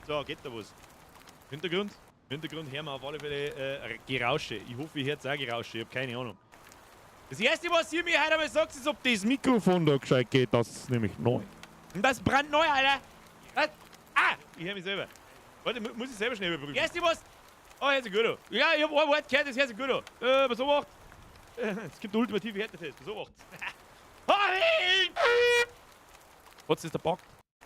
So, geht da was? Hintergrund? Im Hintergrund hören wir auf alle Fälle Gerausche. Ich hoffe, ihr hört auch Gerausche. Ich habe keine Ahnung. Das Erste, was ihr mir heute einmal sagt, ist, ob das Mikrofon da gescheit geht. Das ist nämlich neu. Und das ist brandneu, Alter. Was? Ah, ich höre mich selber. Warte, muss ich selber schnell überprüfen. Erste, was... Oh, hört sich gut an. Ja, ich hab ein Wort gehört, das hört sich gut an. Was so macht? Es gibt den ultimative Härtetest. Was so macht's? Was ist der Bug?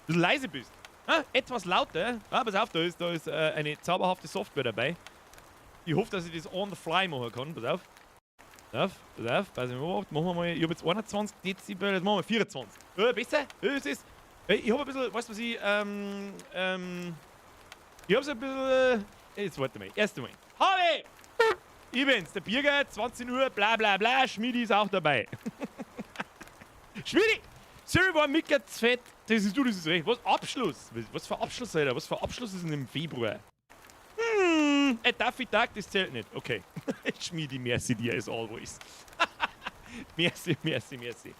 Dass du leise bist. Ah, etwas lauter. Ah, pass auf, da ist eine zauberhafte Software dabei. Ich hoffe, dass ich das on the fly machen kann. Pass auf. Pass auf, pass auf, pass auf. Machen wir mal. Ich habe jetzt 21 Dezibel, jetzt machen wir 24. Besser? Es ist. Ich habe ein bisschen, weißt du was ich, ich habe so ein bisschen, jetzt warte mal, erst einmal. Habe! Ich bin's, der Birger, 20 Uhr, bla bla bla, Schmidi ist auch dabei. Schmidi! Sorry, war Micker zu fett. Das ist du, das ist recht. Was? Abschluss? Was für Abschluss, Alter? Was für Abschluss ist denn im Februar? Darf ich Tag, das zählt nicht. Okay. Schmiedi, merci dir as always. Merci, merci, merci.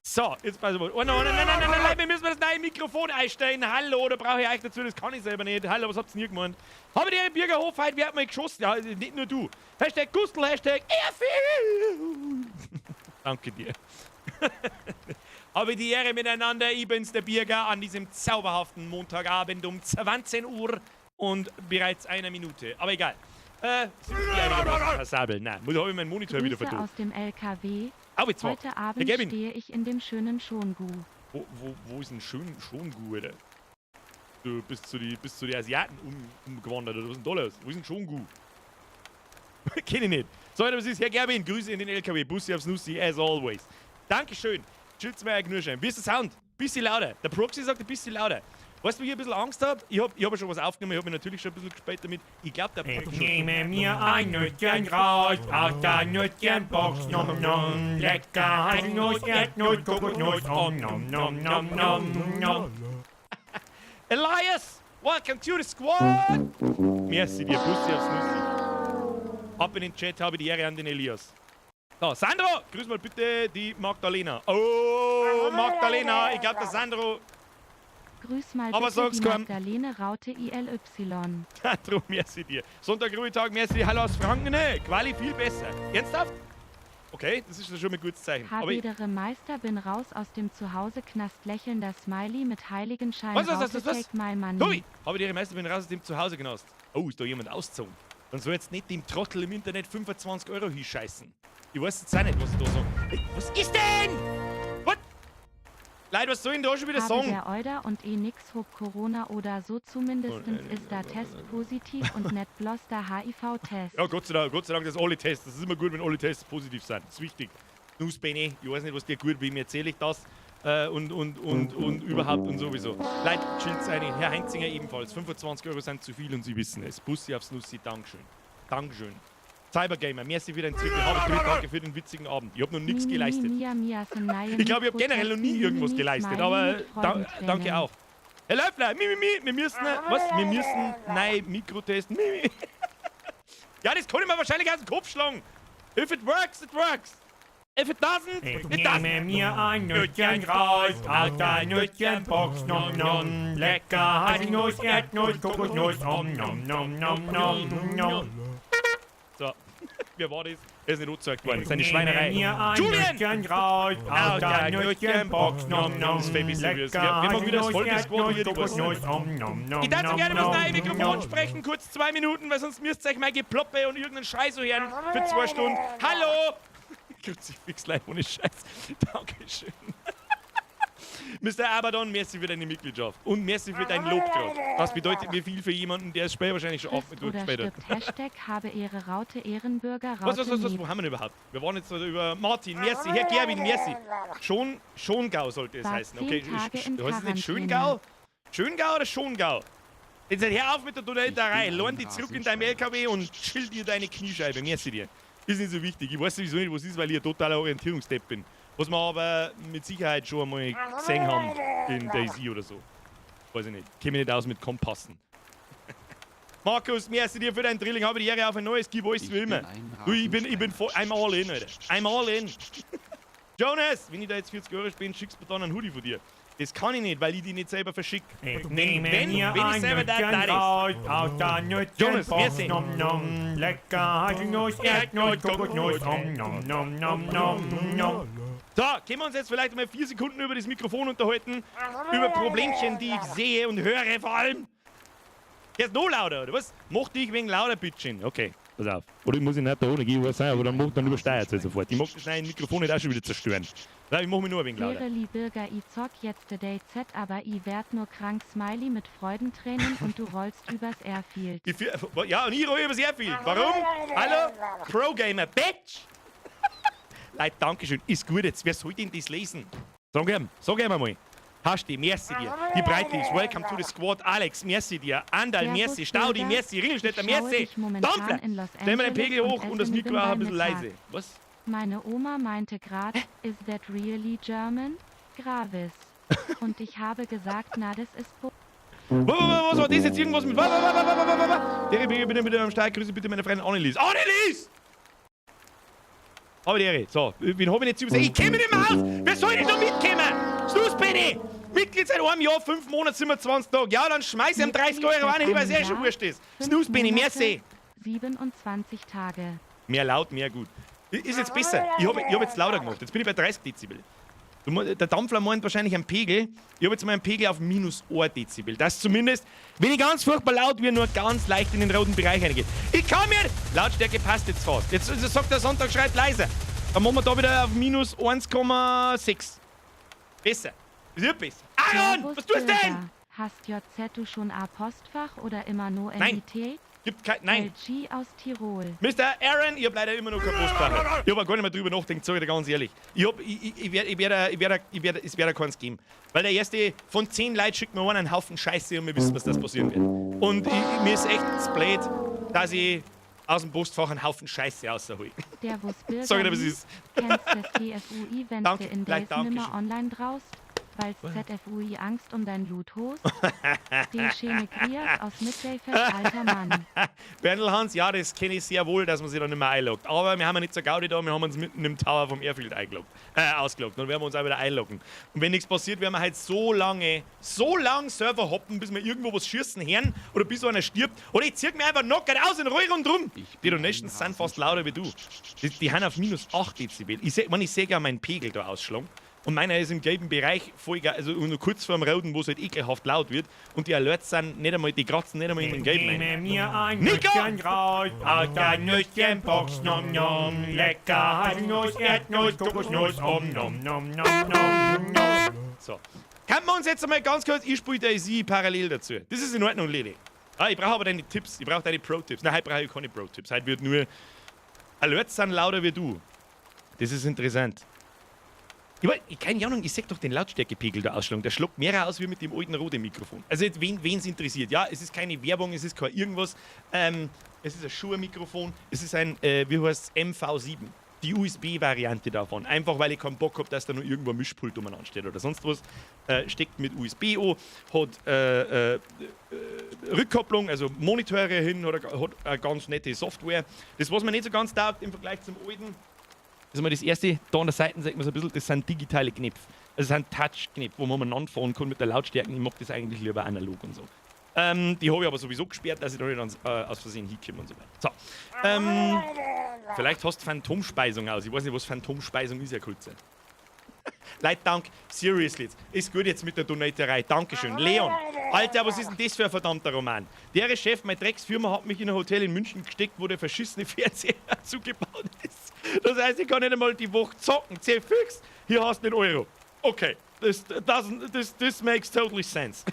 So, jetzt pass mal. Oh nein, nein, nein, nein, nein, nein, wir müssen das neue Mikrofon einstellen. Hallo, da brauche ich euch dazu, das kann ich selber nicht. Hallo, was habt ihr gemeint? Habe die Bürgerhof heute, wer hat mal geschossen? Ja, nicht nur du. #Gustl, #Airfield. Danke dir. Habe die Ehre miteinander, ich bin's, der Birger, an diesem zauberhaften Montagabend um 20 Uhr und bereits einer Minute. Aber egal. Sind die einigermaßen passabel? Nein, muss habe ich meinen Monitor wieder Grüße verdient. Aus dem LKW. Au, jetzt Heute Der Abend Gavin. Stehe ich in dem schönen Schongu. Wo ist denn Schongu, Alter? Du bist zu die Asiaten umgewandert, oder was ist denn da los? Wo ist denn Schongu? Kenn ich nicht. So, Alter, was ist? Herr Gerwin, Grüße in den LKW. Bussi aufs Nussi, as always. Dankeschön. Chillt's mir nur schön. Wie ist der Sound? Bisschen lauter. Der Proxy sagt ein bisschen lauter. Weißt du, wo ich ein bisschen Angst habe? Ich hab ja schon was aufgenommen, ich habe mich natürlich schon ein bisschen gespielt damit. Ich glaube, der Ich nehme mir ein Nüsschen raus aus der Nüsschenbox, nom nom. Lecker Haselnuss, Erdnuss, Kokosnuss, om nom nom nom nom nom. Elias! Welcome to the squad! Merci dir, Bussi aufs Nussi. Ab in den Chat, habe die Ehre an den Elias. So, Sandro, grüß mal bitte die Magdalena. Oh, Magdalena, ich glaube, der Sandro. Grüß mal Aber bitte sag's die keinem. Magdalene Raute ILY. Sandro, merci dir. Sonntag, Ruhetag, merci. Hallo aus Franken, ne? Quali viel besser. Ernsthaft? Okay, das ist schon mal ein gutes Zeichen. Aber ich, Habedere Meister, bin raus aus dem Zuhause-Knast, lächelnder Smiley mit Heiligenschein Was, was, Raute was, was, was? Take my money. Tobi, habe die Meister, bin raus aus dem Zuhause-Knast. Oh, ist da jemand ausgezogen? Dann soll jetzt nicht dem Trottel im Internet 25 € hinscheißen. Ich weiß jetzt auch nicht, was ich da sage. Hey, was ist denn? What? Leute, was soll ich denn da schon wieder Habe sagen? der Euder und eh nix hob Corona oder so, zumindestens ist da Test positiv und net bloß der HIV-Test. Ja, Gott sei Dank, dass alle Tests. Das ist immer gut, wenn alle Tests positiv sind. Das ist wichtig. Nus, Benny, ich weiß nicht, was dir gut, wem erzähle ich das? Und überhaupt und sowieso. Leute, chillt's eine. Herr Heinzinger ebenfalls. 25 € sind zu viel und Sie wissen es. Bussi aufs Nussi, Dankeschön. Dankeschön. Cybergamer, merci für dein Zwickel. Habe ich danke für den witzigen Abend. Ich habe noch nichts geleistet. Ich glaube, ich habe generell noch nie irgendwas geleistet, aber da, danke auch. Herr Löffler, mi, mi, mi, wir müssen, was? Wir müssen nein Mikro testen. Mi, mi. Ja, das kann ich mir wahrscheinlich aus dem Kopf schlagen. If it works, it works. If it doesn't, Ich it nehme doesn't. Mir ein Nüsschen raus aus der Nüsschenbox, nom nom. Lecker Haselnuss, Erdnuss, Kokosnuss, om nom nom nom nom nom. So, wer war das? Er ist nicht angezeigt worden. Das ist eine Ich nehme Schweinerei. mir ein Julian! Nüsschen raus aus der Nüsschenbox, nom nom. Das ist viel besser, wie es- Lecker wir machen wieder das Haselnuss, Vollbier-Squad hier, Erdnuss, die was- Kokosnuss, om nom nom Ich darf so gerne nom was neue nom Mikrofon nom. sprechen, kurz 2 Minuten, weil sonst müsst ihr euch mein Geploppe und irgendeinen Scheiß so hören für 2 Stunden. Hallo! Kruzifix live ohne Scheiß. Dankeschön. Mr. Abaddon, merci für deine Mitgliedschaft. Und merci für dein Lob gerade. Das bedeutet mir viel für jemanden, der das Spiel wahrscheinlich schon Frisst oder durchgespielt hat. stirbt. #HabeEhre Raute Ehrenbürger Was, was, was, was, Raute wo haben wir denn überhaupt? Wir waren jetzt über Martin, merci, Herr Gerwin, merci. Schongau sollte es War heißen. 10 Okay, Tage in heißt es nicht Quarantäne. Schöngau? Schöngau oder Schongau? Jetzt hör auf mit der Donaterei. Ich bin Lehn ein dich zurück in deinem LKW und chill dir deine Kniescheibe. Merci dir. Ist nicht so wichtig. Ich weiß sowieso nicht, was ist, weil ich ein totaler Orientierungsdepp bin. Was wir aber mit Sicherheit schon einmal gesehen haben in DayZ oder so. Weiß ich nicht. Käme mich nicht aus mit Kompassen. Markus, merci dir für dein Drilling. Habe die Ehre auf ein neues. Gib alles Ich wie immer. bin ein Du, ich bin voll, I'm all in, Alter. I'm all in. Jonas, wenn ich da jetzt 40 € spende, schickst du mir dann einen Hoodie von dir. Das kann ich nicht, weil ich die nicht selber verschicke. Ich Wenn, nehme wenn, mir wenn ich ein selber da, Nüsschen da ist. raus aus der Jonas, Nüsschenbox, merci. nom nom. Lecker Haselnuss, Erdnuss, Kokosnuss, om nom nom nom nom nom. So, können wir uns jetzt vielleicht mal 4 Sekunden über das Mikrofon unterhalten? Über Problemchen, die ich sehe und höre vor allem. Jetzt noch lauter, oder was? Mach dich wegen lauter, bitteschön. Okay, pass auf. Oder ich muss ihn nicht da ohne gehen, was sein, aber dann übersteuert es halt sofort. Ich mag das schnell Mikrofon nicht auch schon wieder zerstören. Nein, ich mach mich nur ein wenig lauter. Vereli Bürger, i zock jetzt DayZ, aber i werd nur krank, Smiley mit Freudentränen, und du rollst übers Airfield. Ich, ja, und ich roll über sehr viel. Warum? Hallo? Pro-Gamer, Bitch! Leute, Dankeschön. Ist gut jetzt. Wer soll denn das lesen? Sag ihm, sag ihm einmal. Hasti, merci dir. Die Breite ist. Welcome to the squad. Alex, merci dir. Andal, Servus, merci. Staudi, Bürger. merci. Ringelstädter, Ich schaue merci. dich momentan Dampfler. in Los Stell mir den Angeles Pegel und hoch und das esse Mikro auch ein bisschen Bibimbap. leise. Was? Meine Oma meinte grad: "Is that really German? Gravis." Und ich habe gesagt, na, das ist Bo Was war das jetzt? Irgendwas mit. Was, was, was, was, was, was? Der Pegel, bitte, bitte am Start. Grüße bitte meine Freundin Annelies. Annelies! Aber die So, wen hab ich jetzt übersehen? Ich kenne mich nicht mehr aus! Wer soll denn da mitkommen? Schluss, Benny! Mitglied seit einem Jahr, 5 Monate, 27 Tage. Ja, dann schmeiß ich ihm 30 € rein, ich weiß eh schon wurscht ist. 5 Snooze, Benny, Monate, merci. 27 Tage. Mehr laut, mehr gut. Ist jetzt besser. Ich hab jetzt lauter gemacht. Jetzt bin ich bei 30 Dezibel. Der Dampfler meint wahrscheinlich einen Pegel. Ich habe jetzt mal einen Pegel auf minus 1 Dezibel. Das zumindest, wenn ich ganz furchtbar laut werde, nur ganz leicht in den roten Bereich reingeht. Ich kann mir. Lautstärke passt jetzt fast. Jetzt sagt der Sonntag, schreit leiser. Dann machen wir da wieder auf minus 1,6. Besser. Das wird besser. Aaron, Servus, was tust du denn? Bürger. Hast JZ du schon a Postfach oder immer no Nein. NIT? Gibt kein. Nein. LG aus Tirol. Mr. Aaron, ich hab leider immer noch kein Postfach. Ich hab auch gar nicht mehr drüber nachgedacht, sag ich dir ganz ehrlich. Ich hab, ich, ich, ich werd, ich werd, ich werd, ich werd, es wird keins geben. Weil der erste von 10 Leuten schickt mir einen Haufen Scheiße und wir wissen, was das passieren wird. Und mir ist echt zu blöd, dass ich aus dem Postfach einen Haufen Scheiße raushol. Der Bus Bürger. Sag ich dir, was ist. Kennst des TFUI, wenn Danke, du in gleich Days nimmer Dankeschön. online draust? Weil's ZFUI Angst um dein Loot host? Die schöne Grias aus Midwayfest, alter Mann. Berndl Hans, ja, das kenne ich sehr wohl, dass man sich da nicht mehr einloggt. Aber wir haben ja nicht so Gaudi da, wir haben uns mitten im Tower vom Airfield eingeloggt, ausgeloggt. Dann werden wir uns auch wieder einloggen. Und wenn nichts passiert, werden wir halt so lange Server hoppen, bis wir irgendwo was schießen hören oder bis einer stirbt. Oder ich zieh mir einfach knockert aus und roll rundrum. Die Donations sind fast lauter wie du. Die haben auf minus 8 Dezibel. Ich seh ja meinen Pegel da ausschlagen. Und meiner ist im gelben Bereich voll geil, also nur kurz vor dem Roten, wo es halt ekelhaft laut wird. Und die Alerts sind nicht einmal, die kratzen nicht einmal in den gelben ein. Nehme mir ein Nico! Nüsschen raus aus der Nüsschenbox, nom nom. Lecker Haselnuss, Erdnuss, Kokosnuss, om nom nom nom nom nom. So. Kann man uns jetzt einmal ganz kurz, ich spiele DayZ parallel dazu. Das ist in Ordnung, Lili. Ah, ich brauche aber deine Tipps, ich brauche deine Pro-Tipps. Nein, heute brauche ich keine Pro-Tipps. Heute wird nur Alerts sind lauter wie du. Das ist interessant. Ich, mein, ich keine Ahnung, ich seh doch den Lautstärkepegel da ausschlagen. Der schlägt mehr aus wie mit dem alten Rode Mikrofon. Also jetzt, wen's interessiert. Ja, es ist keine Werbung, es ist kein irgendwas. Es ist ein Shure-Mikrofon. Es ist ein, wie heißt es, MV7. Die USB-Variante davon. Einfach, weil ich keinen Bock habe, dass da nur irgendwo ein Mischpult umeinander steht oder sonst was. Steckt mit USB an, hat Rückkopplung, also Monitore hin, hat eine ganz nette Software. Das, was mir nicht so ganz taugt im Vergleich zum alten, das ist mal das erste, da an der Seite sieht man so ein bisschen, das sind digitale Knöpfe. Also das sind Touch-Knöpfe, wo man umeinander fahren kann mit der Lautstärke. Ich mag das eigentlich lieber analog und so. Die habe ich aber sowieso gesperrt, dass ich da nicht aus Versehen hinkomme und so weiter. So. Vielleicht hast du Phantomspeisung aus. Ich weiß nicht, was Phantomspeisung ist, Herr Kulze. Leute, dank. Seriously jetzt. Ist gut jetzt mit der Donaterei. Dankeschön. Leon. Alter, was ist denn das für ein verdammter Roman? Der Chef, meine Drecksfirma hat mich in ein Hotel in München gesteckt, wo der verschissene Fernseher zugebaut ist. Das heißt, ich kann nicht einmal die Woche zocken. Zefix, hier hast du den Euro. Okay, this doesn't, this, this makes totally sense.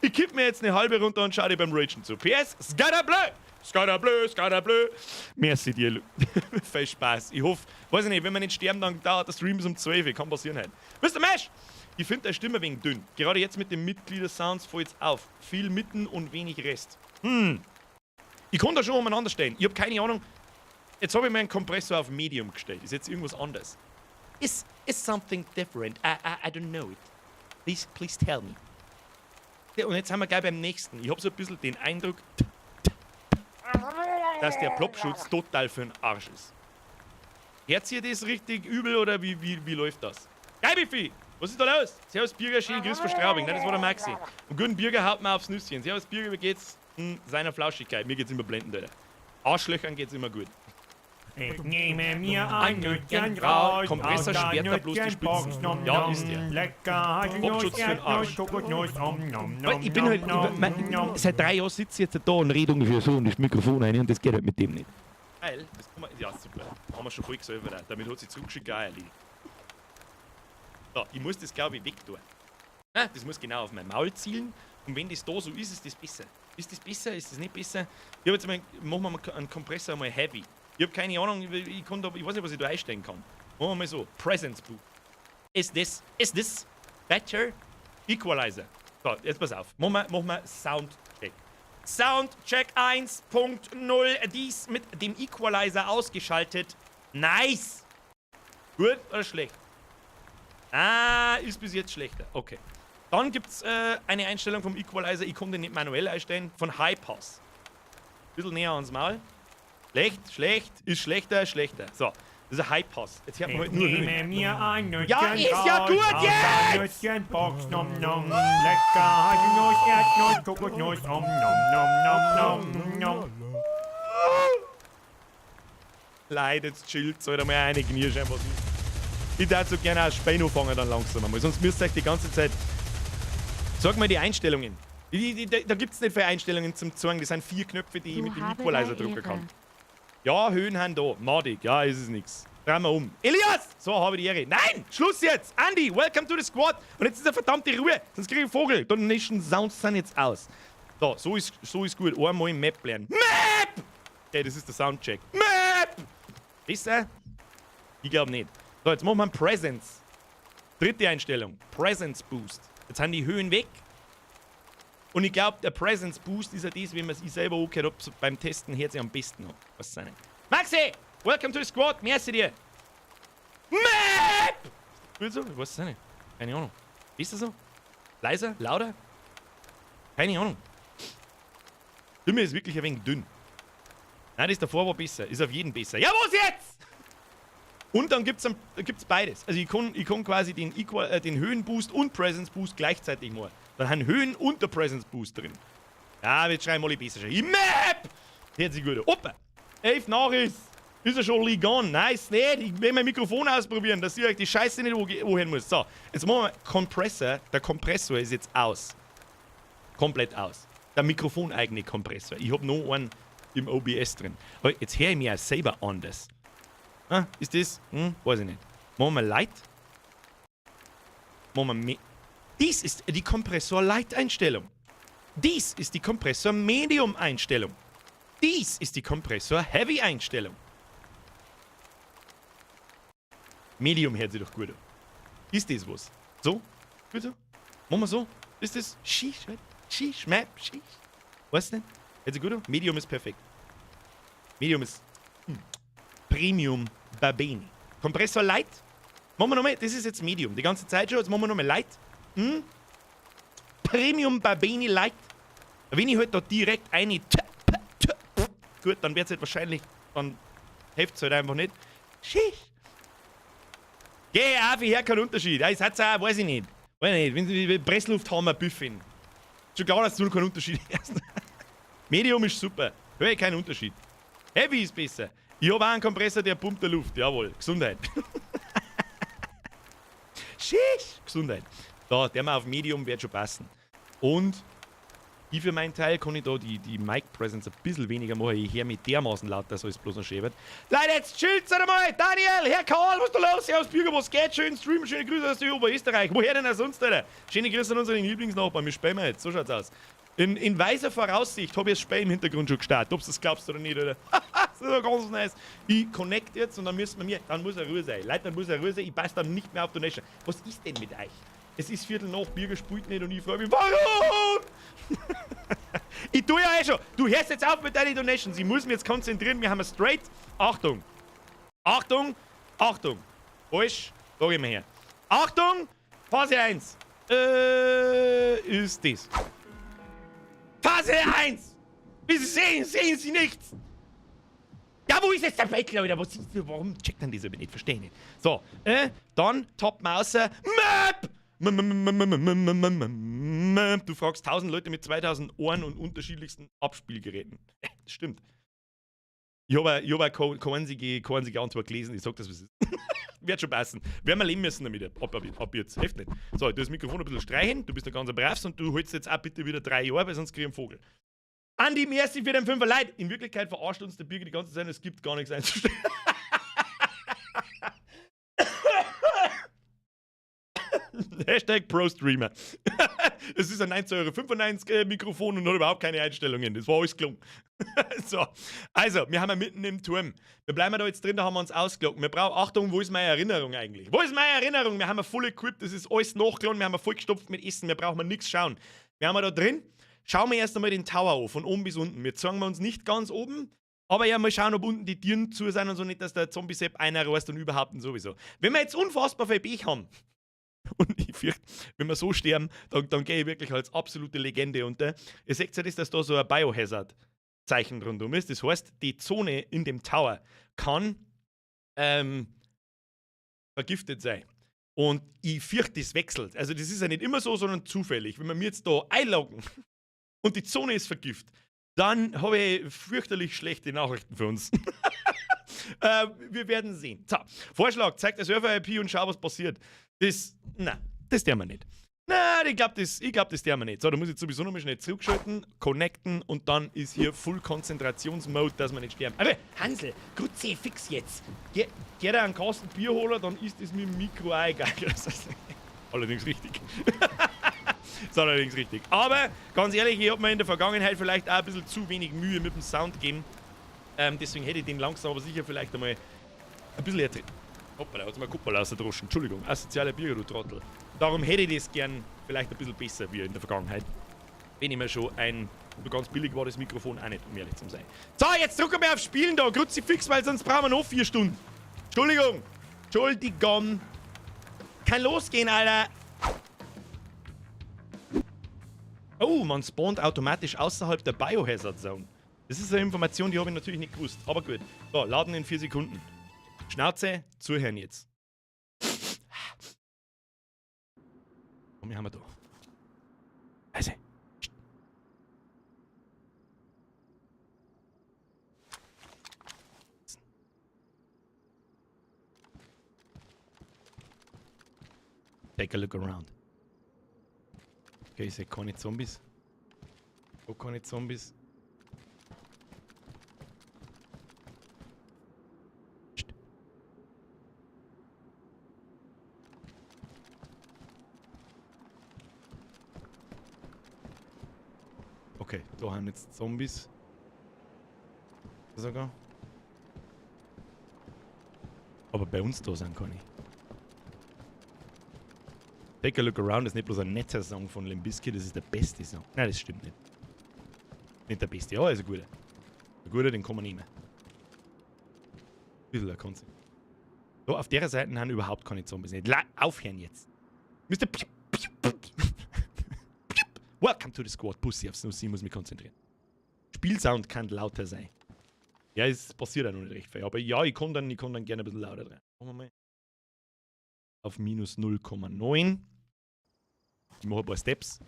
Ich kipp mir jetzt eine halbe runter und schau dir beim Ragen zu. PS, Skadablö! Skadablö, Skadablö. Merci dir, Lu. Viel Spaß. Ich hoffe, weiß ich nicht, wenn wir nicht sterben, dann dauert der Stream bis um 12 Uhr. Kann passieren halt. Mr. Mesh! Ich finde deine Stimme ein wenig dünn. Gerade jetzt mit den Mitgliedersounds fällt's auf. Viel mitten und wenig Rest. Ich kann da schon umeinander stellen. Ich habe keine Ahnung. Jetzt habe ich meinen Kompressor auf Medium gestellt. Ist jetzt irgendwas anders? Is something different? I don't know it. Please, please tell me. Ja, und jetzt sind wir gleich beim nächsten. Ich habe so ein bisschen den Eindruck, dass der Plopschutz total für den Arsch ist. Hört ihr das richtig übel oder wie läuft das? Geil, Biffi! Was ist da los? Servus Birger, schönen Grüß von Straubing. Nein, das war der Maxi. Und guten Birger haut mir aufs Nüsschen. Servus Birger, wie geht's? Seiner Flauschigkeit. Mir geht's immer blendend, Alter. Arschlöchern geht's immer gut. Ich nehme mir ein Nüsschen raus Kompressor aus der sperrt da bloß die Nüsschenbox, Spitzen. nom, Ja, nom. ist der. Lecker Haselnuss, Popschutz für den Arsch. Erdnuss, Kokosnuss, om, nom, Weil nom, ich bin halt. nom, Ich, mein, nom. seit 3 Jahren sitze ich jetzt da und rede ungefähr so in das Mikrofon rein und das geht halt mit dem nicht. Geil, das kann man, ja super. Haben wir schon voll gesäubert. Damit hat sich zurückgeschickt, auch erledigt. So, ich muss das, glaube ich, wegtun. Ah, das muss genau auf mein Maul zielen. Und wenn das da so ist, ist das besser. Ist das besser? Ist das nicht besser? Ich hab jetzt mal, machen wir mal einen Kompressor mal heavy. Ich habe keine Ahnung, ich kann da, ich weiß nicht, was ich da einstellen kann. Machen wir mal so. Presence Boost. Ist this better? Equalizer. So, jetzt pass auf. Machen wir Soundcheck. Soundcheck 1.0. Dies mit dem Equalizer ausgeschaltet. Nice. Gut oder schlecht? Ah, ist bis jetzt schlechter. Okay. Dann gibt es eine Einstellung vom Equalizer. Ich konnte den nicht manuell einstellen. Von High Pass. Bisschen näher ans Maul. Schlecht, schlecht, ist schlechter, schlechter. So, das ist ein High Pass. Jetzt hört man Ich halt nur nehme Höhen. mir ein Nüsschen Ja, ist ja raus gut aus der jetzt! Nüsschenbox, nom, nom. Lecker Haselnuss, Erdnuss, Kokosnuss, om, nom, nom, nom, nom, nom. Leute, jetzt chillt halt einmal eine Knirsch einfach. Ich darf so gerne auch Spein anfangen dann langsam einmal. Sonst müsst ihr euch die ganze Zeit. Sag mal die Einstellungen. Da gibt es nicht viele Einstellungen zum Zeigen. Das sind vier Knöpfe, die ich Du mit dem habe Equalizer da drücken Ehre. kann. Ja, Höhen haben da. Madig. Ja, ist es nix. Drehen wir um. Elias! So, habe ich die Ehre. Nein! Schluss jetzt! Andy, welcome to the squad! Und jetzt ist eine verdammte Ruhe, sonst krieg ich einen Vogel. Donation Sounds sind jetzt aus. So, so ist gut. Einmal Map lernen. Map! Okay, das ist der Soundcheck. Map! Besser? Ich glaube nicht. So, jetzt machen wir einen Presence. Dritte Einstellung. Presence Boost. Jetzt sind die Höhen weg. Und ich glaube, der Presence Boost ist ja das, wenn man es selber angehört hat, so beim Testen hört sich am besten an. Was ist denn? Maxi! Welcome to the squad. Merci dir. Map! Gut so? Ich weiß es auch nicht. Keine Ahnung. Ist das so? Leiser? Lauter? Keine Ahnung. Stimme ist wirklich ein wenig dünn. Nein, das davor war besser. Ist auf jeden besser. Ja, was jetzt? Und dann gibt's beides. Also ich kann quasi den Höhenboost und Presence Boost gleichzeitig machen. Dann haben Höhen und der Presence Boost drin. Ja, jetzt schreiben alle besser schon. Map! Hört sich gut an. Opa! 11 nach ist. Ist er schon gone? Nice, nicht. Ich will mein Mikrofon ausprobieren, dass ihr euch die Scheiße nicht anhören muss. So, jetzt machen wir Compressor. Der Kompressor ist jetzt aus. Komplett aus. Der mikrofoneigene Kompressor. Ich habe noch einen im OBS drin. Aber jetzt höre ich mich auch selber anders. Ah, ist das? Weiß ich nicht. Machen wir Light? Machen wir Me. Dies ist die Kompressor Light Einstellung. Dies ist die Kompressor Medium Einstellung. Dies ist die Kompressor Heavy Einstellung. Medium hört sich doch gut an. Ist das was? So? Gut so? Machen wir so? Ist das? Sheesh, Sheesh, Map, Sheesh. Weiß nicht? Hört sich gut an? Medium ist perfekt. Medium ist Premium Babeni. Kompressor Light. Machen wir nochmal, das ist jetzt Medium. Die ganze Zeit schon. Jetzt machen wir nochmal Light. Premium Babeni Light. Wenn ich halt da direkt eine T, P, T, P, gut, dann wird es halt wahrscheinlich, dann hilft es halt einfach nicht. Sheesh. Geh, auf, ich hör keinen Unterschied. Ja, es hat's auch, weiß ich nicht. Weiß ich nicht. Wenn Sie Pressluft haben, ein Büffin. Schon klar, dass du keinen Unterschied hast. Medium ist super. Hör ich keinen Unterschied. Heavy ist besser. Ich habe auch einen Kompressor, der pumpt der Luft. Jawohl. Gesundheit. Sheesh. Gesundheit. Da, der mal auf Medium wird schon passen. Und ich für meinen Teil kann ich da die Mic Presence ein bisschen weniger machen. Ich höre mich dermaßen laut, dass alles bloß noch schön wird. Leute, jetzt chillt's einmal! Daniel, Herr Karl, was ist da los? Servus Bürger, was geht? Schönen Stream, schöne Grüße aus der Oberösterreich. Woher denn auch sonst, Alter? Schöne Grüße an unseren Lieblingsnachbarn. Wir spielen jetzt. So schaut's aus. In weiser Voraussicht habe ich das Spiel im Hintergrund schon gestartet. Ob du das glaubst oder nicht, oder? Das ist doch ganz nice. Ich connect jetzt und dann müssen wir mir, dann muss er Ruhe sein. Leute, dann muss er Ruhe sein. Ich passe dann nicht mehr auf Donation. Was ist denn mit euch? Es ist Viertel nach, Birger spielt nicht und ich frage mich, warum? Ich tue ja eh schon. Du hörst jetzt auf mit deinen Donations. Ich muss mich jetzt konzentrieren. Wir haben straight. Achtung. Achtung. Achtung. Falsch. Da gehen wir her. Achtung. Phase 1. Ist das. Phase 1. Wie Sie sehen, sehen Sie nichts. Da, wo ist jetzt der Bettel, Alter? Was ist, warum checkt denn das aber nicht? Verstehe ich nicht. So, dann Top Maus, Map! Du fragst 1000 Leute mit 2000 Ohren und unterschiedlichsten Abspielgeräten. Das stimmt. Ich habe ich hab auch keine einzige Antwort gelesen. Ich sag das, was es ist. Wird schon passen. Werden wir leben müssen damit, ab jetzt. Hilft nicht. So, du das Mikrofon ein bisschen streichen, du bist ein ganz brav und du holst jetzt auch bitte wieder 3 Jahre, weil sonst krieg ich einen Vogel. Andi, merci für den Fünfer. Leid. In Wirklichkeit verarscht uns der Birger die ganze Zeit, es gibt gar nichts einzustellen. #ProStreamer. Es ist ein 19,95 Euro Mikrofon und hat überhaupt keine Einstellungen. Das war alles gelungen. So, also, wir haben ja mitten im Turm. Wir bleiben da jetzt drin, da haben wir uns ausgeloggt. Wir brauchen, Achtung, wo ist meine Erinnerung eigentlich? Wo ist meine Erinnerung? Wir haben ja full equipped, das ist alles nachgeladen, wir haben ja vollgestopft mit Essen, wir brauchen nichts schauen. Wir haben da drin, schauen wir erst einmal den Tower an, von oben bis unten. Wir zeigen wir uns nicht ganz oben, aber ja, mal schauen, ob unten die Türen zu sind und so, nicht, dass der Zombie-Sepp einer reißt und überhaupt und sowieso. Wenn wir jetzt unfassbar viel Pech haben, und ich fürchte, wenn wir so sterben, dann gehe ich wirklich als absolute Legende unter. Ihr seht ja das, dass da so ein Biohazard-Zeichen rundum ist. Das heißt, die Zone in dem Tower kann vergiftet sein. Und ich fürchte, das wechselt. Also, das ist ja nicht immer so, sondern zufällig. Wenn wir mir jetzt da einloggen und die Zone ist vergiftet, dann habe ich fürchterlich schlechte Nachrichten für uns. Wir werden sehen. So, Vorschlag: zeig der Server-IP und schau, was passiert. Das, na, das tun wir nicht. Na, ich glaub, das tun wir nicht. So, da muss ich sowieso noch mal schnell zurückschalten, connecten und dann ist hier Full Konzentrationsmode, dass wir nicht sterben. Aber Hansel, Kruzifix jetzt. Geh da einen Kasten Bier holen, dann ist das mit dem Mikro auch egal. Das ist allerdings richtig. Ist allerdings richtig. Aber ganz ehrlich, ich habe mir in der Vergangenheit vielleicht auch ein bisschen zu wenig Mühe mit dem Sound gegeben. Deswegen hätte ich den langsam aber sicher vielleicht einmal ein bisschen ertreten. Hoppala, da hat's mir Kuppel rausgedroschen. Entschuldigung, asoziale Bürger, du Trottel. Darum hätte ich das gern vielleicht ein bisschen besser wie in der Vergangenheit. Wenn ich mir schon ein, so ganz billig war das Mikrofon auch nicht, um ehrlich zu sein. So, jetzt drücken wir auf Spielen da, Kruzifix, weil sonst brauchen wir noch 4 Stunden. Entschuldigung. Entschuldigung. Kann losgehen, Alter. Oh, man spawnt automatisch außerhalb der Biohazard Zone. Das ist eine Information, die habe ich natürlich nicht gewusst. Aber gut. So, laden in 4 Sekunden. Schnauze, zuhören jetzt. Und wir haben wir da. Also. Take a look around. Okay, ich sehe keine Zombies. Oh, keine Zombies. Psst. Okay, da haben jetzt Zombies. Sogar. Aber bei uns da sind keine. Take a Look Around ist nicht bloß ein netter Song von Limp Bizkit, das ist der beste Song. Nein, das stimmt nicht. Nicht der beste, aber ist ein guter. Ein guter, den kann man nehmen. Bisschen ein Konzept. So, auf der Seite haben überhaupt keine Zombies nicht. La aufhören jetzt. Mr. Welcome to the squad. Pussy aufs Nuss, ich muss mich konzentrieren. Spielsound kann lauter sein. Ja, es passiert auch noch nicht recht viel. Aber ja, ich kann dann gerne ein bisschen lauter drehen. Machen wir mal. Auf minus 0,9. Ich mache ein paar Steps.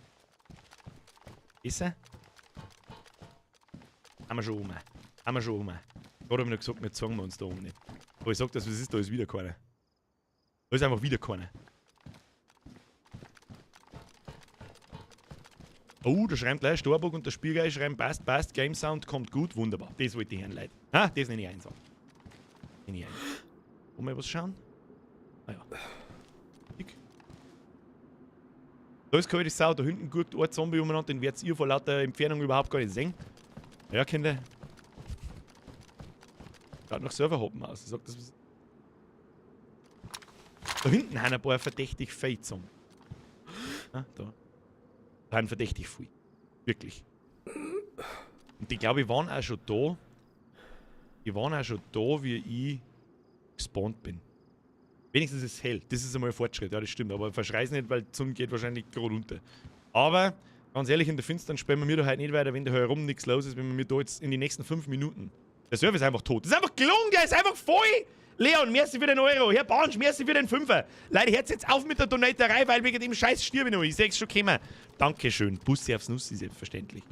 Besser? Haben wir schon um. Haben wir schon um. Gerade habe ich noch gesagt, wir zeigen wir uns da oben nicht. Aber ich sag das, was ist, da ist wieder keiner. Da ist einfach wieder keiner. Oh, da schreibt gleich Starbuck und der Spielgeist schreiben, passt, passt, Game Sound kommt gut, wunderbar. Das wollte ich hören, Leute. Ah, das nenne ich einsam. Nenne ich ein. Wollen wir was schauen? Ah ja. Dick. Da ist keine Sau, da hinten guckt ein Zombie umeinander, den werdet ihr vor lauter Entfernung überhaupt gar nicht sehen. Ja, Kinder. Schaut nach Serverhoppen aus. Ich sag das. Was da hinten haben ein paar verdächtig viel Zombies. Ah, da. Da sind verdächtig viel. Wirklich. Und die, glaube ich, waren auch schon da. Die waren auch schon da, wie ich gespawnt bin. Wenigstens ist es hell. Das ist einmal ein Fortschritt, ja, das stimmt. Aber verschrei's nicht, weil die Sonne geht wahrscheinlich gerade unter. Aber, ganz ehrlich, in der Finstern spielen wir mir da heute nicht weiter, wenn da herum nichts los ist, wenn wir mir da jetzt in die nächsten 5 Minuten Der Server ist einfach tot. Das ist einfach gelungen, der ist einfach voll. Leon, merci für den Euro. Herr Bansch, merci für den Fünfer. Leute, hört jetzt auf mit der Donaterei, weil wegen dem Scheiß stirb ich noch. Ich seh's schon kommen. Dankeschön. Bussi aufs Nussi, selbstverständlich.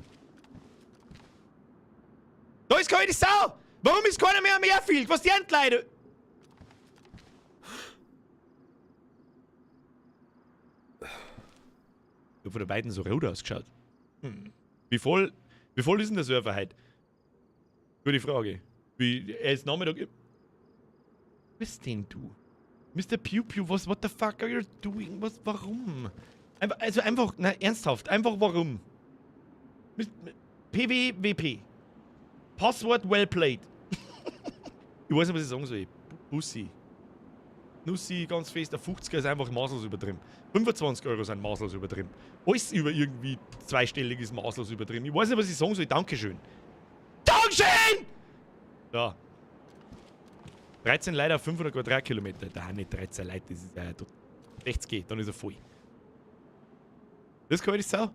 Da ist keine Sau! Warum ist keiner mehr am Airfield? Was die Leute? Ich hab von der beiden so rot ausgeschaut. Wie voll ist denn der Server heute? Gute Frage. Wie, er ist Nachmittag. Was denn du? Mr. Pew Pew, was, what the fuck are you doing? Was, warum? Einfach, also einfach, na, ernsthaft, einfach warum? PWWP. Passwort well played. Ich weiß nicht, was ich sagen soll. Bussi. Nussi, ganz fest, der 50er ist einfach maßlos übertrieben. 25 Euro sind maßlos übertrieben. Alles über irgendwie zweistellig ist maßlos übertrieben. Ich weiß nicht, was ich sagen soll. Dankeschön. Dankeschön! Ja. 13 Leute auf 500 Quadratkilometer. Da haben nicht 13 Leute, das ist ja 60 geht, dann ist er voll. Das kann ich sagen.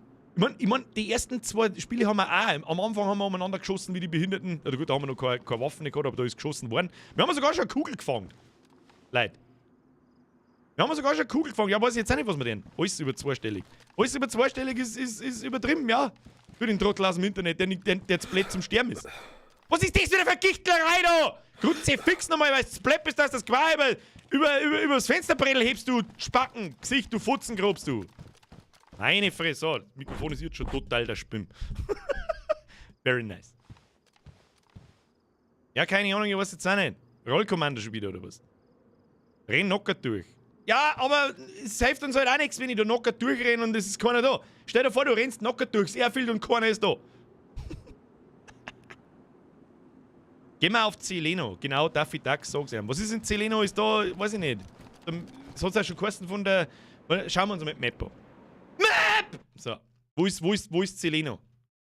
Ich mein, die ersten zwei Spiele haben wir auch. Am Anfang haben wir umeinander geschossen wie die Behinderten. Oder gut, da haben wir noch keine Waffen gehabt, aber da ist geschossen worden. Wir haben sogar schon eine Kugel gefangen. Leute. Wir haben sogar schon eine Kugel gefangen. Ja, weiß ich jetzt auch nicht, was wir denn. Alles über zweistellig. Alles über zweistellig ist übertrieben, ja. Für den Trottel aus dem Internet, der zu blöd zum Sterben ist. Was ist das wieder für Gichtlerei da? Kruzifix nochmal, weil du zu blöd bist, dass das Quai über das Fensterbrettel hebst, du Spacken, Gesicht, du Futzengrobst, du. Meine Fresse, so, das Mikrofon ist jetzt schon total der Spimm. Very nice. Ja, keine Ahnung, ich weiß jetzt auch nicht. Rollkommando schon wieder, oder was? Renn knockert durch. Ja, aber es hilft uns halt auch nichts, wenn ich da knockert durchrenne und es ist keiner da. Stell dir vor, du rennst knockert durchs Airfield und keiner ist da. Gehen wir auf Zeleno. Genau, Daffy Duck, sag's ihm. Was ist in Zeleno? Ist da, weiß ich nicht. Das hat's auch schon geheißen von der. Schauen wir uns mal die Map an. Map! So. Wo ist Zeleno?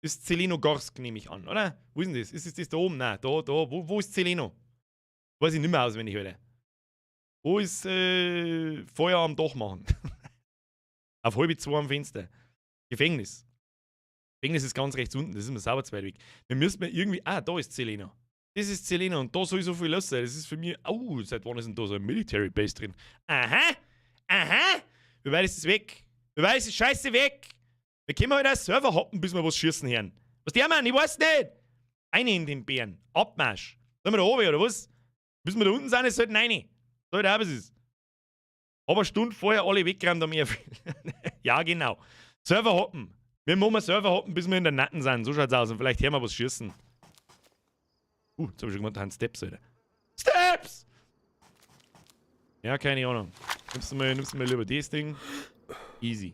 Das ist Zelenogorsk, nehme ich an, oder? Wo ist denn das? Ist es das da oben? Nein, da. Wo ist Zeleno? Weiß ich nicht mehr auswendig, Alter. Wo ist Feuer am Dach machen? Auf 1:30 am Fenster. Gefängnis. Gefängnis ist ganz rechts unten, das ist mir sauber zu weit weg. Wir müssen irgendwie. Ah, da ist Zeleno. Das ist Zeleno und da soll so viel los sein. Das ist für mich. Oh, seit wann ist denn da so ein Military Base drin? Aha! Aha! Wie weit ist das weg? Wie weit ist die Scheiße weg? Wir können halt auch Server hoppen, bis wir was schießen hören. Was der Mann? Ich weiß nicht! Eine in den Bären. Abmarsch. Sollen wir da oben oder was? Müssen wir da unten sein? Es sollten rein. So halt auch was ist. Aber eine Stunde vorher alle weggeräumt am Airfield. Ja, genau. Server hoppen. Wir machen Server hoppen, bis wir in der Natten sind. So schaut's aus. Und vielleicht hören wir was schießen. Jetzt hab ich schon gemacht, da haben Steps, Alter. Steps! Ja, keine Ahnung. Nimmst du mal lieber das Ding. Easy.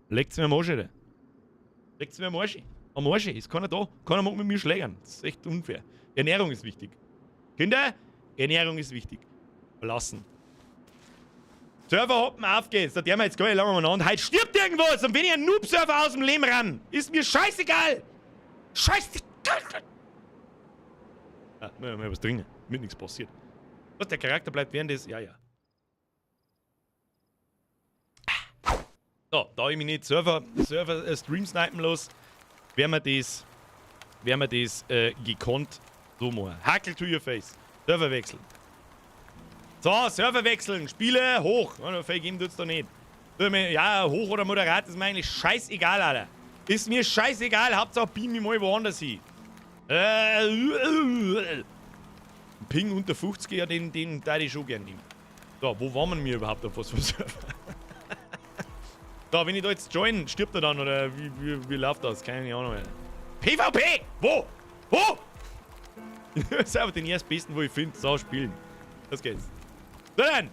Leckt's mir am Arsch, Alter. Leckt's mir am Arsch. Am Arsch. Ist keiner da. Keiner mag mit mir schlägern. Das ist echt unfair. Ernährung ist wichtig. Kinder, Ernährung ist wichtig. Verlassen. Server hoppen, auf geht's. Da der wir jetzt gar nicht lange umeinander. Heute stirbt irgendwas. Und wenn ich einen Noob-Server aus dem Leben rann, ist mir scheißegal. Scheißegal. Ah, mal was drin. Mit nichts passiert. Was, der Charakter bleibt während des. Ja, ja. So, da ich mich nicht Server Stream snipen los, werden wir das gekonnt so machen. Hackel to your face. Server wechseln. So, Server wechseln. Spiele hoch. Ja, viel geben tut's da nicht. Ja, hoch oder moderat ist mir eigentlich scheißegal, Alter. Ist mir scheißegal. Hauptsache beam mich mal woanders hin. Ping unter 50, ja, den da ich schon gern nehmen. So, wo waren wir überhaupt auf was für Server? So, wenn ich da jetzt join, stirbt er dann oder wie läuft das? Keine Ahnung. Alter. PvP! Wo? Wo? Das ist einfach den erstbesten, wo ich finde. So, spielen. Das geht's. So dann!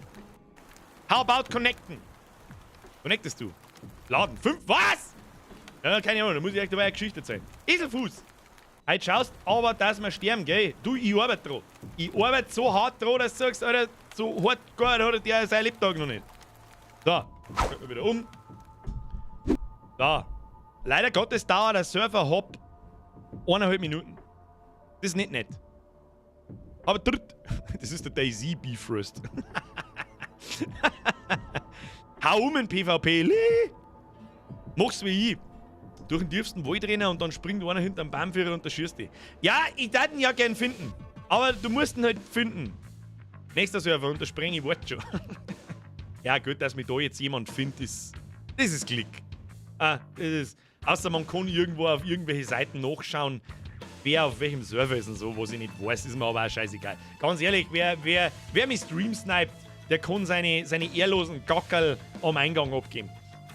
How about connecten? Connectest du? Laden. 5. Was? Ja, keine Ahnung, da muss ich echt dabei eine Geschichte sein. Eselfuß! Heute schaust aber, dass wir sterben, gell? Du, ich arbeite dran. Ich arbeite so hart dran, dass du sagst, Alter, so hart gearbeitet hat der sein Lebtag noch nicht. So, schalten wir wieder um. Da. Leider Gottes dauert der Server-Hop 1,5 Minuten. Das ist nicht nett. Aber dritt. Das ist der DayZ Bifrost. Hau um in PvP. Mach's wie ich. Durch den tiefsten Wald rennen und dann springt einer hinterm Baum füre und da schießt die. Ja, ich darf ihn ja gern finden. Aber du musst ihn halt finden. Nächster Server und da springe ich, wart schon. Ja, gut, dass mich da jetzt jemand findet, das ist Glück. Ah, das ist. Außer man kann irgendwo auf irgendwelche Seiten nachschauen, wer auf welchem Server ist und so, was ich nicht weiß, ist mir aber auch scheißegal. Ganz ehrlich, wer mich stream sniped, der kann seine ehrlosen Gackerl am Eingang abgeben.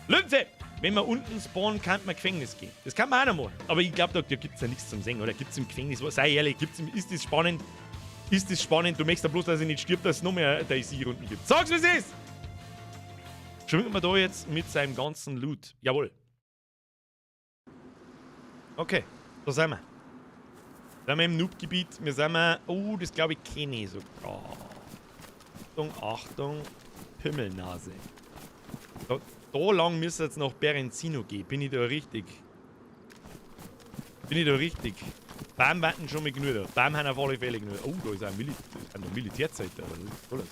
Lünze! Wenn man unten spawnen, kann man Gefängnis gehen. Das kann man auch noch machen. Aber ich glaube, da gibt es ja nichts zum Sehen, oder? Gibt es im Gefängnis? Sei ehrlich, ist das spannend? Ist das spannend? Du möchtest ja bloß, dass ich nicht stirb, dass es noch mehr DayZ-Runden gibt. Sag's, wie es ist! Schwimmt man da jetzt mit seinem ganzen Loot? Jawohl. Okay, da sind wir. Da sind wir im Noob-Gebiet. Wir sind wir. Oh, das glaube ich kenne ich sogar. Achtung, Achtung. Pimmelnase. Da lang müsste jetzt nach Berenzino gehen. Bin ich da richtig? Bin ich da richtig? Bam warten schon mal genug da. Bam haben auf alle Fälle genug. Oh, da ist auch ein Militärzeit da. Das ist toll.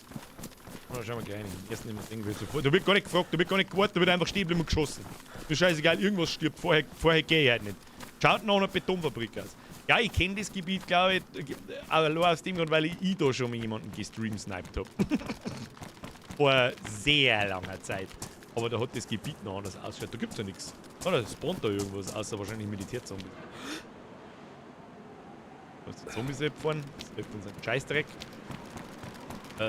Da schauen wir gleich rein. Ersten immer sehen, sofort. Da wird gar nicht gefragt, da wird gar nicht gewartet, da wird einfach stehen bleiben und geschossen. Mir scheißegal, irgendwas stirbt. Vorher gehe ich halt nicht. Schaut nach einer Betonfabrik aus. Ja, ich kenne das Gebiet, glaube ich, aber nur aus dem Grund, weil ich da schon mal jemanden gestreamsniped habe. Vor sehr langer Zeit. Aber da hat das Gebiet noch anders ausgeschaut. Da gibt es ja nichts. Oh, da spawnt da irgendwas, außer wahrscheinlich Militärzombie. Da ist die Zombies abfahren. Das hilft uns ein Scheißdreck. Ich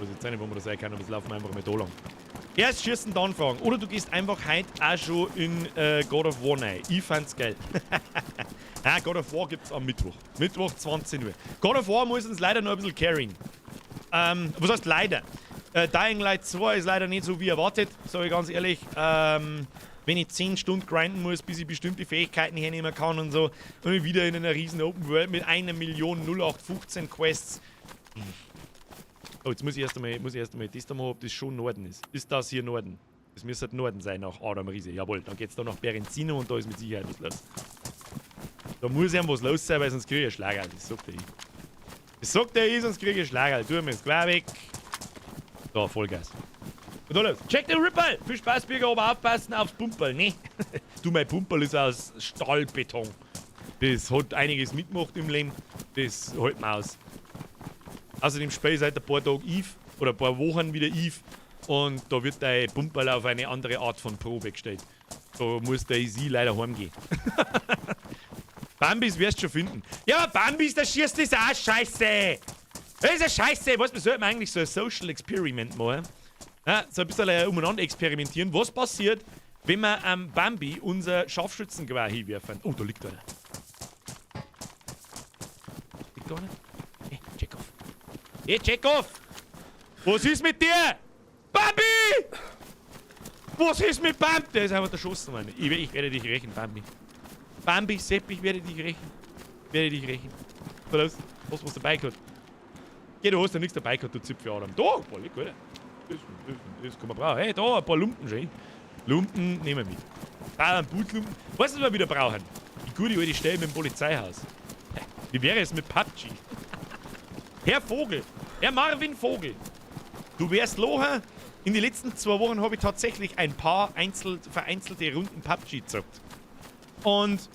weiß jetzt nicht, wo man das sein kann, aber es laufen wir einfach mal da lang. Erst schießen, dann fragen. Oder du gehst einfach heute auch schon in God of War rein. Ich fand's geil. Ah, God of War gibt's am Mittwoch. Mittwoch 20 Uhr. God of War muss uns leider noch ein bisschen carryen. Was heißt leider? Dying Light 2 ist leider nicht so wie erwartet, sage ich ganz ehrlich. Wenn ich 10 Stunden grinden muss, bis ich bestimmte Fähigkeiten hernehmen kann und so, und ich wieder in einer riesen Open World mit 1 Million 0815 Quests. Oh, jetzt muss ich erst einmal das da machen, ob das schon Norden ist. Ist das hier Norden? Das müsste Norden sein nach Adam Riese. Jawohl, dann geht's da nach Berenzino und da ist mit Sicherheit was los. Da muss ja was los sein, weil sonst kriege ich einen Schlager. Das sagt er ich. Das sagt er ich, sonst kriege ich einen Schlager. Tu mir das Gewehr weg. Da, Vollgas. Und da los. Check den Ripperl! Viel Spaß, Bürger, aber aufpassen aufs Pumperl, ne? Du, mein Pumperl ist aus Stahlbeton. Das hat einiges mitgemacht im Leben. Das hält man aus. Außerdem spiele ich seit ein paar Tagen Eve oder ein paar Wochen wieder Eve und da wird dein Pumperl auf eine andere Art von Probe gestellt. Da muss der Easy leider heimgehen. Bambis wirst du schon finden. Ja, aber Bambis, das schießt, ist auch scheiße. Das ist ja scheiße. Was, wir sollten eigentlich so ein Social Experiment machen. Ja, so ein bisschen umeinander experimentieren. Was passiert, wenn wir am Bambi unser Scharfschützengewehr hinwerfen? Oh, da liegt einer. Liegt da einer? Hey, Chekhov. Hey, Chekhov! Was ist mit dir? Bambi! Was ist mit Bambi? Der ist einfach erschossen, Mann. Ich werde dich rächen, Bambi. Bambi, Sepp, ich werde dich rächen. Ich werde dich rächen. So, los. Was dabei gehabt? Geh, du hast ja nichts dabei gehabt, du Zipfel Adam. Da, boah, leck, Alter. Das kann man brauchen. Hey, da, ein paar Lumpen schön. Lumpen nehmen wir mit. Ah, ein Bootlumpen. Weißt du, was wir wieder brauchen? Die gute alte Stelle mit dem Polizeihaus. Wie wäre es mit PUBG? Herr Vogel, Herr Marvin Vogel, du wärst locher. In den letzten 2 Wochen habe ich tatsächlich ein paar vereinzelte Runden PUBG gezockt. Und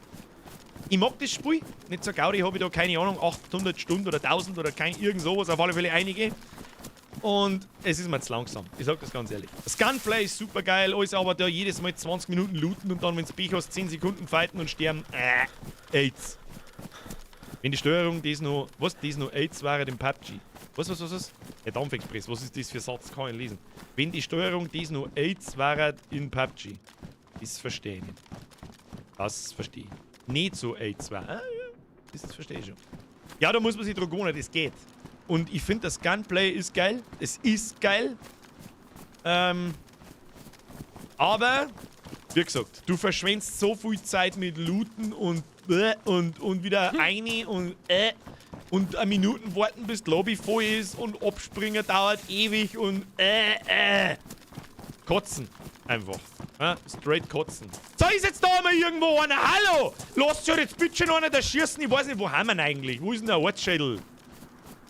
ich mag das Spiel. Nicht so Gaudi habe ich da, keine Ahnung, 800 Stunden oder 1000 oder kein irgend sowas, auf alle Fälle einige. Und es ist mir zu langsam. Ich sag das ganz ehrlich. Das Gunplay ist super geil, alles, aber da jedes Mal 20 Minuten looten und dann, wenn du Pech hast, 10 Sekunden fighten und sterben. AIDS. Wenn die Steuerung das noch, was, das noch AIDS war im PUBG. Was, was, was, was? Der Dampfexpress, was ist das für Satz? Kann ich lesen. Wenn die Steuerung das noch AIDS war in PUBG. Das verstehe ich nicht. Das verstehe ich. Nicht so AIDS war. Ah, ja, das verstehe ich schon. Ja, da muss man sich dran gewöhnen, das geht. Und ich finde, das Gunplay ist geil. Es ist geil. Aber, wie gesagt, du verschwendest so viel Zeit mit Looten und wieder eine und eine Minuten warten, bis die Lobby voll ist, und abspringen dauert ewig und Kotzen. Einfach. Ja, straight kotzen. So, ist jetzt da mal irgendwo einer. Hallo! Lasst schon jetzt bitte schon einer da schießen. Ich weiß nicht, wo haben wir ihn eigentlich? Wo ist denn der Ortsschädel?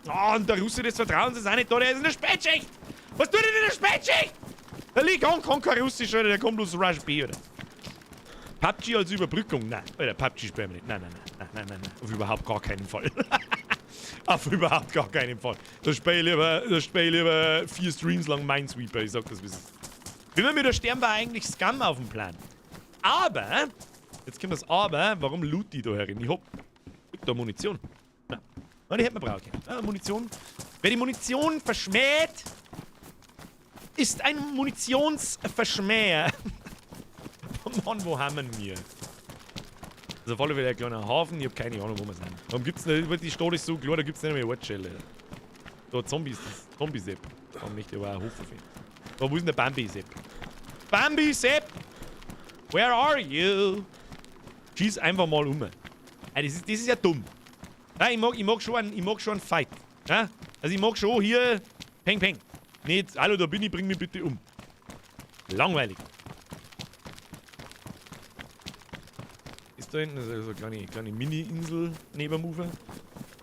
Ah, und der Russe des Vertrauens ist auch nicht da, der ist in der Spätschicht! Was tut er denn in der Spätschicht? Der liegt an, kann kein Russisch, oder? Der kommt bloß Rush B, oder? PUBG als Überbrückung? Nein, Alter, PUBG spielen wir nicht. Nein, nein, nein, nein, nein, nein. Auf überhaupt gar keinen Fall. Auf überhaupt gar keinen Fall. Da spiele ich lieber, da spiel ich lieber 4 Streams lang Minesweeper. Ich sag das, wie es ist. Wenn wir mit der Stern war eigentlich Scum auf dem Plan. Aber, jetzt kommt das Aber, warum loot die da herin? Ich hab da Munition. Na, na, die hätten wir brauchen können. Ah, Munition. Wer die Munition verschmäht, ist ein Munitionsverschmäher. Mann, wo haben wir? Also auf alle Fälle ein kleiner Hafen, ich hab keine Ahnung, wo wir sind. Warum gibt's nicht, die Stadt ist so klar, da gibt's nicht mehr Ortsschilder. Da Zombies, das Zombie-Sepp. Da möchte ich aber auch Hofer finden. Da, wo ist denn der Bambi-Sepp? Bambi-Sepp! Where are you? Schieß einfach mal um. Ey, das ist ja dumm. Ja, ich mag schon einen Fight. Ja? Also ich mag schon hier Peng Peng. Nicht, hallo, da bin ich, bring mich bitte um. Langweilig. Ist da hinten so eine kleine Mini-Insel neben dem Ufer.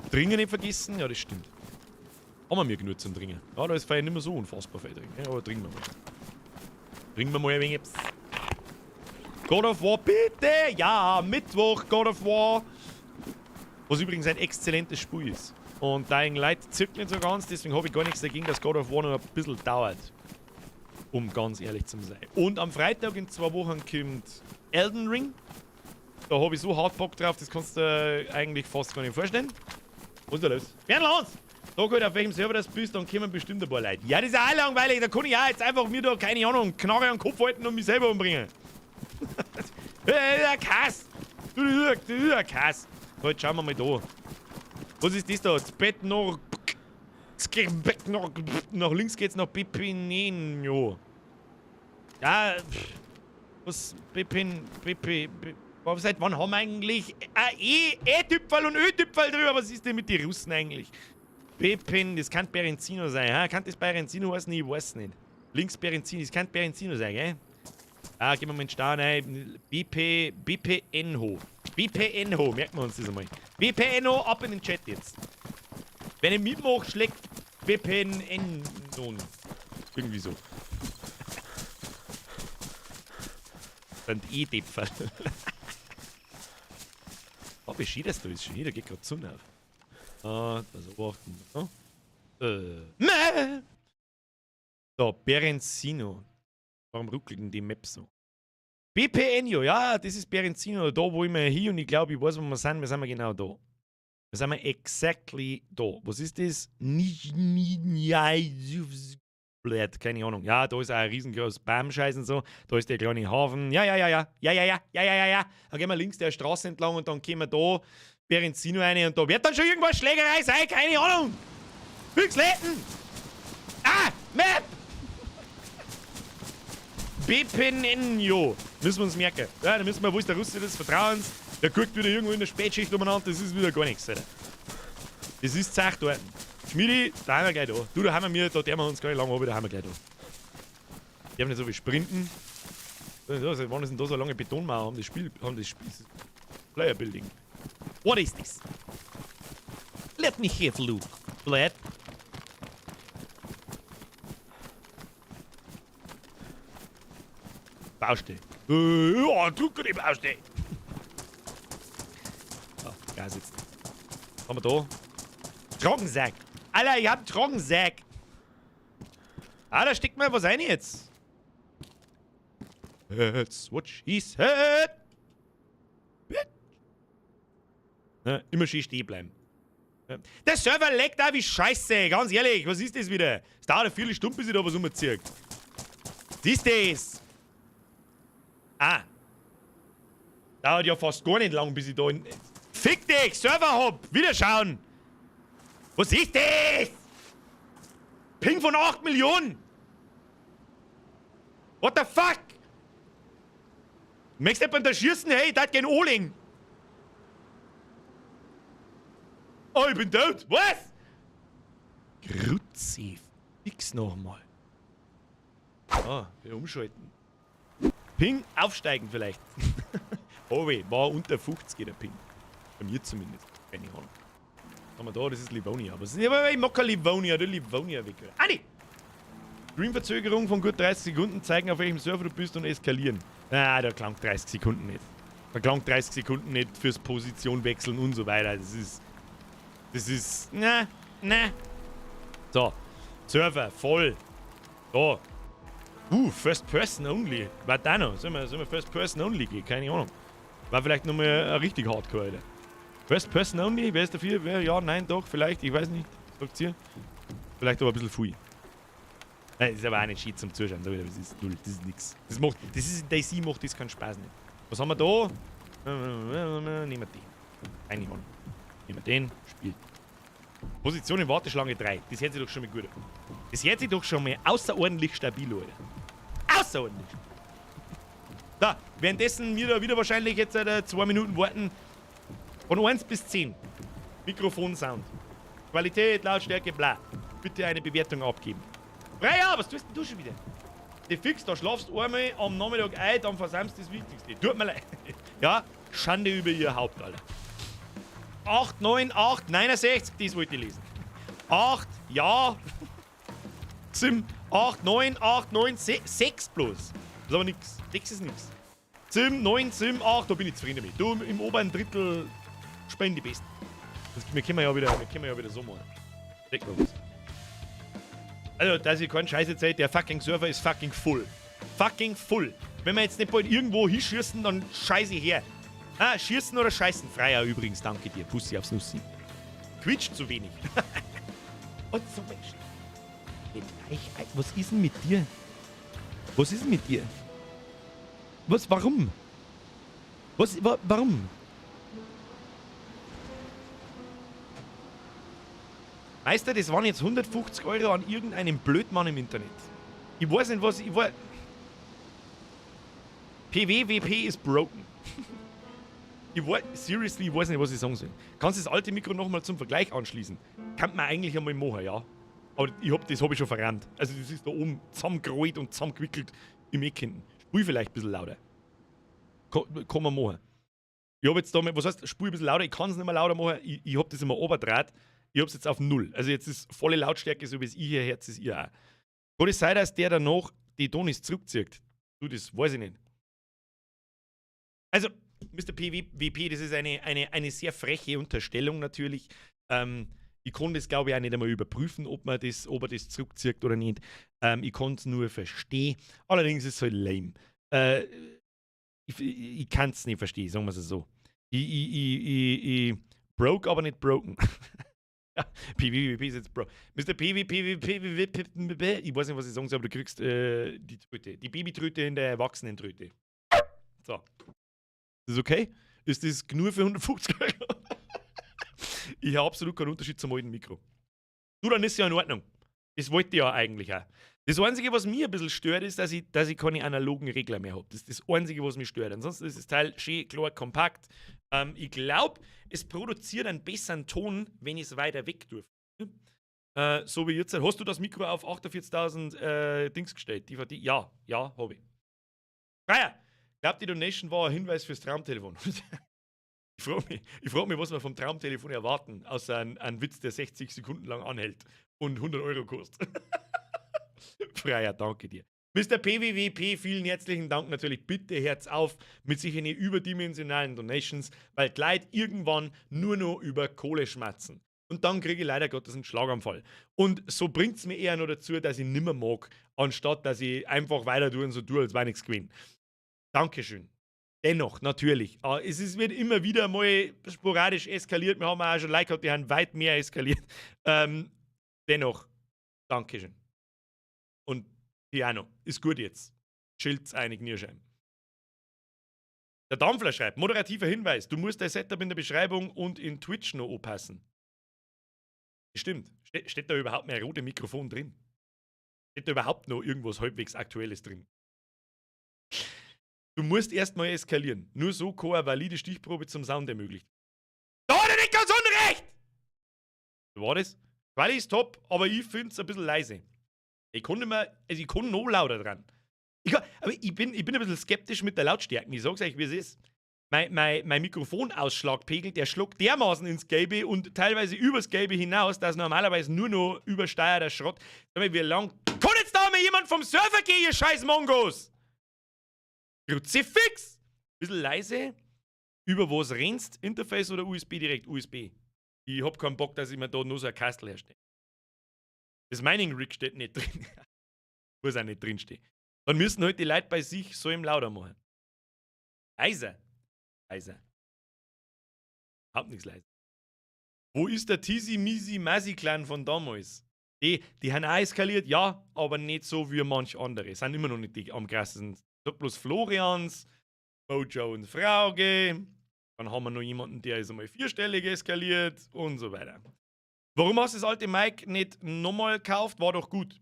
Dringen nicht vergessen? Ja, das stimmt. Haben wir mir genug zum Dringen. Ja, da ist vielleicht nicht mehr so unfassbar viel drin. Ja, aber trinken wir mal. Trinken wir mal ein wenig. God of War, bitte! Ja, Mittwoch, God of War. Was übrigens ein exzellentes Spiel ist. Und Dying Light zirkt nicht so ganz, deswegen habe ich gar nichts dagegen, dass God of War noch ein bisschen dauert. Um ganz ehrlich zu sein. Und am Freitag in 2 Wochen kommt Elden Ring. Da habe ich so hart Bock drauf, das kannst du dir eigentlich fast gar nicht vorstellen. Was ist da los? Bernlands! Sag halt, auf welchem Server das bist, dann kommen bestimmt ein paar Leute. Ja, das ist auch langweilig, da kann ich auch jetzt einfach mir da, keine Ahnung, Knarre an den Kopf halten und mich selber umbringen. Das ist ein Kass! Du, das ist ein Kass! So, jetzt schauen wir mal da. Was ist das da? Das Bett noch. Nach links geht's nach Pepineno. Ja, pff. Was? Pepin. Pepe. Seit wann haben wir eigentlich E-Tüpferl und Ö-Tüpferl drüber? Was ist denn mit den Russen eigentlich? Pepin, das kann Berenzino sein. Ha? Kann das Berenzino heißen? Ich weiß nicht. Links Berenzino, das kann Berenzino sein, gell? Ah, gehen wir mal in den Stau rein. BP, BPNho. BPNho, merken wir uns das einmal. BPNho, ab in den Chat jetzt. Wenn ich mitmache, schlägt BPN nun. Irgendwie so. Dann E-Depferl. Oh, wie schön das da ist. Schön, da geht grad die Sonne auf. Ah, also achten. Meh! So, Berenzino. Warum ruckelt denn die Map so? BPNjo, ja, das ist Berenzino, da wo ich mir hin und ich glaube, ich weiß, wo wir sind. Wir sind genau da. Wir sind exactly da. Was ist das? Blöd, keine Ahnung. Ja, da ist auch ein riesengroßes Baumscheiß und so. Da ist der kleine Hafen. Ja, ja, ja, ja. Ja, ja, ja, ja, ja, ja, ja. Dann gehen wir links der Straße entlang und dann kommen wir da Berenzino rein und da wird dann schon irgendwas Schlägerei sein, keine Ahnung. Füchsletten! Ah! Map! BPNjo. Müssen wir uns merken. Ja, da müssen wir, wo ist der Russe des Vertrauens? Der guckt wieder irgendwo in der Spätschicht umeinander, das ist wieder gar nichts, Alter. Das ist zach dort. Schmiedi, da haben wir gleich da. Du, da haben wir, da dürfen wir uns gar nicht lange runter, da haben wir gleich da. Die haben nicht so viel Sprinten. Seit wann ist denn da so lange Betonmauer? Haben das Spiel, haben das Spiel, Player Building. What is this? Let me have a look. Blad. Baustelle. Ja, drücke die Baustelle. Oh, Gas jetzt. Was haben wir da? Trockensack. Alter, ich hab einen Trockensack. Ah, da steckt mal was rein jetzt. That's what she said. Bitch. Ja, immer schön stehen bleiben. Ja. Der Server leckt auch wie Scheiße, ganz ehrlich. Was ist das wieder? Es dauert eine Viertelstunde, bis ich da was umziehe. Was ist das? Ah. Dauert ja fast gar nicht lang, bis ich da in... Fick dich! Server hab! Wiederschauen! Was ist das? Ping von 8 Millionen! What the fuck? Möchtest du jemanden da schießen? Hey, das geht Oling! Oh, ich bin tot! Was? Kruzifix nochmal. Ah, wir umschalten. Ping aufsteigen vielleicht. Oh weh, war unter 50 der Ping. Bei mir zumindest. Keine Ahnung. Was haben wir da? Das ist Livonia. Aber ich mag kein Livonia, der Livonia weg. Andi! Streamverzögerung von gut 30 Sekunden zeigen, auf welchem Server du bist und eskalieren. Ah, da klang 30 Sekunden nicht. Verklangt 30 Sekunden nicht fürs Position wechseln und so weiter. Das ist, na, na. So, Server, voll. So. First Person Only. War da noch? Sollen wir First Person Only gehen? Keine Ahnung. War vielleicht nochmal richtig hardcore, Alter. First Person Only? Wer ist dafür? Wer? Ja, nein, doch, vielleicht, ich weiß nicht. Sagt ihr? Vielleicht aber ein bisschen viel. Nein, das ist aber auch nicht schön zum Zuschauen. Sag ich, das ist null, das ist nix. Das ist in DayZ macht das keinen Spaß nicht. Was haben wir da? Nehmen wir den. Keine Ahnung. Nehmen wir den, spielt. Position in Warteschlange 3. Das hört sich doch schon mal gut an. Das hört sich doch schon mal außerordentlich stabil an, Alter. Außerordentlich. Da, währenddessen wir da wieder wahrscheinlich jetzt 2 Minuten warten. Von 1 bis 10. Mikrofonsound. Qualität, Lautstärke, bla. Bitte eine Bewertung abgeben. Freya, was tust denn du schon wieder? Die fix, da schlafst du einmal am Nachmittag ein, dann versäumst du das Wichtigste. Tut mir leid. Ja, Schande über ihr Haupt, Alter. 8, 9, 8, 69, das wollte ich lesen. 8, ja. 7, 8, 9, 8, 9, 6, 6 bloß. Das ist aber nix. 6 ist nix. 7, 9, 7, 8, da bin ich zufrieden damit. Du im oberen Drittel spielen die Besten. Das, wir können ja wieder so machen. Deck mal was. Also, dass ich keinen Scheiß erzählt, der fucking Server ist fucking full. Fucking full. Wenn wir jetzt nicht bald irgendwo hinschießen, dann scheiße ich her. Ah, schießen oder scheißen? Freier übrigens, danke dir. Pussy aufs Nussi. Quietscht zu wenig. Und so, Mensch. Mit euch, was ist denn mit dir? Was ist denn mit dir? Was, warum? Was, wa warum? Meister, das waren jetzt 150 € an irgendeinem Blödmann im Internet. Ich weiß nicht, was ich weiß. PWWP ist broken. Ich weiß, seriously, ich weiß nicht, was ich sagen soll. Kannst du das alte Mikro nochmal zum Vergleich anschließen? Kann man eigentlich einmal machen, ja. Aber das hab ich schon verrannt. Also das ist da oben zusammengerollt und zusammengewickelt im Eck hinten. Spul vielleicht ein bisschen lauter. Kann man machen. Ich hab jetzt da, was heißt, spul ein bisschen lauter, ich kann es nicht mehr lauter machen, ich hab das immer oberdraht. Ich hab's jetzt auf null. Also jetzt ist volle Lautstärke, so wie es ich hier hört, ist ihr auch. Kann es sein, dass der danach die Donis zurückzieht? Du, das weiß ich nicht. Also, Mr. PWP, das ist eine sehr freche Unterstellung natürlich. Ich konnte es, glaube ich, auch nicht einmal überprüfen, ob er das zurückzieht oder nicht. Ich konnte es nur verstehen. Allerdings ist es halt lame. Ich kann es nicht verstehen, sagen wir es so. Ich broke, aber nicht broken. Ja, PWP ist jetzt broke. Mr. PWPWPWP, ich weiß nicht, was ich sagen soll, aber du kriegst die Tröte. Die Babytröte in der Erwachsenentröte. So. Ist das okay? Ist das genug für 150 €? Ich habe absolut keinen Unterschied zum alten Mikro. Du, dann ist ja in Ordnung. Das wollte ich ja eigentlich auch. Das Einzige, was mir ein bisschen stört, ist, dass ich keine analogen Regler mehr habe. Das ist das Einzige, was mich stört. Ansonsten ist das Teil schön, klar, kompakt. Ich glaube, es produziert einen besseren Ton, wenn ich es weiter weg tue. So wie jetzt. Hast du das Mikro auf 48.000 Dings gestellt? DVD? Ja, habe ich. Freier! Ich glaube, die Donation war ein Hinweis fürs Traumtelefon. Ich frag mich, was wir vom Traumtelefon erwarten, außer ein Witz, der 60 Sekunden lang anhält und 100 € kostet. Freier, danke dir. Mr. PWWP, vielen herzlichen Dank natürlich. Bitte hört's auf mit sich eine überdimensionalen Donations, weil die Leute irgendwann nur noch über Kohle schmatzen. Und dann kriege ich leider Gottes einen Schlaganfall. Und so bringt es mir eher noch dazu, dass ich nimmer mag, anstatt dass ich einfach weiter tue und so tue, als wäre nichts gewesen. Dankeschön. Dennoch, natürlich. Es wird immer wieder mal sporadisch eskaliert. Wir haben auch schon Leute gehabt, die haben weit mehr eskaliert. Dennoch, Dankeschön. Und Piano. Ist gut jetzt. Chillt's einig Nierschein. Der Dampfler schreibt: Moderativer Hinweis, du musst dein Setup in der Beschreibung und in Twitch noch anpassen. Stimmt. Steht da überhaupt mehr Rode Mikrofon drin? Steht da überhaupt noch irgendwas halbwegs Aktuelles drin? Du musst erstmal eskalieren. Nur so kann eine valide Stichprobe zum Sound ermöglicht. Da hat er nicht ganz unrecht! Wie war das? Quali ist top, aber ich finde es ein bisschen leise. Ich kann nicht mehr, also ich kann noch lauter dran. Aber ich bin ein bisschen skeptisch mit der Lautstärke. Ich sag's euch, wie es ist. Mein Mikrofonausschlagpegel, der schlägt dermaßen ins Gelbe und teilweise übers Gelbe hinaus, dass normalerweise nur noch übersteuerter Schrott. Sag mal, wie lang kann jetzt da mal jemand vom Server gehen, ihr scheiß Mongos? Kruzifix! Bisschen leise. Über was rennst? Interface oder USB direkt? USB. Ich hab keinen Bock, dass ich mir da nur so ein Kastel herstelle. Das Mining Rig steht nicht drin. Muss auch nicht drinstehen. Dann müssen halt die Leute bei sich so im Lauter machen. Leiser. Leiser. Hab nichts leiser. Wo ist der Tisi Misi Masi Clan von damals? Die haben auch eskaliert, ja, aber nicht so wie manch andere. Sind immer noch nicht die am krassesten. Bloß Florians, Mojo und Frauge. Dann haben wir noch jemanden, der ist einmal vierstellig eskaliert und so weiter. Warum hast du das alte Mic nicht nochmal gekauft? War doch gut.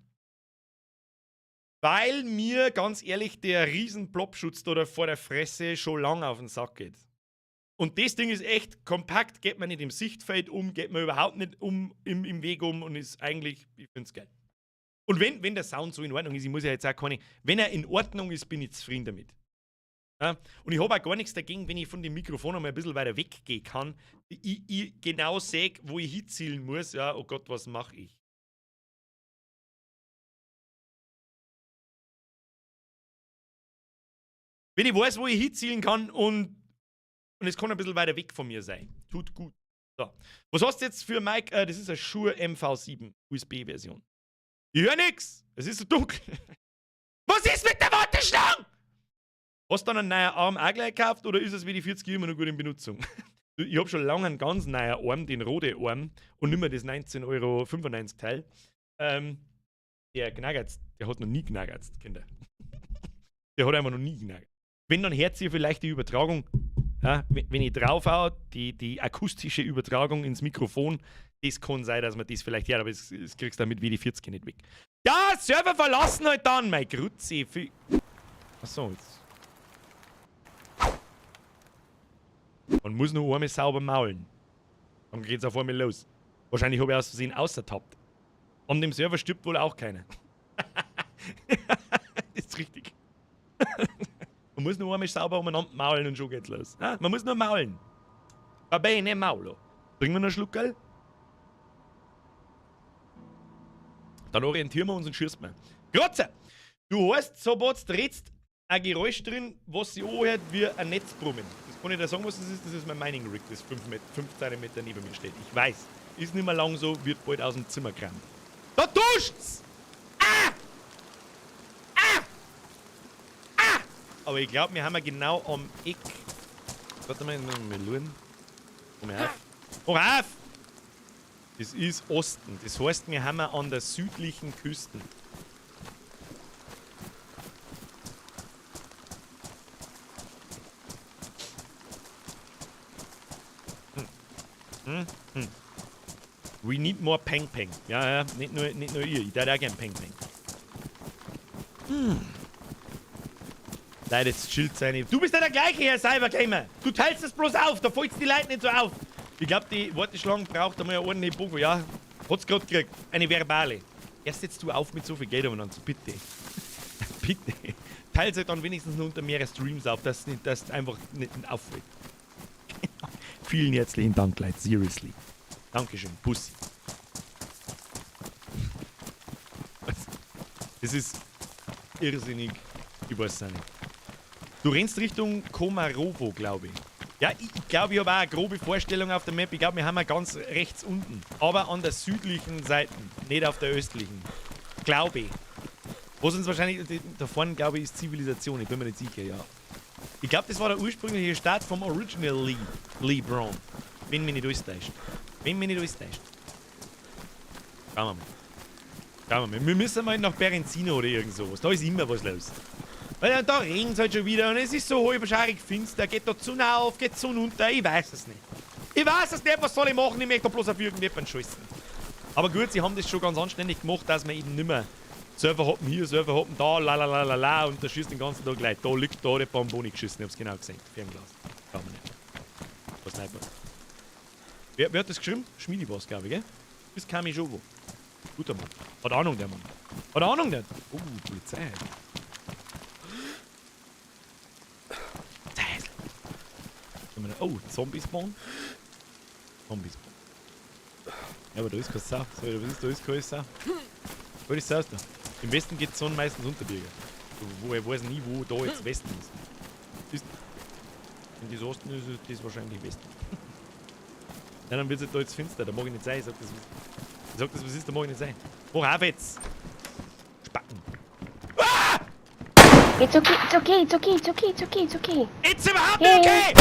Weil mir, ganz ehrlich, der riesen Plopschutz da vor der Fresse schon lange auf den Sack geht. Und das Ding ist echt kompakt, geht man nicht im Sichtfeld um, geht man überhaupt nicht um, im Weg um und ist eigentlich, ich find's geil. Und wenn der Sound so in Ordnung ist, ich muss ja jetzt auch keine, wenn er in Ordnung ist, bin ich zufrieden damit. Ja? Und ich habe auch gar nichts dagegen, wenn ich von dem Mikrofon einmal ein bisschen weiter weggehen kann, ich genau sehe, wo ich hinzielen muss, ja, oh Gott, was mache ich? Wenn ich weiß, wo ich hinzielen kann und es kann ein bisschen weiter weg von mir sein. Tut gut. So. Was hast du jetzt für Mic? Das ist eine Shure MV7 USB-Version. Ich höre nix! Es ist so dunkel. Was ist mit der Warteschlange? Hast du dann einen neuen Arm auch gleich gekauft oder ist es wie die 40 immer noch gut in Benutzung? Ich hab schon lange einen ganz neuen Arm, den roten Arm, und nicht mehr das 19,95 € Teil. Der knackert, der hat noch nie knackert, Kinder. Der hat einfach noch nie knackert. Wenn, dann hört ihr vielleicht die Übertragung, ja, wenn ich draufhau, die akustische Übertragung ins Mikrofon, das kann sein, dass man das vielleicht hört, aber das kriegst du damit wie die 40 nicht weg. Ja, Server verlassen halt dann, mein Grütze. Achso, jetzt. Man muss nur einmal sauber maulen. Dann geht's auf einmal los. Wahrscheinlich habe ich aus Versehen außertappt. An dem Server stirbt wohl auch keiner. Das ist richtig. Man muss nur einmal sauber umeinander maulen und schon geht's los. Ja, man muss nur maulen. Va bene, maulo. Bringen wir noch einen Schluck, gell? Dann orientieren wir uns und schießen wir. Grütze! Du hast, sobald du redst, ein Geräusch drin, was sich anhört wie ein Netzbrummen. Das kann ich dir sagen, was das ist. Das ist mein Mining Rig, das 15 Meter neben mir steht. Ich weiß, ist nicht mehr lang so, wird bald aus dem Zimmer kramen. Da duscht's! Ah! Ah! Ah! Aber ich glaube, wir haben ja genau am Eck. Warte mal, wir schauen. Komm auf. Komm auf! Das ist Osten. Das heißt, wir haben ja an der südlichen Küste. We need more Peng Peng. Ja, ja, nicht nur ihr. Ich würde auch gern Peng Peng. Leute, jetzt chillt seine. Du bist ja der gleiche, Herr Cybergamer. Du teilst das bloß auf, da fällt's die Leute nicht so auf. Ich glaube, die Warteschlange braucht einmal eine ordentliche Bogen. Ja, hat's grad gekriegt. Eine verbale. Erst jetzt du auf mit so viel Geld umeinander. Bitte. Bitte. Teils halt dann wenigstens nur unter mehrere Streams auf, dass es einfach nicht auffällt. Vielen herzlichen Dank, Leute. Seriously. Dankeschön. Bussi. Das ist irrsinnig. Ich weiß es auch nicht. Du rennst Richtung Komarovo, glaube ich. Ja, ich glaube, ich habe auch eine grobe Vorstellung auf der Map. Ich glaube, wir haben ja ganz rechts unten. Aber an der südlichen Seite, nicht auf der östlichen. Glaube ich. Was uns wahrscheinlich... Da vorne, glaube ich, ist Zivilisation. Ich bin mir nicht sicher, ja. Ich glaube, das war der ursprüngliche Start vom Original Lee Brown. Wenn mich nicht alles täuscht. Wenn mich nicht alles täuscht. Schauen wir mal. Schauen wir mal. Wir müssen mal nach Berenzino oder irgend sowas. Da ist immer was los. Weil da regnet es halt schon wieder und es ist so halb schaurig finster. Geht da die Sonne auf, geht die Sonne unter. Ich weiß es nicht. Ich weiß es nicht, was soll ich machen? Ich möchte da bloß auf irgendjemanden scheißen. Aber gut, sie haben das schon ganz anständig gemacht, dass man eben nicht mehr Server hoppen hier, Server hoppen da, la la la la la und da schießt den ganzen Tag Leute. Da liegt da der Bamboni geschissen, ich hab's genau gesehen. Fernglas. Kann man nicht. Was Sniper. Wer hat das geschrieben? Schmiedi war's, glaube ich, gell? Das kam ich schon wo. Guter Mann. Hat Ahnung, der Mann. Hat Ahnung, der. Oh, Polizei. Oh, Zombie-Spawn. Zombie-Spawn. Ja, aber da ist keine Sau. So, was ist, da ist keine Sau. Wo ist das da? Im Westen geht die Sonne meistens unter, Birger. Wo ich weiß nie, wo da jetzt Westen ist. Wenn das Osten ist, ist das wahrscheinlich Westen. Ja, dann wird es da jetzt finster, da mag ich nicht sein. Ich sag das, was ist, da mag ich nicht sein. Mach auf jetzt! Spacken. Ah! It's okay, it's okay, it's okay, it's okay, it's okay, it's okay. It's überhaupt nicht Hey. okay!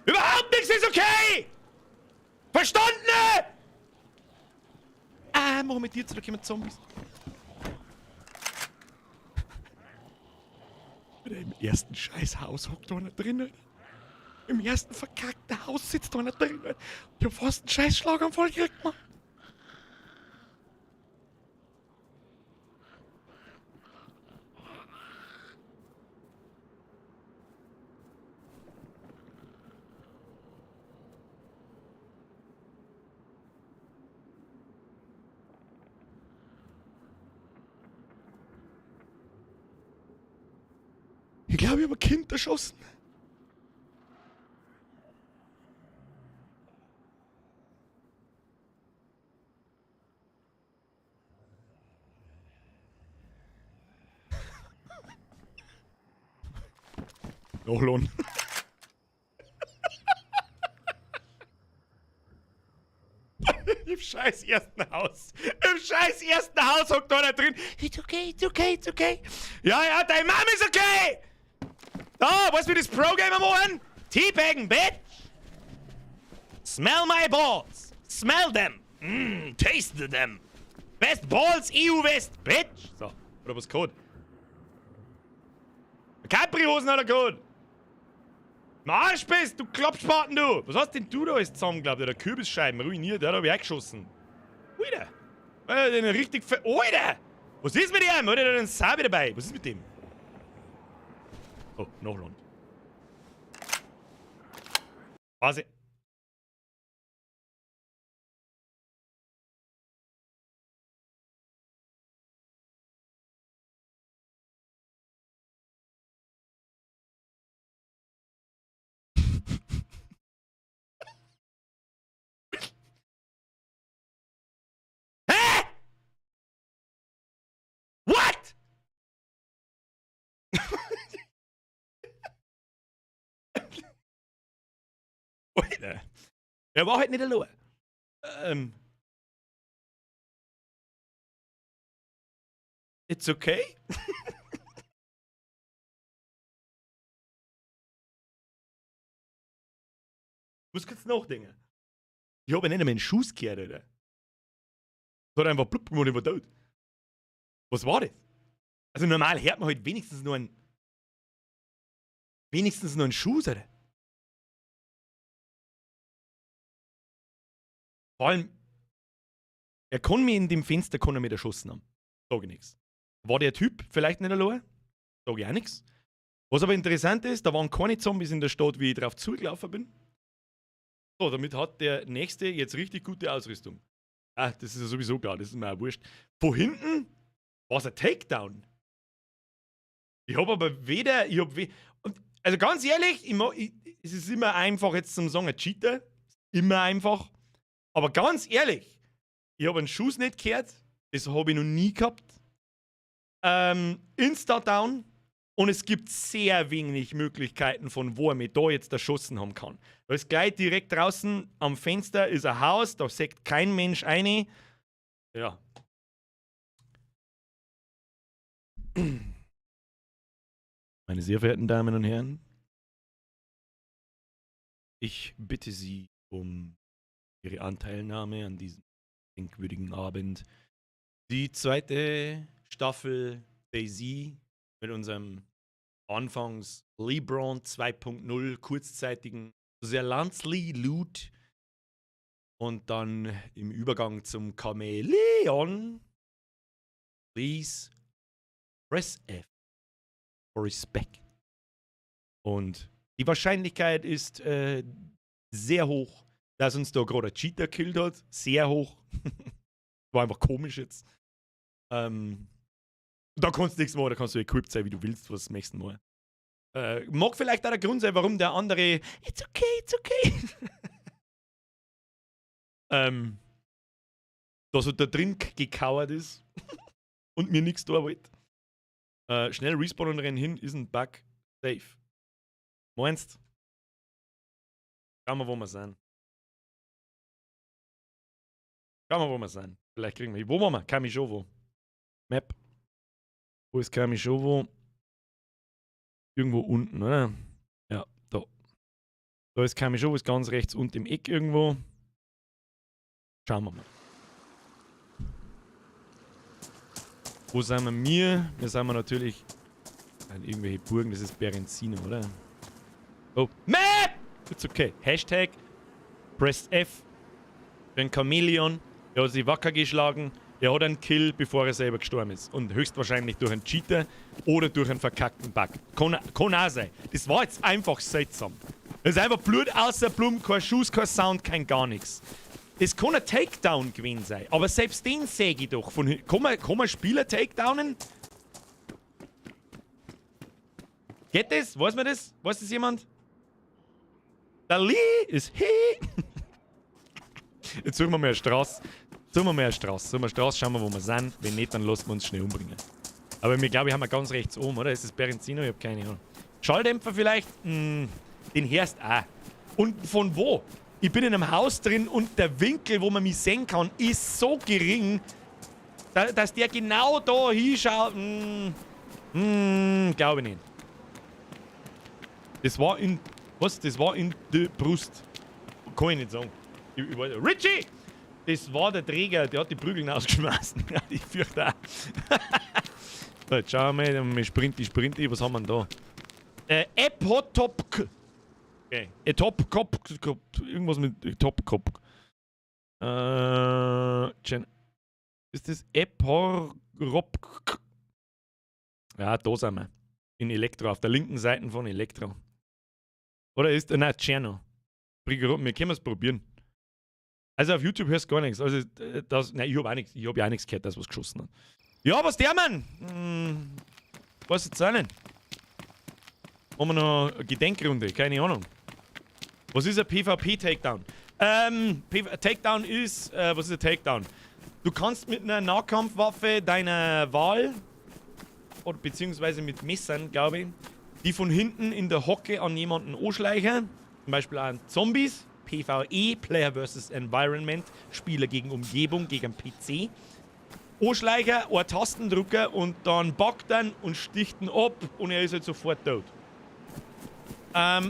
Überhaupt nichts ist okay! Verstanden? Ah, mach mit dir zu, da kommen Zombies. Im ersten scheiß Haus hockt einer drin, Alter. Im ersten verkackten Haus sitzt einer drin, Alter. Ich hab fast einen scheiß Schlaganfall gekriegt, Mann. Ich glaube, ich habe ein Kind erschossen. Nachladen. Im scheiß ersten Haus. Im scheiß ersten Haus hockt einer drin. It's okay, it's okay, it's okay. Ja, ja, deine Mom ist okay. Da, weißt du, wie das Pro-Gamer machen? Teabaggen, bitch. Smell my balls. Smell them. Taste them. Best balls EU West, bitch. So, oder was Code? Capri-Hosen hat er Code. Marsch bist, du Kloppspaten, du! Was hast denn du da alles zusammengeglaubt? Der Kürbisscheiben ruiniert, der hab ich eingeschossen. Alter! Alter, den richtig ver. Alter! Was ist mit ihm? Alter, der hat einen Sabi dabei. Was ist mit dem? Oh, Nachladen. Was? Hä? What? Alter. Er war halt nicht allein. It's okay? Muss kurz nachdenken. Ich habe nicht einmal einen Schuss gehört, Alter. Es hat einfach blub gemacht und ich war tot. Was war das? Also normal hört man halt wenigstens nur einen Schuss, Alter. Vor allem, er kann mich in dem Fenster kann er mich erschossen haben. Sag ich nix. War der Typ vielleicht nicht allein? Sag ich auch nix. Was aber interessant ist, da waren keine Zombies in der Stadt, wie ich drauf zugelaufen bin. So, damit hat der Nächste jetzt richtig gute Ausrüstung. Ah, das ist ja sowieso klar, das ist mir auch wurscht. Von hinten war es ein Takedown. Ich hab aber weder, ich hab we und, also ganz ehrlich, es ist immer einfach jetzt zum sagen, ein Cheater. Immer einfach. Aber ganz ehrlich, ich hab einen Schuss nicht gehört. Das hab ich noch nie gehabt. Insta-Down. Und es gibt sehr wenig Möglichkeiten, von wo er mich da jetzt erschossen haben kann. Da ist gleich direkt draußen am Fenster ist ein Haus, da sägt kein Mensch rein. Ja. Meine sehr verehrten Damen und Herren, ich bitte Sie um Ihre Anteilnahme an diesem denkwürdigen Abend. Die zweite Staffel DayZ mit unserem anfangs LeBron 2.0 kurzzeitigen sehr Lanzli Loot und dann im Übergang zum Chamäleon. Please press F for respect. Und die Wahrscheinlichkeit ist sehr hoch, dass uns da gerade ein Cheater gekillt hat. Sehr hoch. War einfach komisch jetzt. Da kannst du nichts machen, da kannst du equipped sein, wie du willst, was möchtest du machen. Mag vielleicht auch der Grund sein, warum der andere "It's okay, it's okay" da so da drin gekauert ist. Und mir nichts da wollt. Schnell respawnen und rennen hin, ist ein Bug. Safe. Meinst? Schauen wir, wo wir sind. Schauen wir, wo wir sind. Vielleicht kriegen wir hin. Wo waren wir? Kamischowo. Map. Wo ist Kamischowo? Irgendwo unten, oder? Ja, da. Da ist Kamischowo, ist ganz rechts unten im Eck irgendwo. Schauen wir mal. Wo sind wir? Wir? Wir sind wir natürlich an irgendwelche Burgen, das ist Berenzino, oder? Oh, Map! It's okay. Hashtag Press F für ein Chamäleon. Er hat sich wacker geschlagen. Er hat einen Kill, bevor er selber gestorben ist. Und höchstwahrscheinlich durch einen Cheater oder durch einen verkackten Bug. Kann auch sein. Das war jetzt einfach seltsam. Es ist einfach Blut aus der Blume, kein Schuss, kein Sound, kein gar nichts. Es kann ein Takedown gewesen sein, aber selbst den sehe ich doch. Kann man Spieler takedownen? Geht das? Weiß man das? Weiß das jemand? Der Lee ist he. Jetzt suchen wir mal eine Straße. Suchen wir mal eine Straße. Suchen wir eine Straße, schauen wir, wo wir sind. Wenn nicht, dann lassen wir uns schnell umbringen. Aber wir, glaube ich, haben wir ganz rechts oben, oder? Ist das Berenzino? Ich hab keine Ahnung. Schalldämpfer vielleicht? Den hörst auch. Und von wo? Ich bin in einem Haus drin und der Winkel, wo man mich sehen kann, ist so gering, dass der genau da hinschaut. Glaube ich nicht. Das war in... Was? Das war in der Brust. Kann ich nicht sagen. Ich weiß, Richie! Das war der Träger, der hat die Prügeln ausgeschmissen. Ja, ich fürchte auch. So, jetzt schauen wir mal, Sprinti, Sprinti, was haben wir denn da? Epotop. Okay. Etop-Kop, irgendwas mit Top-Kop. Ist das Eporop? Ja, da sind wir. In Elektro, auf der linken Seite von Elektro. Oder ist, nein, Tscherno. Wir können es probieren. Also auf YouTube hörst du gar nichts. Also, das, nein, ich hab auch nichts, ich hab ja auch nichts gehört, dass was geschossen hat. Ja, was der Mann? Was jetzt auch nicht? Machen wir noch eine Gedenkrunde, keine Ahnung. Was ist ein PvP-Takedown? Takedown ist, was ist ein Takedown? Du kannst mit einer Nahkampfwaffe deiner Wahl, oder beziehungsweise mit Messern, glaube ich, die von hinten in der Hocke an jemanden anschleichen, zum Beispiel an Zombies, PvE, Player versus Environment, Spieler gegen Umgebung, gegen PC. Anschleicher, einen Tastendrücker und dann backt er und sticht ihn ab und er ist halt sofort tot.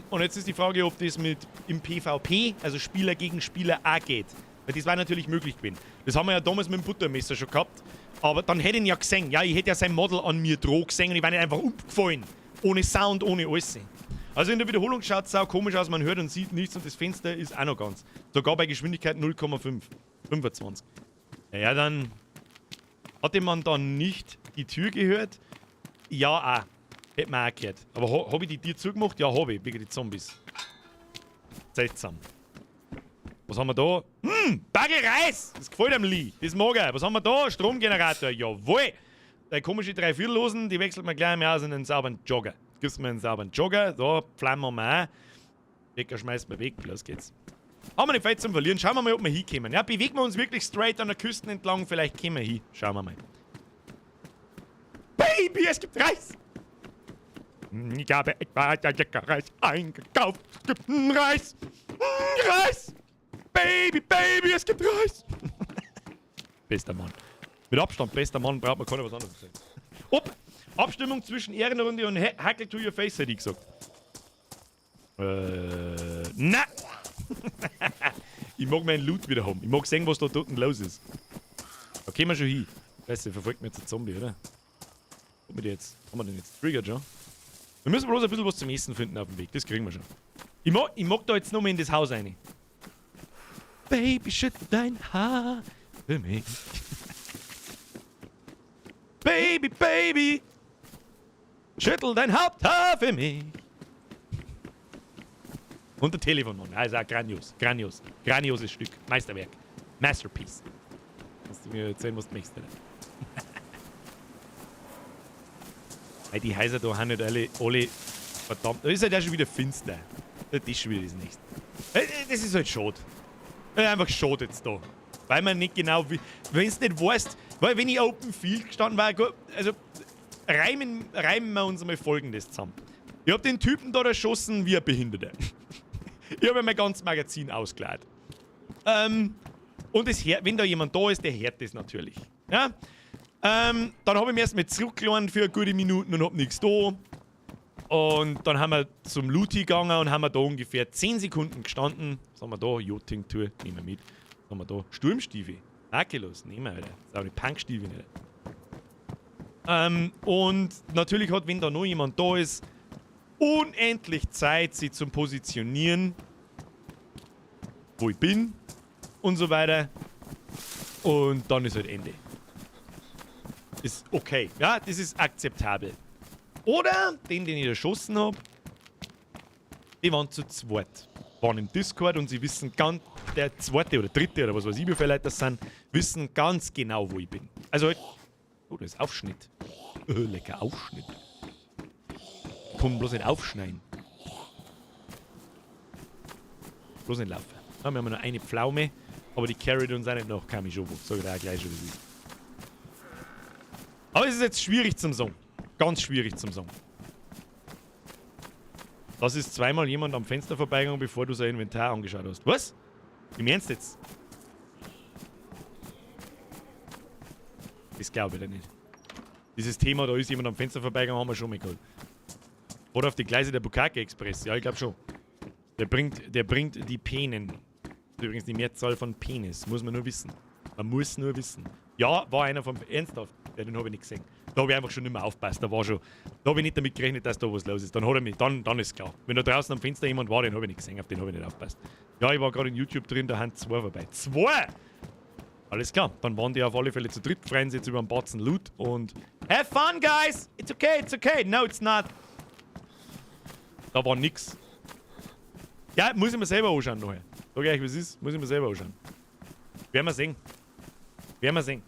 Und jetzt ist die Frage, ob das mit im PvP, also Spieler gegen Spieler, auch geht. Weil das war natürlich möglich gewesen. Das haben wir ja damals mit dem Buttermesser schon gehabt. Aber dann hätte ich ihn ja gesehen. Ja, ich hätte ja sein Model an mir droh gesehen und ich war nicht einfach umgefallen. Ohne Sound, ohne alles. Also in der Wiederholung schaut es auch komisch aus, man hört und sieht nichts und das Fenster ist auch noch ganz. Sogar bei Geschwindigkeit 0,5. 25. Naja, dann... Hatte man dann nicht die Tür gehört? Ja, auch. Hätte man auch gehört. Aber hab ich die Tür zugemacht? Ja, hab ich. Wegen die Zombies. Seltsam. Was haben wir da? Bagel Reis! Das gefällt dem Lee. Das mag er. Was haben wir da? Stromgenerator. Jawohl! Der komische Dreiviertelhosen, die wechselt man gleich mal aus in einen sauberen Jogger. Gibst mir einen sauberen Jogger. Da pflanzen wir mal ein. Wecker schmeißt man weg. Los geht's. Haben wir nicht viel zum Verlieren. Schauen wir mal, ob wir hinkommen. Ja, bewegen wir uns wirklich straight an der Küste entlang. Vielleicht kommen wir hin. Schauen wir mal. Baby, es gibt Reis! Ich habe etwa lecker Reis eingekauft. Es gibt Reis! Reis! Baby, Baby, es gibt Reis! Bester Mann. Mit Abstand, bester Mann, braucht man keine was anderes sagen. Ob! Abstimmung zwischen Ehrenrunde und Hackle to your face, hätte ich gesagt. Na! Ich mag meinen Loot wieder haben. Ich mag sehen, was da unten los ist. Da kommen wir schon hin. Weißt du, verfolgt mir jetzt ein Zombie, oder? Haben wir den jetzt, haben wir den jetzt triggert schon? Wir müssen bloß ein bisschen was zum Essen finden auf dem Weg. Das kriegen wir schon. Ich mag da jetzt nochmal in das Haus rein. Baby, schüttel dein Haar für mich. Baby, Baby, schüttel dein Haupthaar für mich. Und der Telefonmann. Also auch grandios, grandios, grandioses Stück. Meisterwerk. Masterpiece. Kannst du mir erzählen, was du möchtest, oder? Weil die Häuser da haben nicht alle verdammt. Da ist halt auch schon wieder finster. Das ist schon wieder das nächste. Das ist halt schade. Das ist einfach schade jetzt da. Weil man nicht genau, wenn es nicht weißt, weil wenn ich Open Field gestanden war, also reimen wir uns einmal Folgendes zusammen. Ich hab den Typen da erschossen wie ein Behinderter. Ich hab ihm mein ganzes Magazin ausgeladen. Und es, wenn da jemand da ist, der hört das natürlich. Ja? Dann hab ich mich erstmal zurückgeladen für gute Minuten und hab nichts da. Und dann haben wir zum Looty gegangen und haben wir da ungefähr 10 Sekunden gestanden. Was haben wir da? Joting-Tour, nehmen wir mit. Was haben wir da? Sturmstiefel. Makellos, nehmen wir, Alter. Das ist auch die Punkstiefel nicht. Und natürlich hat, wenn da noch jemand da ist, unendlich Zeit, sich zum Positionieren, wo ich bin und so weiter. Und dann ist halt Ende. Ist okay. Ja, das ist akzeptabel. Oder den, den ich erschossen hab, die waren zu zweit. Waren im Discord und sie wissen ganz, der zweite oder dritte oder was weiß ich, wie viele Leute das sind, wissen ganz genau, wo ich bin. Also halt, oh, das ist Aufschnitt. Lecker Aufschnitt. Komm, bloß nicht aufschneiden. Bloß nicht laufen. Ja, wir haben noch eine Pflaume, aber die carryt uns auch nicht nach Kamischowo. Sag ich dir auch gleich schon, wie es ist. Aber es ist jetzt schwierig zum Sagen. Ganz schwierig zum Sagen. Das ist zweimal jemand am Fenster vorbeigegangen, bevor du sein Inventar angeschaut hast. Was? Im Ernst jetzt? Das glaube ich dir nicht. Dieses Thema, da ist jemand am Fenster vorbeigegangen, haben wir schon mal gehabt. Oder auf die Gleise der Bukake Express. Ja, ich glaub schon. Der bringt die Penen. Das ist übrigens die Mehrzahl von Penis. Muss man nur wissen. Man muss nur wissen. Ja, war einer vom... Ernsthaft? Ja, den hab ich nicht gesehen. Da hab ich einfach schon nicht mehr aufgepasst. Da war schon... Da hab ich nicht damit gerechnet, dass da was los ist. Dann hat er mich... Dann ist klar. Wenn da draußen am Fenster jemand war, den hab ich nicht gesehen. Auf den hab ich nicht aufgepasst. Ja, ich war gerade in YouTube drin, da haben zwei vorbei. Zwei! Alles klar. Dann waren die auf alle Fälle zu dritt. Freuen sich jetzt über einen Batzen Loot und... Have fun, guys! It's okay, it's okay. No, it's not. Da war nix. Ja, muss ich mir selber anschauen nachher. Sag ich euch, wie es ist. Muss ich mir selber anschauen. Werden wir sehen. Werden wir sehen.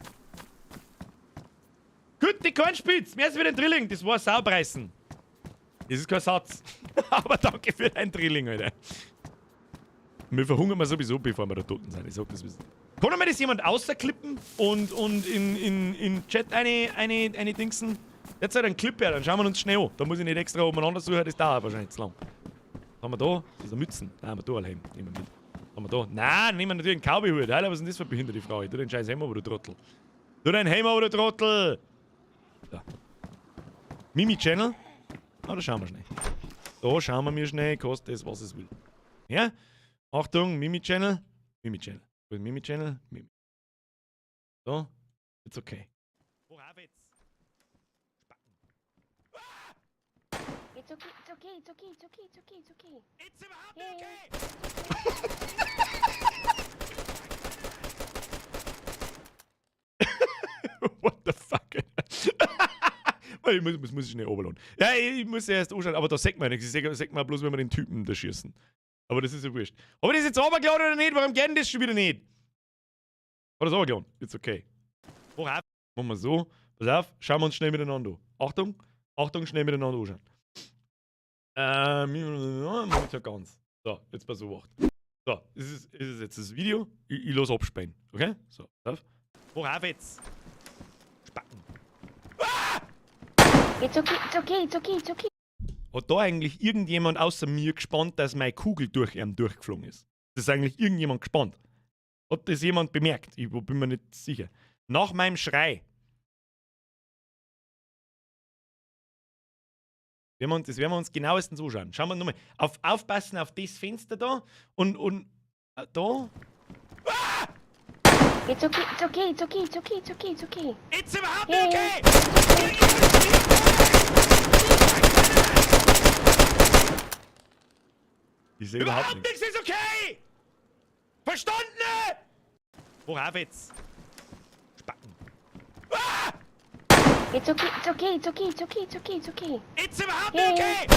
Gut, die Kornspitz. Mehr als für den Drilling. Das war Saubreißen. Das ist kein Satz. Aber danke für dein Drilling, Alter. Wir verhungern wir sowieso, bevor wir da toten sind. Ich sag das, wie es ist. Kann mir das jemand außerklippen und in Chat eine Dingsen? Jetzt halt ein Clip her, dann schauen wir uns schnell an. Da muss ich nicht extra umeinander suchen, das dauert wahrscheinlich zu lang. Was haben wir da? Das ist eine Mützen. Da haben wir da alle Helm. Nehmen wir mit. Was haben wir da? Nein, nehmen wir natürlich einen Cowboy-Hut. Alter, was ist denn das für eine behinderte Frage? Tu den scheiß Helm aber, du Trottel. Tu den Helm aber, du Trottel! Da. Mimi-Channel. Ah, da schauen wir schnell. Da schauen wir mir schnell, kostet es, was es will. Ja? Achtung, Mimi-Channel. Mimi-Channel. Wo ist Mimi-Channel? Mimi. So, it's okay. Worauf jetzt? It's okay, it's okay, it's okay, it's okay, it's okay, it's okay. It's überhaupt nicht okay! What the fuck? Ich muss ich schnell runterladen. Ja, ich muss ja erst anschauen, aber da sieht man nichts. Ich seh man bloß, wenn wir den Typen da schießen. Aber das ist ja wurscht. Hab ich das jetzt runtergeladen oder nicht? Warum geht denn das schon wieder nicht? Hat das runtergeladen? It's okay. Worauf? Machen wir so. Pass auf, schauen wir uns schnell miteinander an. Achtung, Achtung, schnell miteinander anschauen. Machen wir ja ganz. So, jetzt pass auf. So, ist es jetzt das Video? Ich lass abspielen, okay? So, pass auf. Worauf jetzt? Spacken. Ah! It's okay, it's okay, it's okay, it's okay. Hat da eigentlich irgendjemand außer mir gespannt, dass meine Kugel durch ihn durchgeflogen ist? Das ist eigentlich irgendjemand gespannt. Hat das jemand bemerkt? Ich bin mir nicht sicher. Nach meinem Schrei. Das werden wir uns genauestens anschauen. Schauen wir nochmal. Aufpassen auf das Fenster da und da. Ah! It's okay, it's okay, it's okay, it's okay, it's okay, it's okay. It's überhaupt nicht okay! Ich seh überhaupt nichts. Ist okay! Verstanden? Worauf jetzt? Spacken. Ah! It's okay, it's okay, it's okay, it's okay, it's okay, it's okay. It's überhaupt nicht okay!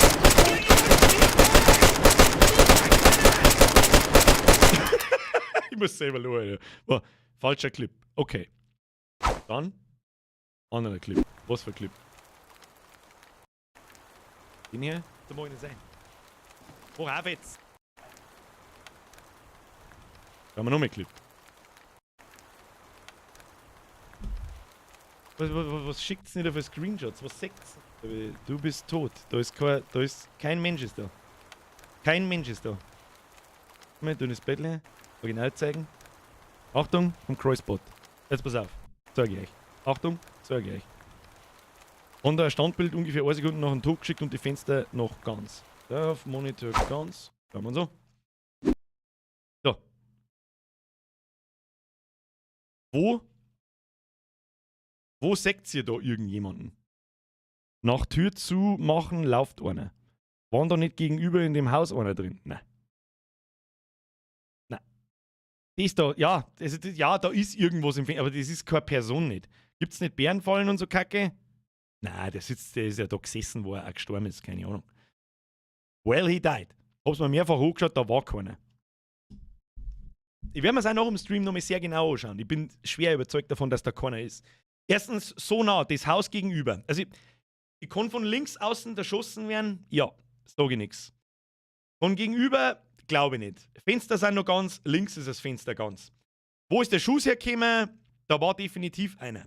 Ich muss selber schauen. Boah, falscher Clip. Okay. Dann. Anderer Clip. Was für ein Clip? Den hier? Da mag ich nicht sein. Worauf jetzt? Da haben wir noch mehr Clip. Was, was, was schickt's denn da für Screenshots? Was sagt's? Du bist tot. Da ist kein Mensch ist da. Kein Mensch ist da. Mal dünnes Bettle. Original zeigen. Achtung, vom Kreuzbot. Jetzt pass auf. Zeige ich euch. Achtung, zeige ich euch. Und da ein Standbild ungefähr 1 Sekunde nach dem Tod geschickt und die Fenster noch ganz. Da auf Monitor ganz. Schauen wir so. So. Wo? Wo seht ihr da irgendjemanden? Nach Tür zu machen, lauft einer. Waren da nicht gegenüber in dem Haus einer drin? Nein. Nein. Das da, ja, das, ja, da ist irgendwas im Fenster, aber das ist keine Person nicht. Gibt's nicht Bärenfallen und so Kacke? Nein, der sitzt, der ist ja da gesessen, wo er auch gestorben ist, keine Ahnung. Well, he died. Hab's mir mehrfach angeschaut, da war keiner. Ich werde mir's auch nach dem Stream nochmal sehr genau anschauen. Ich bin schwer überzeugt davon, dass da keiner ist. Erstens, so nah, das Haus gegenüber. Also, ich kann von links außen erschossen werden, ja, sag ich nix. Von gegenüber, glaube ich nicht. Fenster sind noch ganz, links ist das Fenster ganz. Wo ist der Schuss hergekommen? Da war definitiv einer.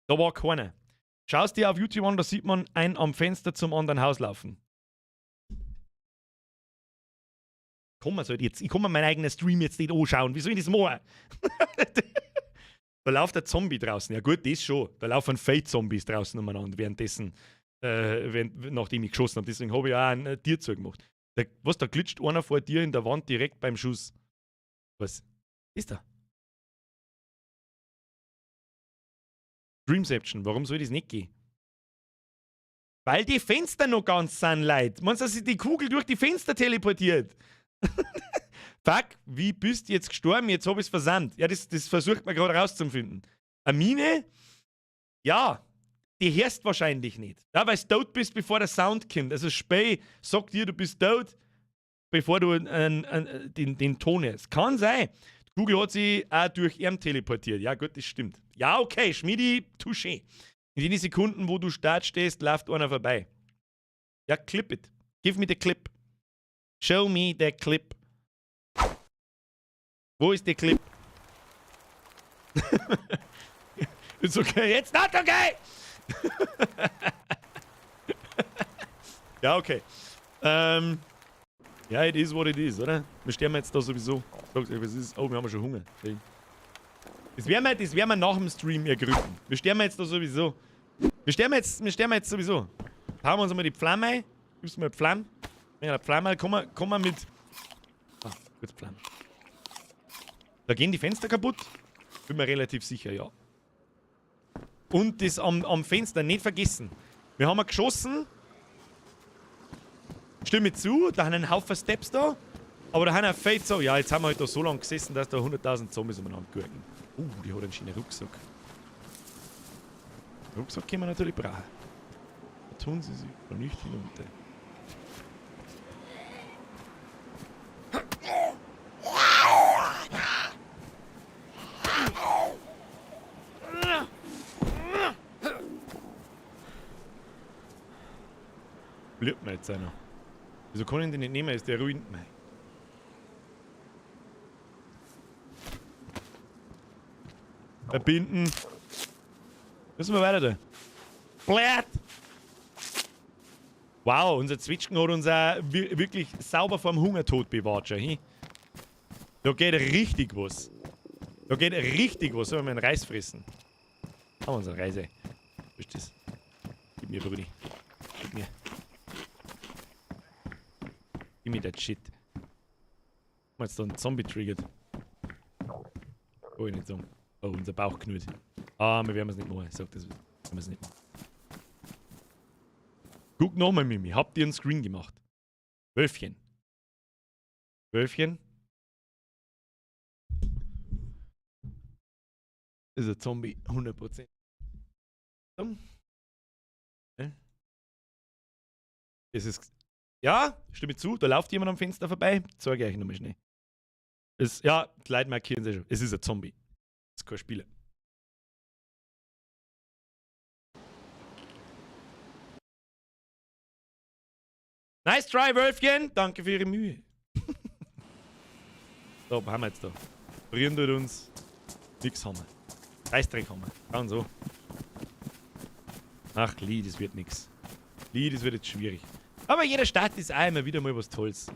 Da war keiner. Schaust dir auf YouTube an, da sieht man einen am Fenster zum anderen Haus laufen. Komm mal, jetzt, ich kann mir meinen eigenen Stream jetzt nicht anschauen. Wie soll ich das machen? Da läuft der Zombie draußen. Ja gut, das schon. Da laufen Fate-Zombies draußen umeinander, währenddessen, nachdem ich geschossen habe. Deswegen habe ich auch ein Tier zugemacht. Da, was, da glitscht einer vor dir in der Wand direkt beim Schuss. Was ist da? Dreamception, warum soll das nicht gehen? Weil die Fenster noch ganz sind, Leute. Meinst du, dass sich die Kugel durch die Fenster teleportiert? Fuck, wie bist du jetzt gestorben? Jetzt hab ich's versandt. Ja, das versucht man gerade rauszufinden. Eine Mine? Ja, die hörst wahrscheinlich nicht. Ja, weil du tot bist, bevor der Sound kommt. Also Späh sagt dir, du bist tot, bevor du den Ton hörst. Kann sein. Die Kugel hat sich auch durch ihn teleportiert. Ja, gut, das stimmt. Ja, okay, Schmidi, touché. In den Sekunden, wo du Start stehst, läuft einer vorbei. Ja, clip it. Give me the clip. Show me the clip. Wo ist der Clip? It's okay. It's not okay! Ja, okay. Ja, it is what it is, oder? Wir sterben jetzt da sowieso. Sag's euch, was ist? Oh, wir haben schon Hunger. Das werden wir nach dem Stream ergründen. Wir sterben jetzt da sowieso. Wir sterben jetzt sowieso. Hauen wir uns mal die Flamme ein. Gib's mal Flamme. Ja, Flamme, komm mal mit. Ah, kurz Flamme. Da gehen die Fenster kaputt. Bin mir relativ sicher, ja. Und das am Fenster nicht vergessen. Wir haben geschossen. Stimme zu, da haben einen Haufen Steps da. Aber da haben auch Fate so. Ja, jetzt haben wir halt da so lange gesessen, dass da 100.000 Zombies umeinander gurken. Die hat einen schönen Rucksack. Rucksack können wir natürlich brauchen. Da tun sie sich noch nicht hinunter. Blüht mir jetzt einer. Wieso kann ich den nicht nehmen? Ist der ruiniert? Nein. Verbinden. Müssen wir weiter da. Blärt! Wow, unser Zwetschgen hat uns auch wirklich sauber vorm Hungertod bewahrt schon. He? Da geht richtig was. Da geht richtig was. Sollen wir mal einen Reis fressen? Haben wir unseren Reis, ey. Was ist das? Gib mir, Brudi. Gib mir. Gib mir that shit. Haben wir jetzt da einen Zombie triggert? Oh, ich nicht sagen. Oh, unser Bauch knurrt. Ah, wir werden es nicht machen. Ich sag das, wir werden es nicht machen. Guck nochmal, Mimi. Habt ihr einen Screen gemacht? Wölfchen. Wölfchen. Ist ein Zombie, 100%. Es ist. Ja, stimme zu, da läuft jemand am Fenster vorbei. Zeige ich euch nochmal schnell. Es, ja, die Leute markieren sich schon. Es ist ein Zombie. Das ist kein Spieler. Nice try, Wölfchen! Danke für Ihre Mühe. So, was haben wir jetzt da? Frieren tut uns. Nix haben wir. Scheißdreck haben wir. Ganz so. Ach, Lee, das wird nix. Lee, das wird jetzt schwierig. Aber jeder Start ist auch immer wieder mal was Tolles.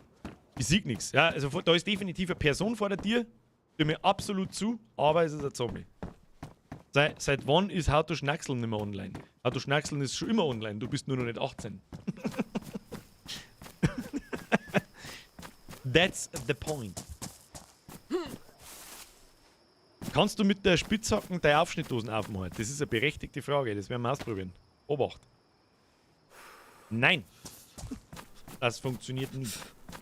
Ich sieg nix. Ja, also da ist definitiv eine Person vor der Tür. Stimme mir absolut zu, aber es ist ein Zombie. Seit wann ist How to Schnackseln nicht mehr online? How to Schnackseln ist schon immer online, du bist nur noch nicht 18. That's the point. Kannst du mit der Spitzhacken deine Aufschnittdosen aufmachen? Das ist eine berechtigte Frage, das werden wir ausprobieren. Obacht. Nein. Das funktioniert nicht.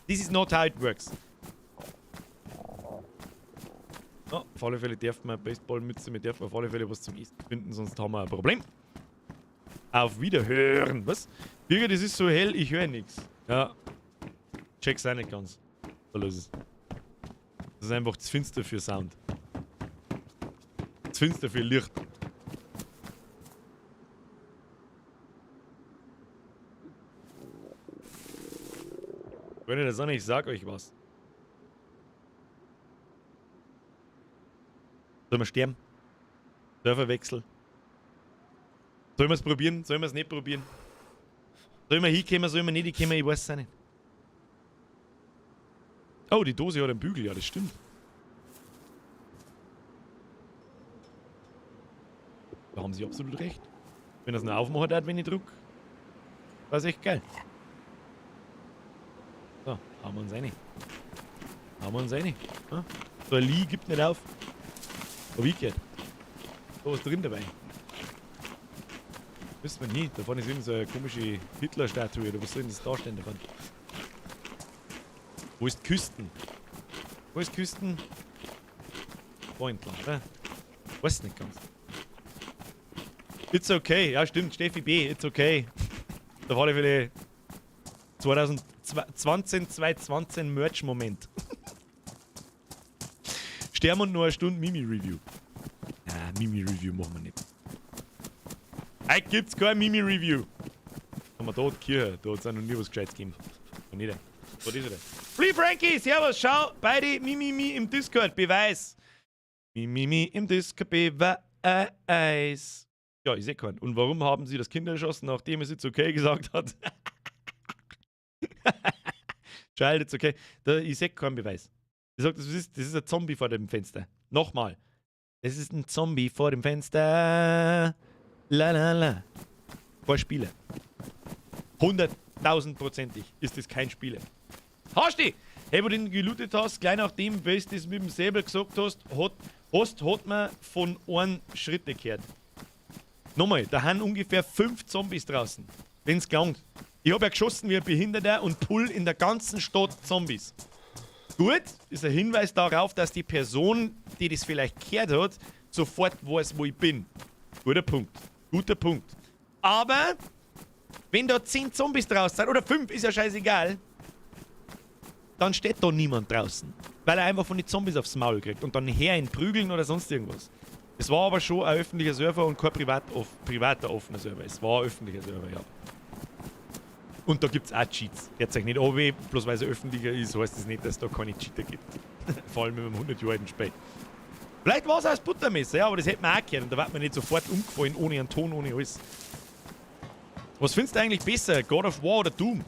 This is not how it works. Oh, auf alle Fälle darf man Baseballmütze, wir dürfen auf alle Fälle was zum Essen finden, sonst haben wir ein Problem. Auf Wiederhören. Was? Birger, das ist so hell, ich höre nichts. Ja. Check's auch nicht ganz. So los ist. Das ist einfach zu finster für Sound. Zu finster für Licht. Freunde der Sonne, ich sag euch was. Sollen wir sterben? Serverwechsel? Sollen wir es probieren? Sollen wir es nicht probieren? Sollen wir hinkommen? Sollen wir nicht hinkommen? Ich weiß es auch nicht. Oh, die Dose hat einen Bügel. Ja, das stimmt. Da haben sie absolut recht. Wenn das noch aufmachen hat, wenn ich druck, war es echt geil. So, hauen wir uns rein. Hauen wir uns rein. Ja? So ein Lee gibt nicht auf. Hab ich gehört. Da was drin dabei. Wissen wir nie. Da vorne ist irgend so eine komische Hitler-Statue oder was soll denn das darstellen davon? Wo ist Küsten? Wo ist Küsten? Da entlang, oder? Weiß nicht ganz. It's okay. Ja, stimmt. Steffi B. It's okay. Da war ich vielleicht 2020, 2020 Merch-Moment. Sterben und nur eine Stunde Mimi-Review. Ah, Mimi-Review machen wir nicht. Heute gibt's kein Mimi-Review. Haben wir da die Kirche, da hat's auch noch nie was Gescheites gegeben. Und nicht. Was ist er? Free Frankie, servus, schau, beide Mimimi im Discord, Beweis. Mimimi im Discord, Beweis. Ja, ich seh keinen. Und warum haben sie das Kind erschossen, nachdem es jetzt okay gesagt hat? Child, it's okay. Da, ich seh keinen Beweis. Ich sag, das ist ein Zombie vor dem Fenster. Nochmal. Es ist ein Zombie vor dem Fenster. La la la. Kein Spieler. 100.000-prozentig ist das kein Spieler. Hast du! Hey, wo du den gelootet hast, gleich nachdem, wie du das mit dem Säbel gesagt hast, hat man von einem Schritte gehört. Nochmal, da haben ungefähr 5 Zombies draußen. Wenn's gelangt. Ich hab ja geschossen wie ein Behinderter und pull in der ganzen Stadt Zombies. Gut, ist ein Hinweis darauf, dass die Person, die das vielleicht gehört hat, sofort weiß, wo ich bin. Guter Punkt. Guter Punkt. Aber, wenn da 10 Zombies draußen sind, oder 5, ist ja scheißegal, dann steht da niemand draußen. Weil er einfach von den Zombies aufs Maul kriegt und dann her ihn prügeln oder sonst irgendwas. Es war aber schon ein öffentlicher Server und kein privater offener Server. Es war ein öffentlicher Server, ja. Und da gibt's auch Cheats. Hört euch nicht an, bloß weil es öffentlicher ist, heißt das nicht, dass es da keine Cheater gibt. Vor allem mit einem 100 Jahre alten Spiel. Vielleicht war's auch das Buttermesser, ja, aber das hätte man auch gehört. Und da wird man nicht sofort umgefallen, ohne einen Ton, ohne alles. Was findest du eigentlich besser, God of War oder Doom?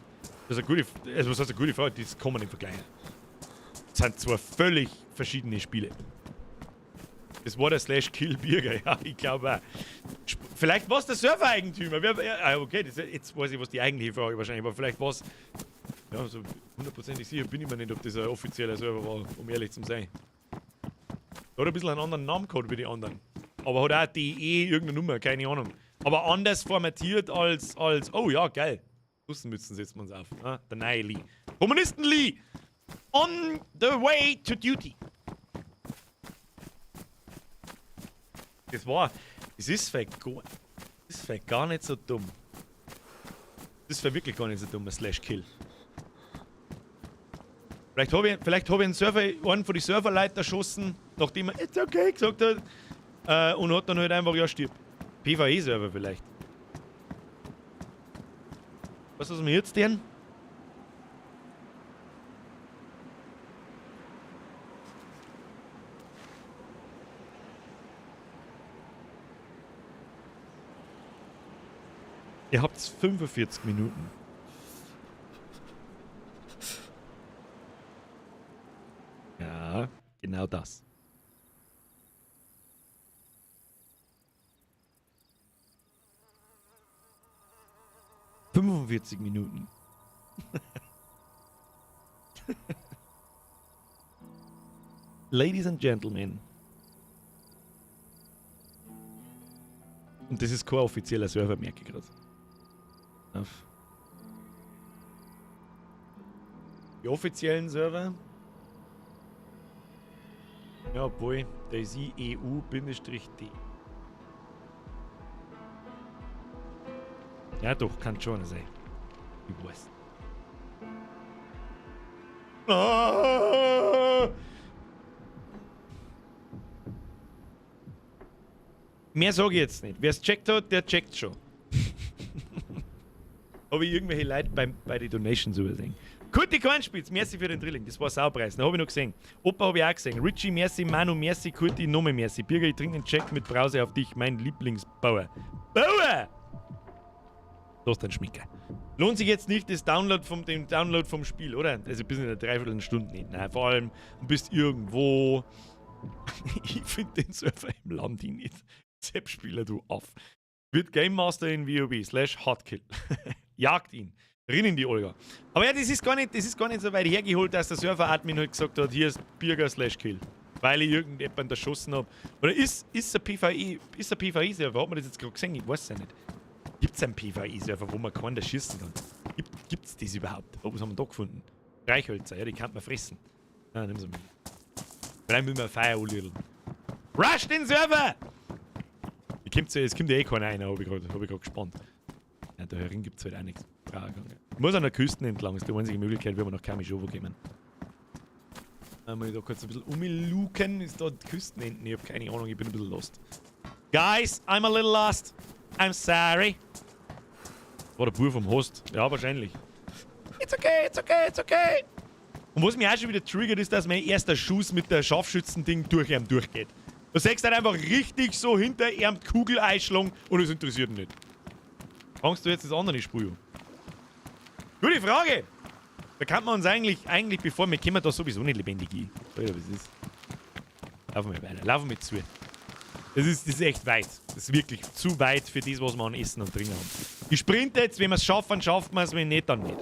Das ist eine gute, also was heißt eine gute Frage, das kann man nicht vergleichen. Das sind zwei völlig verschiedene Spiele. Das war der Slash Kill Birger, ja, ich glaube auch. Vielleicht war's der Server-Eigentümer. Ja, okay, das, jetzt weiß ich, was die eigentliche Frage wahrscheinlich war. Vielleicht war's, ja, so hundertprozentig sicher bin ich mir nicht, ob das ein offizieller Server war, um ehrlich zu sein. Hat ein bisschen einen anderen Namen gehabt wie die anderen. Aber hat auch DE irgendeine Nummer, keine Ahnung. Aber anders formatiert als, oh ja, geil. Russenmützen setzen wir uns auf. Ah, der neue Lee. Kommunisten Lee! On the way to duty. Das war, das ist vielleicht gar, das ist vielleicht gar nicht so dumm. Das ist vielleicht wirklich gar nicht so dumm, ein Slash Kill. Vielleicht hab ich einen Server, einen von den Serverleuten erschossen, nachdem er It's okay gesagt hat, und hat dann halt einfach, ja, stirb. PvE-Server vielleicht. Was ist mir jetzt denn? Ihr habt 45 Minuten. Ja, genau das. 45 Minuten. Ladies and Gentlemen. Und das ist kein offizieller Server, merke ich gerade. Auf. Die offiziellen Server. Ja, obwohl, da ist EU-D. Ja, doch, kann schon sein. Ich weiß. Ah! Mehr sage ich jetzt nicht. Wer es checkt hat, der checkt schon. Habe ich irgendwelche Leute bei den Donations übersehen. Kurti Kornspitz, merci für den Drilling, das war Saupreis. Den habe ich noch gesehen. Opa habe ich auch gesehen. Richie, merci, Manu, merci, Kurti, nochmal merci. Birger, ich trinke den Jack mit Brause auf dich, mein Lieblingsbauer. Bauer! Du hast einen Schmicker. Lohnt sich jetzt nicht das Download vom, dem Download vom Spiel, oder? Also bis in einer Dreiviertelstunde nicht. Nein, vor allem, du bist irgendwo. Ich finde den Server im Land nicht. Sepp-Spieler, du auf. Wird Game Master in WoW/Hardkill. Jagt ihn. Rinn in die Olga. Aber ja, das ist gar nicht so weit hergeholt, dass der Server-Admin halt gesagt hat, hier ist Birger/Kill. Weil ich irgendjemanden erschossen hab. Oder ist ein PvE, ist ein PvE-Server? Hat man das jetzt gerade gesehen? Ich weiß es ja nicht. Gibt es einen PvE-Server, wo man keinen erschießen kann? Gibt's das überhaupt? Oh, was haben wir da gefunden? Streichhölzer, ja, die kann man fressen. Ah, nimm sie mit. Vielleicht müssen wir ein Feuer anlödeln. Rush den Server! Es kommt ja eh keiner rein, hab ich grad gespannt. Ja, da herin gibt's halt auch nichts. Ich muss an der Küste entlang, ist die einzige Möglichkeit, wie wir nach Kamischowo kommen. Mal da kurz ein bisschen umluken, ist da die Küstenenden? Ich hab keine Ahnung, ich bin ein bisschen lost. Guys, I'm a little lost. I'm sorry. War der Bub vom Host. Ja, wahrscheinlich. It's okay, it's okay, it's okay. Und was mich auch schon wieder triggert, ist, dass mein erster Schuss mit der Scharfschützending durch ihn durchgeht. Du siehst halt einfach richtig so hinter ihm die Kugel einschlagen und es interessiert ihn nicht. Fangst du jetzt das andere Spiel an? Gute Frage! Da kann man uns eigentlich bevor wir kommen, da sowieso nicht lebendig hin. Alter, was ist? Laufen wir weiter, laufen wir zu. Das ist echt weit. Das ist wirklich zu weit für das, was wir an Essen und Trinken haben. Ich sprinte jetzt, wenn wir es schaffen, schaffen wir es, wenn nicht, dann nicht.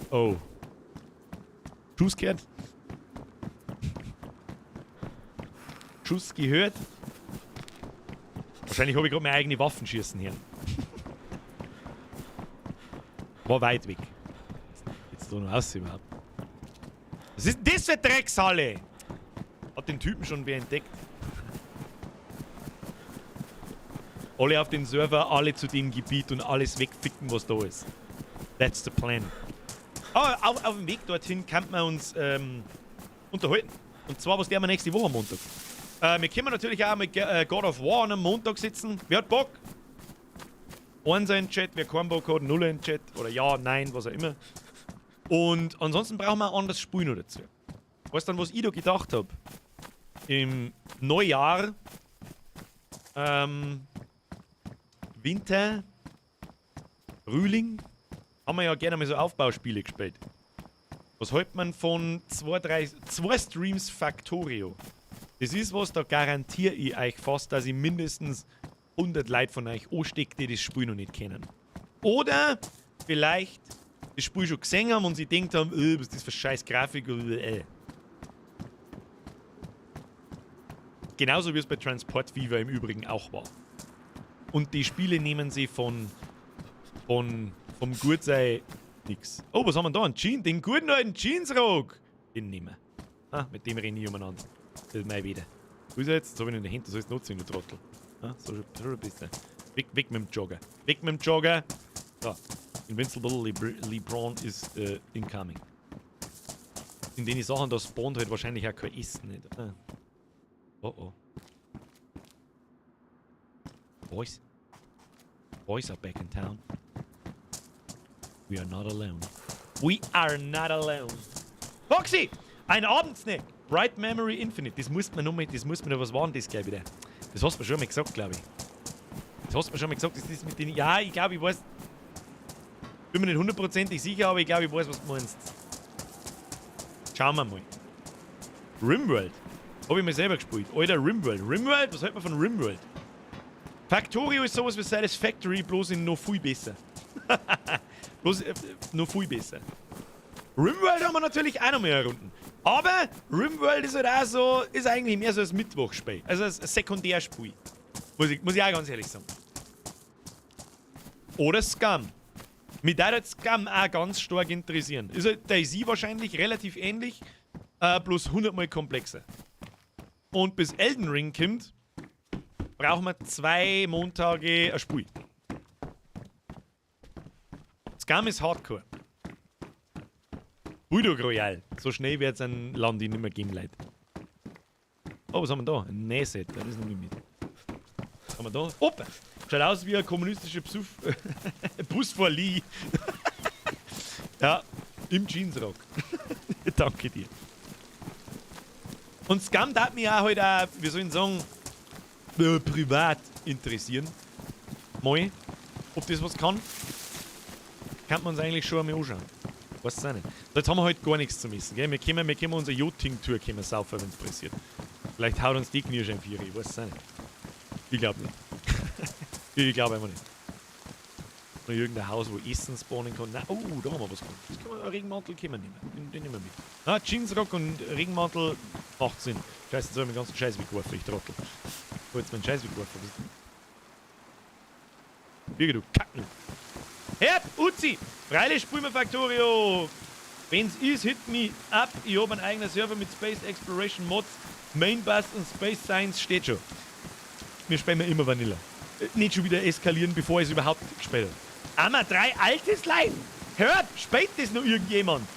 Oh. Schuss gehört? Schuss gehört? Wahrscheinlich habe ich gerade meine eigene Waffen schießen hören. War weit weg. Jetzt so noch aus überhaupt. Was ist denn das für Dreckshalle? Hat den Typen schon wer entdeckt? Alle auf den Server, alle zu dem Gebiet und alles wegficken, was da ist. That's the plan. Aber auf dem Weg dorthin kann man uns unterhalten. Und zwar, was der wir nächste Woche am Montag. Wir können natürlich auch mit God of War am Montag sitzen. Wer hat Bock? Eins in den Chat, wer keinen Bock hat, null in den Chat. Oder ja, nein, was auch immer. Und ansonsten brauchen wir ein anderes Spiel noch dazu. Weißt du dann, was ich da gedacht hab? Im Neujahr, Winter, Frühling, haben wir ja gerne mal so Aufbauspiele gespielt. Was hält man von zwei, drei, zwei Streams Factorio? Das ist was, da garantiere ich euch fast, dass ich mindestens 100 Leute von euch anstecke, die das Spiel noch nicht kennen. Oder vielleicht das Spiel schon gesehen haben und sie denkt haben, was ist das für scheiß Grafik? Genauso wie es bei Transport Fever im Übrigen auch war. Und die Spiele nehmen sie vom Gutsei nix. Oh, was haben wir da? Ein Jeans, den guten alten Jeansrock. Den nehmen wir. Ah, mit dem renne ich umeinander. Das ist mein wieder. Wo ist er jetzt? Jetzt hab ich ihn in der Hand, das soll ich nutzen, du Trottel. Ah, so schon, so schon bist du. Weg, weg mit dem Jogger. Weg mit dem Jogger. So. Invincible LeBron ist incoming. In den Sachen, da spawnt halt wahrscheinlich auch kein Essen nicht. Ah. Oh oh. Boys. Boys are back in town. We are not alone. We are not alone. Foxy! Ein Abendsnack! Bright Memory Infinite. Das muss man noch mal, das muss man noch, was war denn das gleich wieder? Das hast du mir schon mal gesagt, glaube ich. Das hast du mir schon mal gesagt, das ist mit den. Ja, ich glaube, ich weiß. Bin mir nicht hundertprozentig sicher, aber ich glaube, ich weiß, was du meinst. Schauen wir mal. Rimworld. Habe ich mir selber gespielt. Alter, Rimworld. Rimworld? Was hält man von Rimworld? Factorio ist sowas wie Satisfactory, bloß in noch viel besser. Bloß noch viel besser. Rimworld haben wir natürlich auch noch mehr Runden. Aber Rimworld ist halt auch so, ist eigentlich mehr so ein Mittwochspiel. Also ein Sekundärspiel. Muss ich auch ganz ehrlich sagen. Oder Scum. Mich würde halt Scum auch ganz stark interessieren. Ist halt DayZ wahrscheinlich relativ ähnlich, bloß 100-mal komplexer. Und bis Elden Ring kommt, brauchen wir 2 Montage ein Spiel. Scum ist Hardcore. Bulldog Royale. So schnell wird es ein Landi nicht mehr geben, Leute. Oh, was haben wir da? Ein Nähset. Das nehme ich mit. Was haben wir da? Opa! Schaut aus wie ein kommunistischer Psuff. Bus vor Lee. Ja, im Jeansrock. Danke dir. Und Scum darf mich auch halt auch, wie soll ich sagen, privat interessieren. Mal, ob das was kann, kann man uns eigentlich schon einmal anschauen. Weiß es auch nicht. So, jetzt haben wir halt gar nichts zu missen. Gell? Wir können unsere Jotting-Tour können saufen, wenn es pressiert. Vielleicht haut uns die Knirsch ein Vieri, ich weiß es auch nicht. Ich glaube nicht. Ich glaube einfach nicht. Noch irgendein Haus, wo Essen spawnen kann. Na, oh, da haben wir was gefunden. Das kann man, einen Regenmantel können wir nehmen. Den nehmen wir mit. Ah, Jeansrock und Regenmantel macht Sinn. Scheiße, jetzt habe ich meinen ganzen Scheiß weggeworfen, ich Trottel. Ich habe jetzt meinen Scheiß weggeworfen. Birgit, du Kacknu. Herr Uzi! Freilich spielen wir Factorio! Wenn's ist, hit me up. Ich habe einen eigenen Server mit Space Exploration Mods. Main Bus und Space Science steht schon. Wir spielen immer Vanilla. Nicht schon wieder eskalieren, bevor ich es überhaupt gespielt habe. Arma 3 altes Live! Hört, spielt das noch irgendjemand?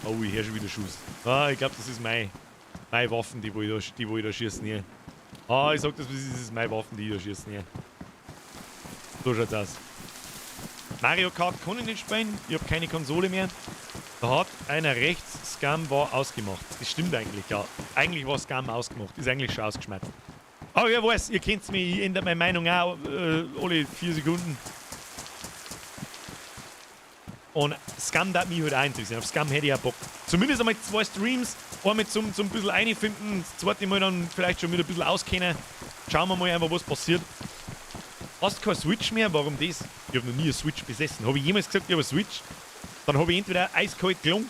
Oh, ich höre schon wieder Schuss. Ah, ich glaube, das ist meine Waffen, die wo ich da schießen hier. Ah, ich sag das, das ist meine Waffen, die ich da schießen hier. So schaut's aus. Mario Kart kann ich nicht spielen, ich habe keine Konsole mehr. Da hat einer rechts, Scum war ausgemacht. Das stimmt eigentlich, ja. Eigentlich war Scum ausgemacht, ist eigentlich schon ausgeschmackt. Aber wer weiß, ihr kennt mich, ich ändere meine Meinung auch alle 4 Sekunden. Und Scum darf mich halt auch interessieren. Auf Scum hätte ich auch Bock. Zumindest einmal zwei Streams, einmal zum bisschen einfinden, das zweite Mal dann vielleicht schon wieder ein bisschen auskennen. Schauen wir mal einfach, was passiert. Hast du keine Switch mehr? Warum das? Ich habe noch nie eine Switch besessen. Habe ich jemals gesagt, ich habe eine Switch? Dann habe ich entweder eiskalt gelogen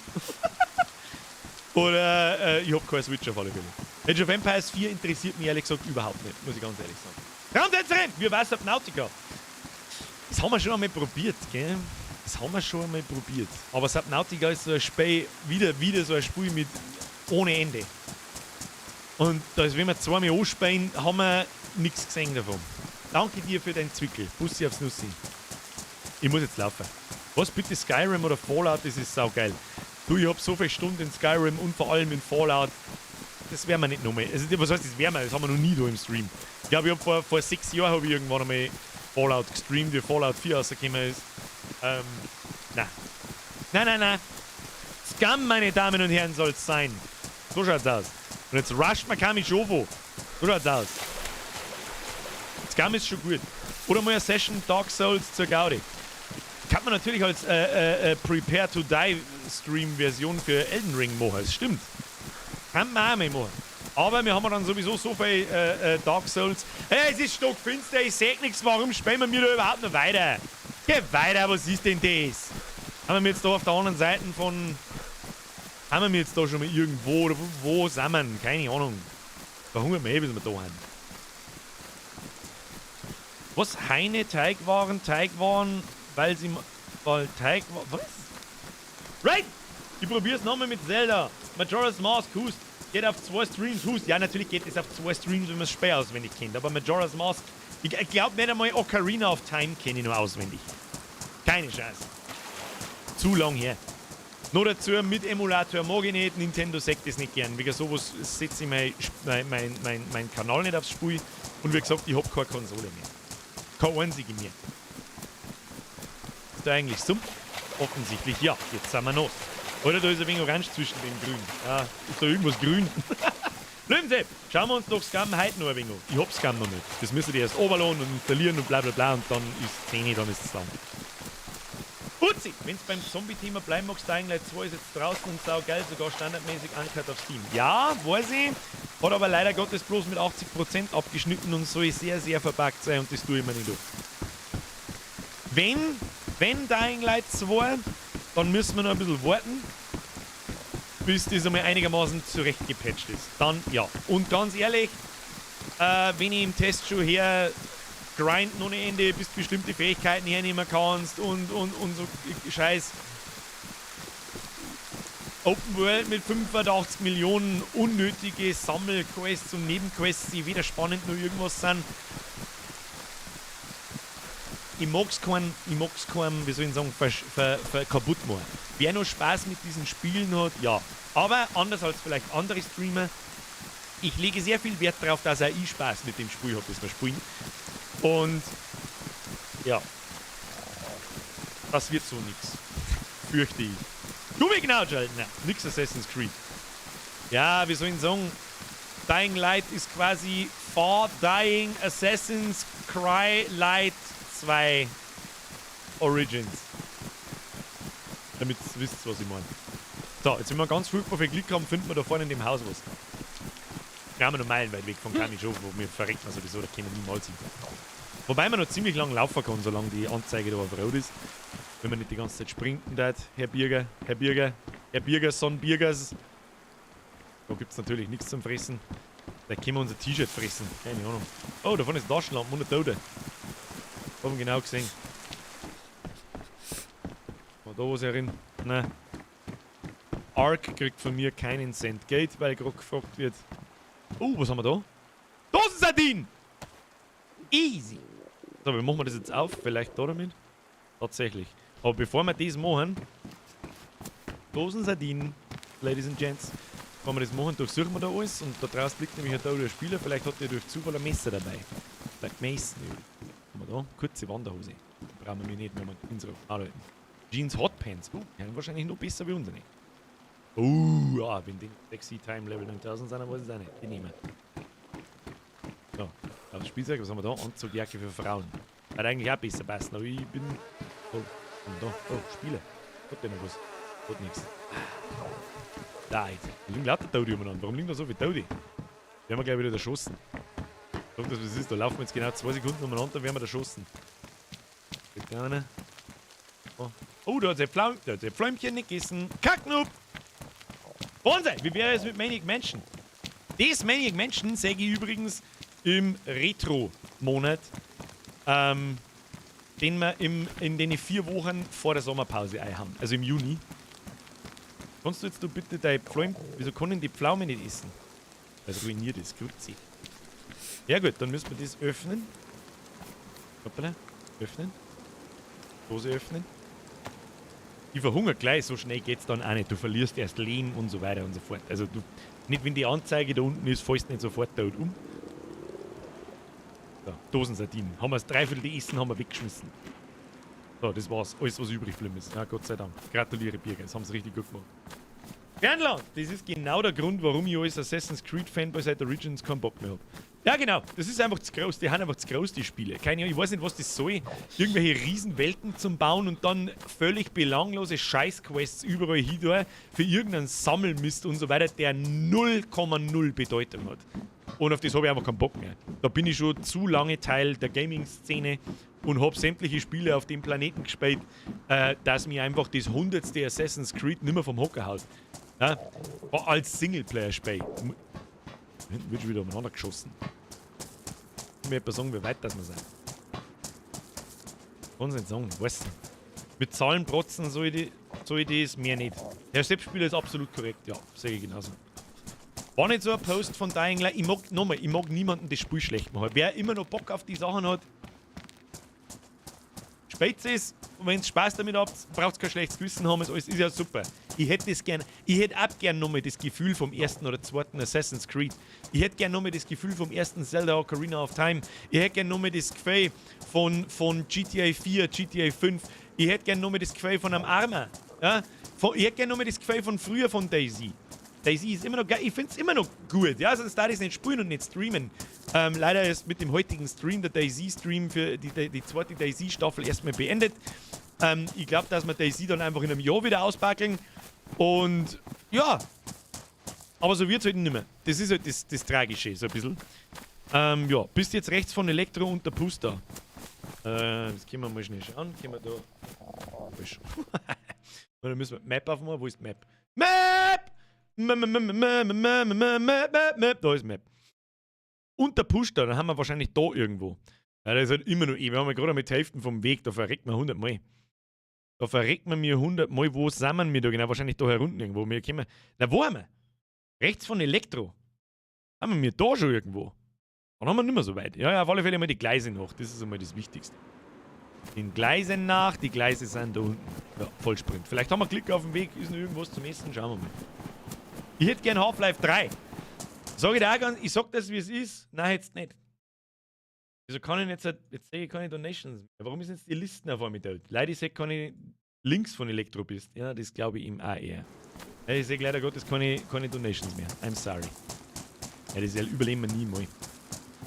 oder ich habe keine Switch auf alle Fälle. Age of Empires 4 interessiert mich ehrlich gesagt überhaupt nicht, muss ich ganz ehrlich sagen. Raumtänzerin! Wie war Subnautica? Das haben wir schon einmal probiert, gell? Das haben wir schon einmal probiert. Aber Subnautica ist so ein Spiel, wieder so ein Spiel mit ohne Ende. Und da ist, wenn wir zweimal anspielen, haben wir nichts gesehen davon. Danke dir für deinen Zwickel. Bussi aufs Nussi. Ich muss jetzt laufen. Was bitte, Skyrim oder Fallout? Das ist saugeil. Du, ich hab so viele Stunden in Skyrim und vor allem in Fallout. Das werden wir nicht nochmal. Also, was heißt, das werden wir? Das haben wir noch nie da im Stream. Ich glaube, ich hab vor 6 Jahren habe ich irgendwann einmal Fallout gestreamt, wie Fallout 4 rausgekommen ist. Nein. Nein, nein, nein. Scum, meine Damen und Herren, soll's sein. So schaut's aus. Und jetzt rusht man Kamischovo. So schaut's aus. Scum ist schon gut. Oder mal eine Session Dark Souls zur Gaudi. Kann man natürlich als Prepare to Die Stream-Version für Elden Ring machen. Das stimmt. Kann man auch mal machen. Aber wir haben dann sowieso so viel Dark Souls. Hey, es ist stockfinster, ich seh nichts. Warum spielen wir da überhaupt noch weiter? Geh weiter, was ist denn das? Haben wir jetzt da auf der anderen Seite von. Haben wir jetzt da schon mal irgendwo oder wo sind wir? Keine Ahnung. Verhungert wir eh, bis wir da sind. Was? Heine Teigwaren, Teigwaren, weil sie. Weil Teig. Was? Right! Ich probier's nochmal mit Zelda. Majora's Mask, Hust. Geht auf zwei Streams, Hust. Ja, natürlich geht es auf zwei Streams, wenn man es Spiel auswendig kennt. Aber Majora's Mask, ich glaube nicht einmal Ocarina of Time kenne ich noch auswendig. Keine Chance. Zu lang her. Noch dazu mit Emulator mag ich nicht, Nintendo sagt das nicht gern. Wegen sowas setze ich mein Kanal nicht aufs Spiel. Und wie gesagt, ich habe keine Konsole mehr. Keine einzige mehr. Ist da eigentlich Sumpf? Offensichtlich ja. Jetzt sind wir nass. Oder da ist ein wenig orange zwischen dem Grün. Ja, ist da irgendwas grün? Blüm. Löwensepp, schauen wir uns doch Scum heute noch ein wenig an. Ich hab Scum noch nicht. Das müssen die erst overladen und installieren und bla bla bla und dann ist 10, dann ist es lang. Uzi, wenn's beim Zombie-Thema bleiben magst, Dying Light 2 ist jetzt draußen und sau geil, sogar standardmäßig uncut auf Steam. Ja, weiß ich, hat aber leider Gottes bloß mit 80% abgeschnitten und soll sehr, sehr verbuggt sein und das tue ich mir nicht an. Wenn Dying Light 2, dann müssen wir noch ein bisschen warten, bis das einmal einigermaßen zurechtgepatcht ist. Dann ja. Und ganz ehrlich, wenn ich im Test schon her grinden ohne Ende, bis du bestimmte Fähigkeiten hernehmen kannst und so Scheiß. Open World mit 85 Millionen unnötige Sammelquests und Nebenquests, die weder spannend noch irgendwas sind. Ich mag's keinem, wie soll ich sagen, ver, ver, ver, kaputt machen. Wer noch Spaß mit diesen Spielen hat, ja. Aber anders als vielleicht andere Streamer, ich lege sehr viel Wert darauf, dass auch ich Spaß mit dem Spiel habe, das wir spielen. Und ja, das wird so nix. Fürchte ich. Du wie genau, Nein, nix Assassin's Creed. Ja, wie soll ich sagen? Dying Light ist quasi For Dying Assassin's Cry Light 2 Origins. Damit ihr wisst, was ich meine. So, jetzt wenn wir ganz furchtbar viel Glück haben, finden wir da vorne in dem Haus was. Wir haben noch meilenweit weg von Kamischow, wo wir verrecken sowieso, da können wir niemals hin. Wobei man noch ziemlich lang laufen kann, solange die Anzeige da auf Rot ist. Wenn man nicht die ganze Zeit sprinten darf. Herr Birger, Herr Birger, Herr Birgerson Birgers. Da gibt es natürlich nichts zum Fressen. Da können wir unser T-Shirt fressen. Keine Ahnung. Oh, da vorne ist ein Taschenlampe und ein Tote. Haben genau gesehen. War da was herin? Nein. Ark kriegt von mir keinen Cent Geld, weil gerade gefragt wird. Oh, was haben wir da? Dosensardinen! Easy! So, wie machen wir das jetzt auf? Vielleicht da damit? Tatsächlich. Aber bevor wir das machen, Dosensardinen, Ladies and Gents, bevor wir das machen, durchsuchen wir da alles und da draußen liegt nämlich ein toter Spieler. Vielleicht hat der durch Zufall ein Messer dabei. Vielleicht Mason. Haben wir da? Kurze Wanderhose. Brauchen wir nicht, wenn wir unsere arbeiten. Jeans Hotpants. Oh, die sind wahrscheinlich noch besser wie unsere. Oh, ja, wenn die Sexy Time Level 9000 sind, dann weiß ich es auch nicht. Die nehmen wir. So, aufs Spielzeug, was haben wir da? Anzugjacke für Frauen. Hat eigentlich auch besser passen, aber ich bin. Oh, und da. Oh, Spiele. Hat der noch was? Hat nichts. Da, jetzt. Da liegen lauter Todi umeinander. Warum liegen da so viele Todi? Werden wir gleich wieder erschossen. Sag das, was ist. Da laufen wir jetzt genau 2 Sekunden umeinander, dann werden wir erschossen. Bitte einer. Oh, oh, da hat sein Pflaum, da hat sein Pfläumchen nicht gegessen. Kacknub! Bonsai, wie wäre es mit Maniac Mansion? Das Maniac Mansion sage ich übrigens im Retro-Monat, den wir in den 4 Wochen vor der Sommerpause einhaben, also im Juni. Kannst du jetzt du bitte deine Pflaume, wieso können die Pflaume nicht essen? Weil es ruiniert ist, grüezi. Ja gut, dann müssen wir das öffnen. Hoppala, öffnen. Dose öffnen. Ich verhungere gleich, so schnell geht's dann auch nicht. Du verlierst erst Leben und so weiter und so fort. Also du, nicht wenn die Anzeige da unten ist, fällst du nicht sofort tot um. So, Dosensardinen. Haben wir das Dreiviertel Essen haben wir weggeschmissen. So, das war's. Alles, was übrig geblieben ist. Ja, Gott sei Dank. Gratuliere, Birger. Das haben sie richtig gut gemacht. Fernland, das ist genau der Grund, warum ich als Assassin's Creed Fanboy seit Origins keinen Bock mehr habe. Ja, genau. Das ist einfach zu groß. Die haben einfach zu groß, die Spiele. Keine Ahnung, ich weiß nicht, was das soll. Irgendwelche Riesenwelten zum Bauen und dann völlig belanglose Scheißquests überall hin für irgendeinen Sammelmist und so weiter, der 0,0 Bedeutung hat. Und auf das habe ich einfach keinen Bock mehr. Da bin ich schon zu lange Teil der Gaming-Szene und habe sämtliche Spiele auf dem Planeten gespielt, dass mir einfach das 100. Assassin's Creed nimmer vom Hocker haut. Ja? Als Singleplayer-Spiel. Hinten wird schon wieder umeinander geschossen. Ich mir etwa sagen, wie weit das wir sind. Kann's nicht sagen, weiß nicht. Mit Zahlen protzen soll ich das, mehr nicht. Der Selbstspieler ist absolut korrekt, ja, sehe ich genauso. War nicht so ein Post von Dying Light. Ich mag, nochmal, ich mag niemanden das Spiel schlecht machen. Wer immer noch Bock auf die Sachen hat, spielt es. Und wenn ihr Spaß damit habt, braucht kein schlechtes Gewissen haben, ist alles ist ja super. Ich hätte das gern, ich hätte auch gern nochmal das Gefühl vom ersten oder zweiten Assassin's Creed. Ich hätte gern nochmal das Gefühl vom ersten Zelda Ocarina of Time. Ich hätte gern nochmal das Gefühl von GTA 4, GTA 5. Ich hätte gern nochmal das Gefühl von einem Arma. Ja? Ich hätte gern nochmal das Gefühl von früher von DayZ. DayZ ist immer noch geil. Ich finde es immer noch gut. Ja, sonst darf ich es nicht spielen und nicht streamen. Leider ist mit dem heutigen Stream der DayZ-Stream für die zweite DayZ-Staffel erstmal beendet. Ich glaube, dass wir DayZ dann einfach in einem Jahr wieder auspacken. Und ja, aber so wird es halt nicht mehr. Das ist halt das Tragische, so ein bisschen. Ja, bist jetzt rechts von Elektro und der Puster. Das können wir mal schnell schauen. Können wir da. Falsch. Und dann müssen wir Map aufmachen. Wo ist Map? Map! Map, Map, Map, Map, Map, Map, Map, Map, Map. Da ist Map. Und der Puster, dann haben wir wahrscheinlich da irgendwo. Ja, das ist halt immer noch eh. Wir haben ja gerade mit der Hälfte vom Weg, da verreckt man 100 Mal. Da verreckt man mir 100 Mal. Wo sind wir da genau? Wahrscheinlich da herunten irgendwo. Wir kommen. Na, wo haben wir? Rechts von Elektro. Haben wir da schon irgendwo? Dann haben wir nicht mehr so weit. Ja, auf alle Fälle mal die Gleise nach. Das ist einmal das Wichtigste. Den Gleisen nach, die Gleise sind da unten. Ja, Vollsprint. Vielleicht haben wir Glück auf dem Weg, ist noch irgendwas zum Essen, schauen wir mal. Ich hätte gern Half-Life 3. Sag ich dir auch ganz, ich sag das, wie es ist. Nein, jetzt nicht. Wieso kann ich jetzt, jetzt sehe ich keine Donations mehr? Warum ist jetzt die Listen auf einmal da? Leider, ich sehe keine links von Elektro bist. Ja, das glaube ich ihm auch eher. Ja, ich sehe leider Gottes keine Donations mehr. I'm sorry. Ja, das überleben wir nie mal.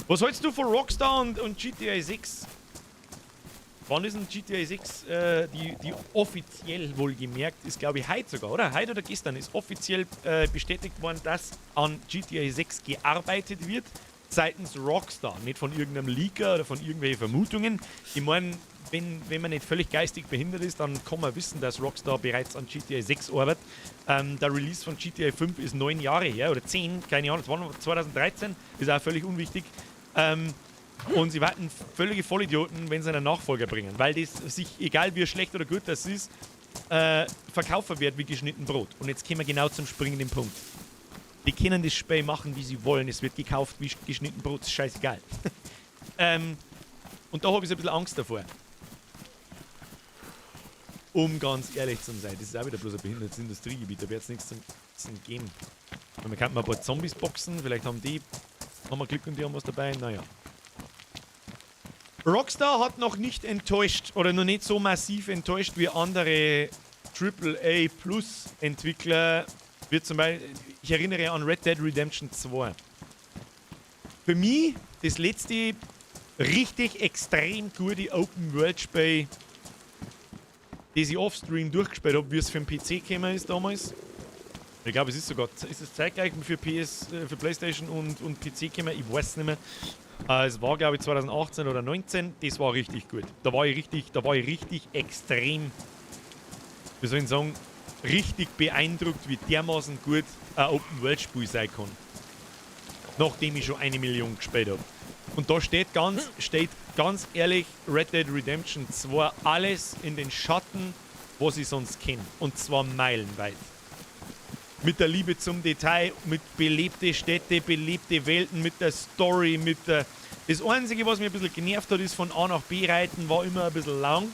Was hältst du von Rockstar und GTA 6? Wann ist denn GTA 6, die offiziell wohlgemerkt, ist, glaube ich, heute sogar, oder? Heute oder gestern ist offiziell bestätigt worden, dass an GTA 6 gearbeitet wird seitens Rockstar, nicht von irgendeinem Leaker oder von irgendwelchen Vermutungen. Ich meine, wenn man nicht völlig geistig behindert ist, dann kann man wissen, dass Rockstar bereits an GTA 6 arbeitet. Der Release von GTA 5 ist 9 Jahre her oder 10, keine Ahnung, 2013, ist auch völlig unwichtig. Und sie warten völlige Vollidioten, wenn sie einen Nachfolger bringen, weil das sich, egal wie schlecht oder gut das ist, verkaufen wird wie geschnitten Brot. Und jetzt kommen wir genau zum springenden Punkt. Die können das Spiel machen, wie sie wollen. Es wird gekauft wie geschnitten Brot, ist scheißegal. Und da habe ich so ein bisschen Angst davor. Um ganz ehrlich zu sein, das ist auch wieder bloß ein behindertes Industriegebiet, da wird es nichts zum geben. Man kann mal ein paar Zombies boxen, vielleicht haben wir Glück und die haben was dabei, naja. Rockstar hat noch nicht enttäuscht oder noch nicht so massiv enttäuscht wie andere AAA Plus Entwickler, wie zum Beispiel, ich erinnere an Red Dead Redemption 2. Für mich das letzte richtig extrem gute Open World Spiel, das ich offstream durchgespielt habe, wie es für den PC gekommen ist damals. Ich glaube, es ist sogar, ist es zeitgleich für PlayStation und PC gekommen? Ich weiß es nicht mehr. Es war, glaube ich, 2018 oder 19. Das war richtig gut. Da war ich richtig extrem, wie soll ich sagen, richtig beeindruckt, wie dermaßen gut ein Open-World-Spiel sein kann. Nachdem ich schon 1 Million gespielt habe. Und da steht ganz ehrlich Red Dead Redemption 2 alles in den Schatten, was ich sonst kenne. Und zwar meilenweit. Mit der Liebe zum Detail, mit belebte Städte, belebte Welten, mit der Story, mit der. Das Einzige, was mich ein bisschen genervt hat, ist, von A nach B reiten, war immer ein bisschen lang.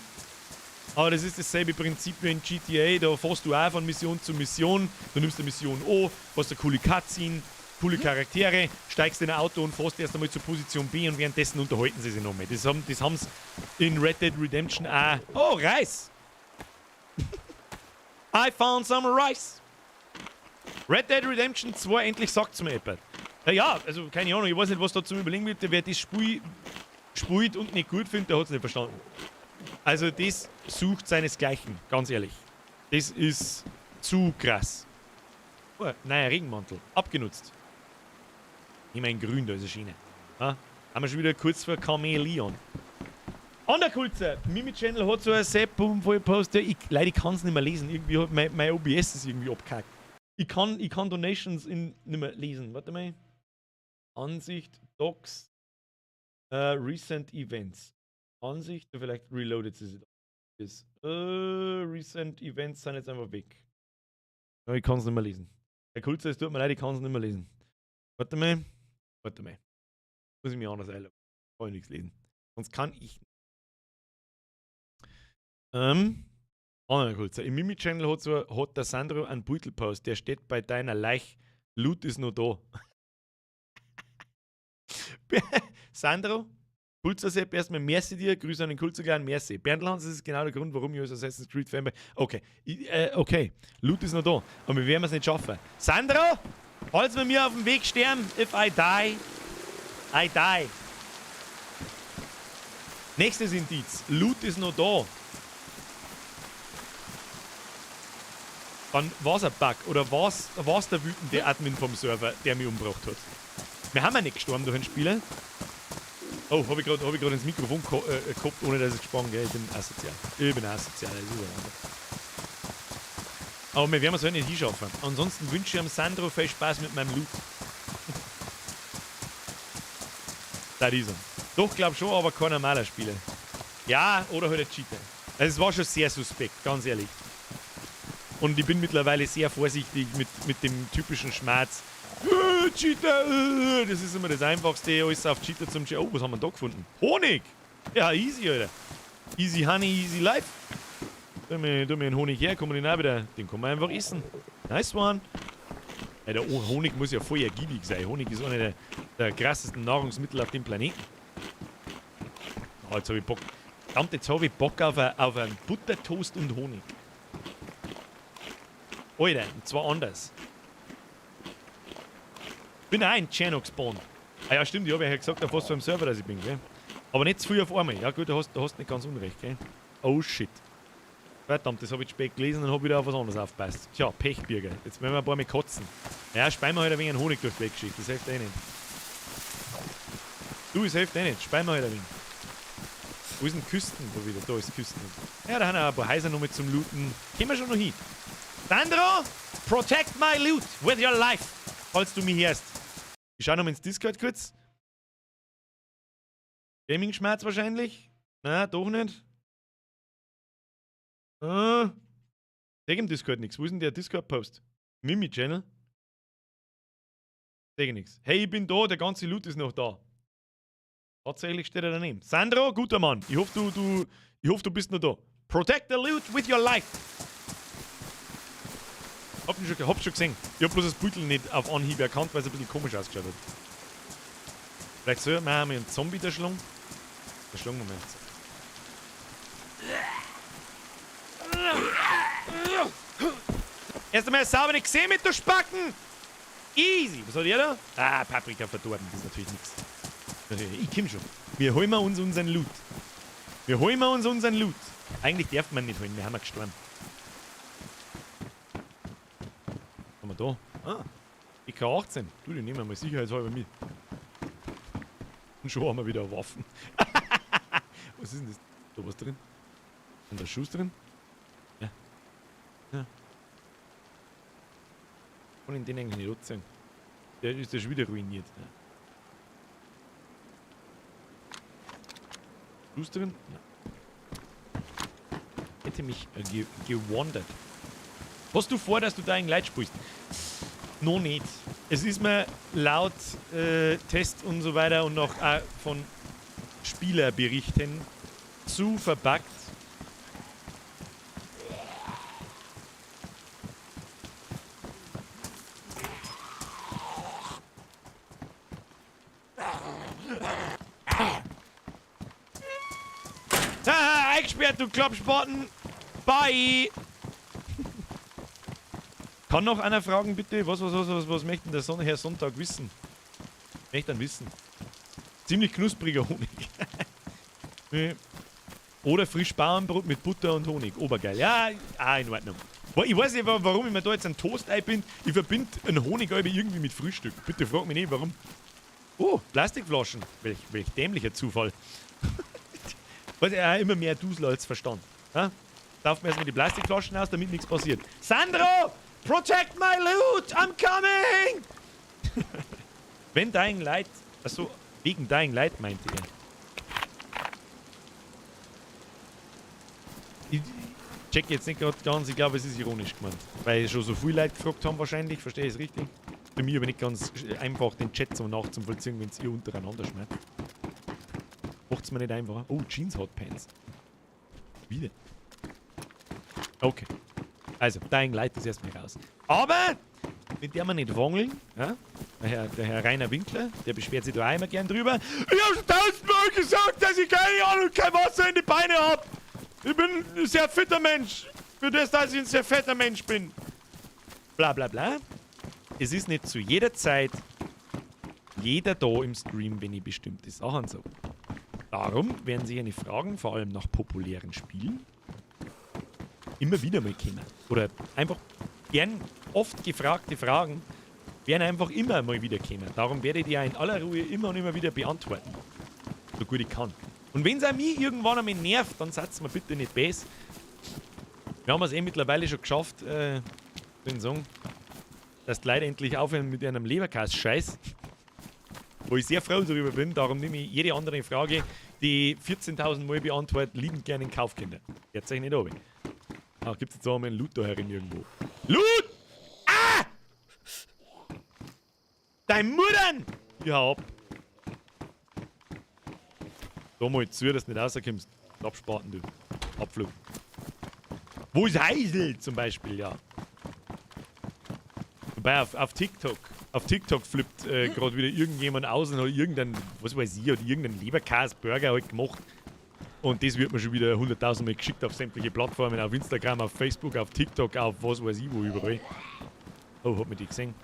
Aber das ist dasselbe Prinzip wie in GTA. Da fährst du auch von Mission zu Mission. Du nimmst eine Mission an, hast eine coole Cutscene, coole Charaktere, steigst in ein Auto und fährst erst einmal zur Position B und währenddessen unterhalten sie sich nochmal. Das haben sie in Red Dead Redemption auch. Oh, Reis! I found some rice! Red Dead Redemption 2, endlich sagt's mir jemand. Ja, also keine Ahnung, ich weiß nicht, was da zum Überlegen wird. Wer das Spiel spielt und nicht gut findet, der hat es nicht verstanden. Also das sucht seinesgleichen, ganz ehrlich. Das ist zu krass. Oh, neuer Regenmantel. Abgenutzt. Ich meine grün, da ist eine Schiene. Ja, haben wir schon wieder kurz vor Chameleon. Anderkulzer, Mimi Channel hat so ein Sepp voll Post. Ich, leider kann es nicht mehr lesen. Irgendwie hat mein OBS ist irgendwie abgekackt. Ich kann Donations nicht mehr lesen. Warte mal. Ansicht, Docs, Recent Events. Ansicht, vielleicht reloadet sie sich. Recent Events sind jetzt einfach weg. Ich kann es nicht mehr lesen. Herr Kulzer, es tut mir leid, ich kann es nicht mehr lesen. Warte mal. Warte mal. Muss ich mir anders einloggen. Kann ich nichts lesen. Sonst kann ich. Kulzer. Im Mimi-Channel hat der Sandro einen Beutelpost, der steht bei deiner Leich. Loot ist noch da. Sandro? Kulzer Sepp, erstmal merci dir. Grüße an den Kulzer Clan, merci. Berndl Hans, das ist genau der Grund, warum ich als Assassin's Creed Fan bin. Okay, okay. Loot ist noch da. Aber wir werden es nicht schaffen. Sandro, falls wir mir auf dem Weg sterben, if I die, I die. Nächstes Indiz. Loot ist noch da. Dann war's ein Bug oder war's der wütende Admin vom Server, der mich umgebracht hat? Wir haben ja nicht gestorben durch den Spieler. Oh, hab ich grad ins Mikrofon gehabt, ohne dass es gespannt, gell? Ich bin asozial. Ich bin asozial, das ist übereinander. Aber wir werden es halt nicht hinschaffen. Ansonsten wünsche ich am Sandro viel Spaß mit meinem Loot. Da ist er. Doch, glaub schon, aber kein normaler Spieler. Ja, oder halt ein Cheater. Also es war schon sehr suspekt, ganz ehrlich. Und ich bin mittlerweile sehr vorsichtig mit dem typischen Schmerz. Cheater! Das ist immer das Einfachste, alles auf Cheater zum Cheater. Oh, was haben wir da gefunden? Honig! Ja, easy, Alter. Easy Honey, easy life. Tu mir einen Honig her, kann man den auch wieder. Den kann man einfach essen. Nice one. Alter, Honig muss ja voll ergiebig sein. Honig ist einer der krassesten Nahrungsmittel auf dem Planeten. Oh, jetzt hab ich Bock. Verdammt, jetzt hab ich Bock auf einen Buttertoast und Honig. Alter, und zwar anders. Bin auch in Tscherno gespawnt. Ah ja, stimmt, ich hab ja gesagt, auf was für einem Server dass ich bin, gell? Aber nicht zu früh auf einmal. Ja gut, da hast nicht ganz unrecht, gell? Oh shit. Verdammt, das hab ich spät gelesen und hab wieder auf was anderes aufgepasst. Tja, Pechbürger. Jetzt werden wir ein paar mit kotzen. Ja, speien wir halt ein wenig Honig durch die Weggeschichte. Das hilft eh nicht. Du, es hilft eh nicht. Speien wir halt ein wenig. Wo ist denn Küsten? Wo wieder? Da ist Küsten. Ja, da haben wir ein paar Häuser noch mit zum Looten. Gehen wir schon noch hin. Sandro, protect my loot with your life, falls du mich hörst. Ich schau noch mal ins Discord kurz. Gaming-Schmerz wahrscheinlich. Na, doch nicht. Seh im Discord nichts. Wo ist denn der Discord-Post? Mimi-Channel? Seh nix. Hey, ich bin da, der ganze Loot ist noch da. Tatsächlich steht er daneben. Sandro, guter Mann. Ich hoffe, du bist noch da. Protect the loot with your life. Hab schon gesehen. Ich hab bloß das Beutel nicht auf Anhieb erkannt, weil es ein bisschen komisch ausgeschaut hat. Vielleicht soll man auch mal einen Zombie da schlagen. Da schlagen wir mal jetzt. Erst einmal sauber nicht gesehen mit der Spacken! Easy! Was hat ihr da? Ah, Paprika verdorben, das ist natürlich nichts. Ich komm schon. Wir holen wir uns unseren Loot. Wir holen wir uns unseren Loot. Eigentlich darf man nicht holen, wir haben ja gestorben. Was haben wir da? Ah, IK18. Du, die nehmen wir mal sicherheitshalber mit. Und schon haben wir wieder Waffen. Was ist denn das? Da was drin? Sind da Schuss drin? Ja. Ja. Kann ich den eigentlich nicht anziehen? Der ist ja schon wieder ruiniert. Ja. Schuss drin? Ja. Hätte mich gewandert. Hast du vor, dass du da ein Leid spielst? Noch nicht. Es ist mir laut Test und so weiter und noch von Spielerberichten zu verbuggt. Ah, eingesperrt, du Klappspaten! Bye! Kann noch einer fragen, bitte? Was möchte denn der Herr Sonntag wissen? Möchte dann wissen. Ziemlich knuspriger Honig. Oder frisch Bauernbrot mit Butter und Honig. Obergeil. Ja, in Ordnung. Ich weiß nicht, warum ich mir da jetzt einen Toast einbinde. Ich verbinde einen Honig irgendwie mit Frühstück. Bitte frag mich nicht, warum. Oh, Plastikflaschen. Welch dämlicher Zufall. Weiß ich, auch immer mehr Dusel als Verstand. Ja? Saufen wir erstmal die Plastikflaschen aus, damit nichts passiert. Sandro! Protect my loot! I'm coming! Wenn Dying Light... Achso, wegen Dying Light meinte er. Ich check jetzt nicht gerade ganz, ich glaube, es ist ironisch gemeint. Weil schon so viele Leute gefragt haben wahrscheinlich, verstehe ich es richtig? Für mich aber nicht ganz einfach, den Chat so nachzuvollziehen, wenn es ihr untereinander schmeckt. Macht's mir nicht einfacher. Oh, Jeans Hotpants. Wieder. Okay. Also, Dying Light ist erstmal raus. Aber Mit der man nicht wangeln. Ja? Der Herr Rainer Winkler, der beschwert sich da auch immer gern drüber. Ich hab schon tausendmal gesagt, dass ich keine Ahnung, kein Wasser in die Beine hab. Ich bin ein sehr fitter Mensch. Für das, dass ich ein sehr fetter Mensch bin. Bla bla bla. Es ist nicht zu jeder Zeit jeder da im Stream, wenn ich bestimmte Sachen sage. Darum werden sich eine Fragen, vor allem nach populären Spielen, immer wieder mal kommen. Oder einfach gern oft gefragte Fragen werden einfach immer mal wieder kommen. Darum werde ich die auch in aller Ruhe immer und immer wieder beantworten. So gut ich kann. Und wenn es auch mich irgendwann einmal nervt, dann seid's mir bitte nicht böse. Wir haben es eh mittlerweile schon geschafft, den Song, dass die Leute endlich aufhören mit ihrem Leberkäse-Scheiß. Wo ich sehr froh darüber bin, darum nehme ich jede andere Frage, die 14.000 Mal beantwortet, liebend gerne in Kauf, Kinder. Jetzt euch nicht runter. Ah, gibt es jetzt auch einmal einen Loot da herin irgendwo? Loot! Ah! Dein Muttern! Ja, ab. Da mal zu, dass du nicht rauskommst. Abspaten, du. Abflug. Wo ist Heisel zum Beispiel, ja. Wobei auf TikTok. Auf TikTok flippt gerade wieder irgendjemand aus und hat irgendeinen, was weiß ich, hat irgendeinen Leberkäse-Burger halt gemacht. Und das wird mir schon wieder 100.000 Mal geschickt auf sämtliche Plattformen, auf Instagram, auf Facebook, auf TikTok, auf was weiß ich wo überall. Oh, hat man die gesehen?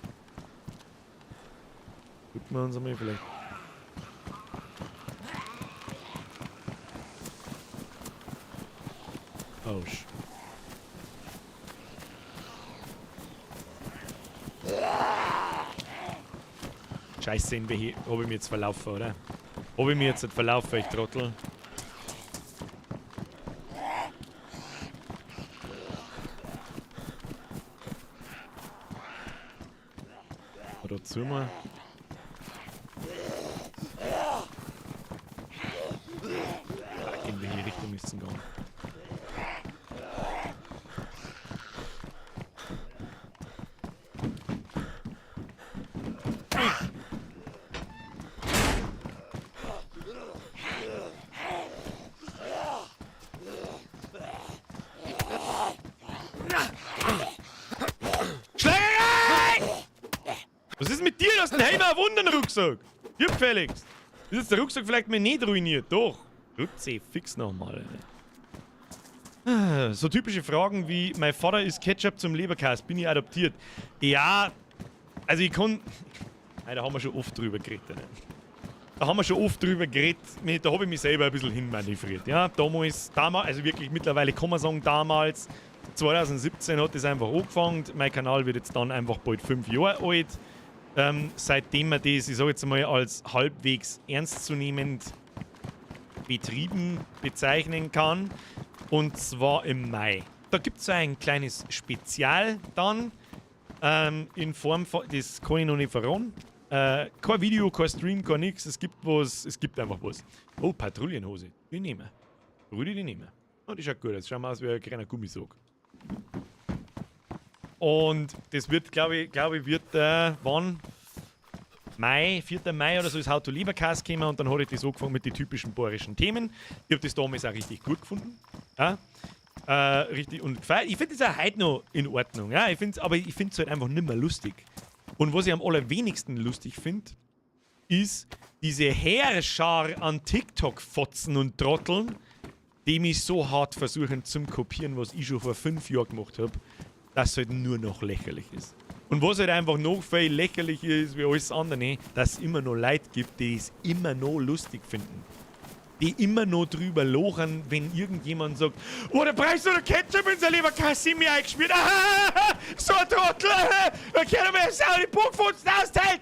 Gucken wir uns einmal vielleicht. Oh, Scheiße, in welche hab ich mich jetzt verlaufen, oder? Hab ich mich jetzt nicht verlaufen, ich Trottel? Oder zu mal. Fuck, in welche Richtung ist es denn gegangen? Schlägerei! Was ist mit dir? Du hast einen Helm auf und einen Rucksack. Gib, Felix. Ist jetzt der Rucksack vielleicht mal nicht ruiniert? Doch. Rutze fix nochmal. So typische Fragen wie, mein Vater isst Ketchup zum Leberkäse, bin ich adoptiert? Ja, also ich kann... Nein, da haben wir schon oft drüber geredet. Ne? Da haben wir schon oft drüber geredet. Da habe ich mich selber ein bisschen hinmanövriert. Ja, damals, also wirklich mittlerweile kann man sagen, damals, 2017 hat das einfach angefangen. Mein Kanal wird jetzt dann einfach bald 5 Jahre alt. Seitdem man das, ich sag jetzt mal, als halbwegs ernstzunehmend betrieben bezeichnen kann. Und zwar im Mai. Da gibt es so ein kleines Spezial dann, in Form von, das kann ich noch nicht verraten. Kein Video, kein Stream, kein nix. Es gibt was, es gibt einfach was. Oh, Patrouillenhose. Die nehmen wir. Rudi, die nehmen wir. Oh, die schaut gut aus. Schauen wir aus wie ein kleiner Gummisack. Und das wird, glaube ich, wird wann? Mai, 4. Mai oder so ist How to Leberkäse gekommen und dann habe ich das angefangen mit den typischen bayerischen Themen. Ich habe das damals auch richtig gut gefunden. Ja? Richtig und gefeiert. Ich finde das auch heute noch in Ordnung. Ja? Ich find's, aber ich finde es halt einfach nicht mehr lustig. Und was ich am allerwenigsten lustig finde, ist diese Heerschar an TikTok-Fotzen und Trotteln, die mich so hart versuchen zum Kopieren, was ich schon vor 5 Jahren gemacht habe, dass es halt nur noch lächerlich ist. Und was halt einfach noch viel lächerlicher ist wie alles andere, dass es immer noch Leute gibt, die es immer noch lustig finden. Die immer noch drüber lachen, wenn irgendjemand sagt, oh, der Preis oder Ketchup in sein Leberkäse mir eingeschmiert. Ah, so ein Trottel, da kann er mir sau die Bockfotzen austeilt.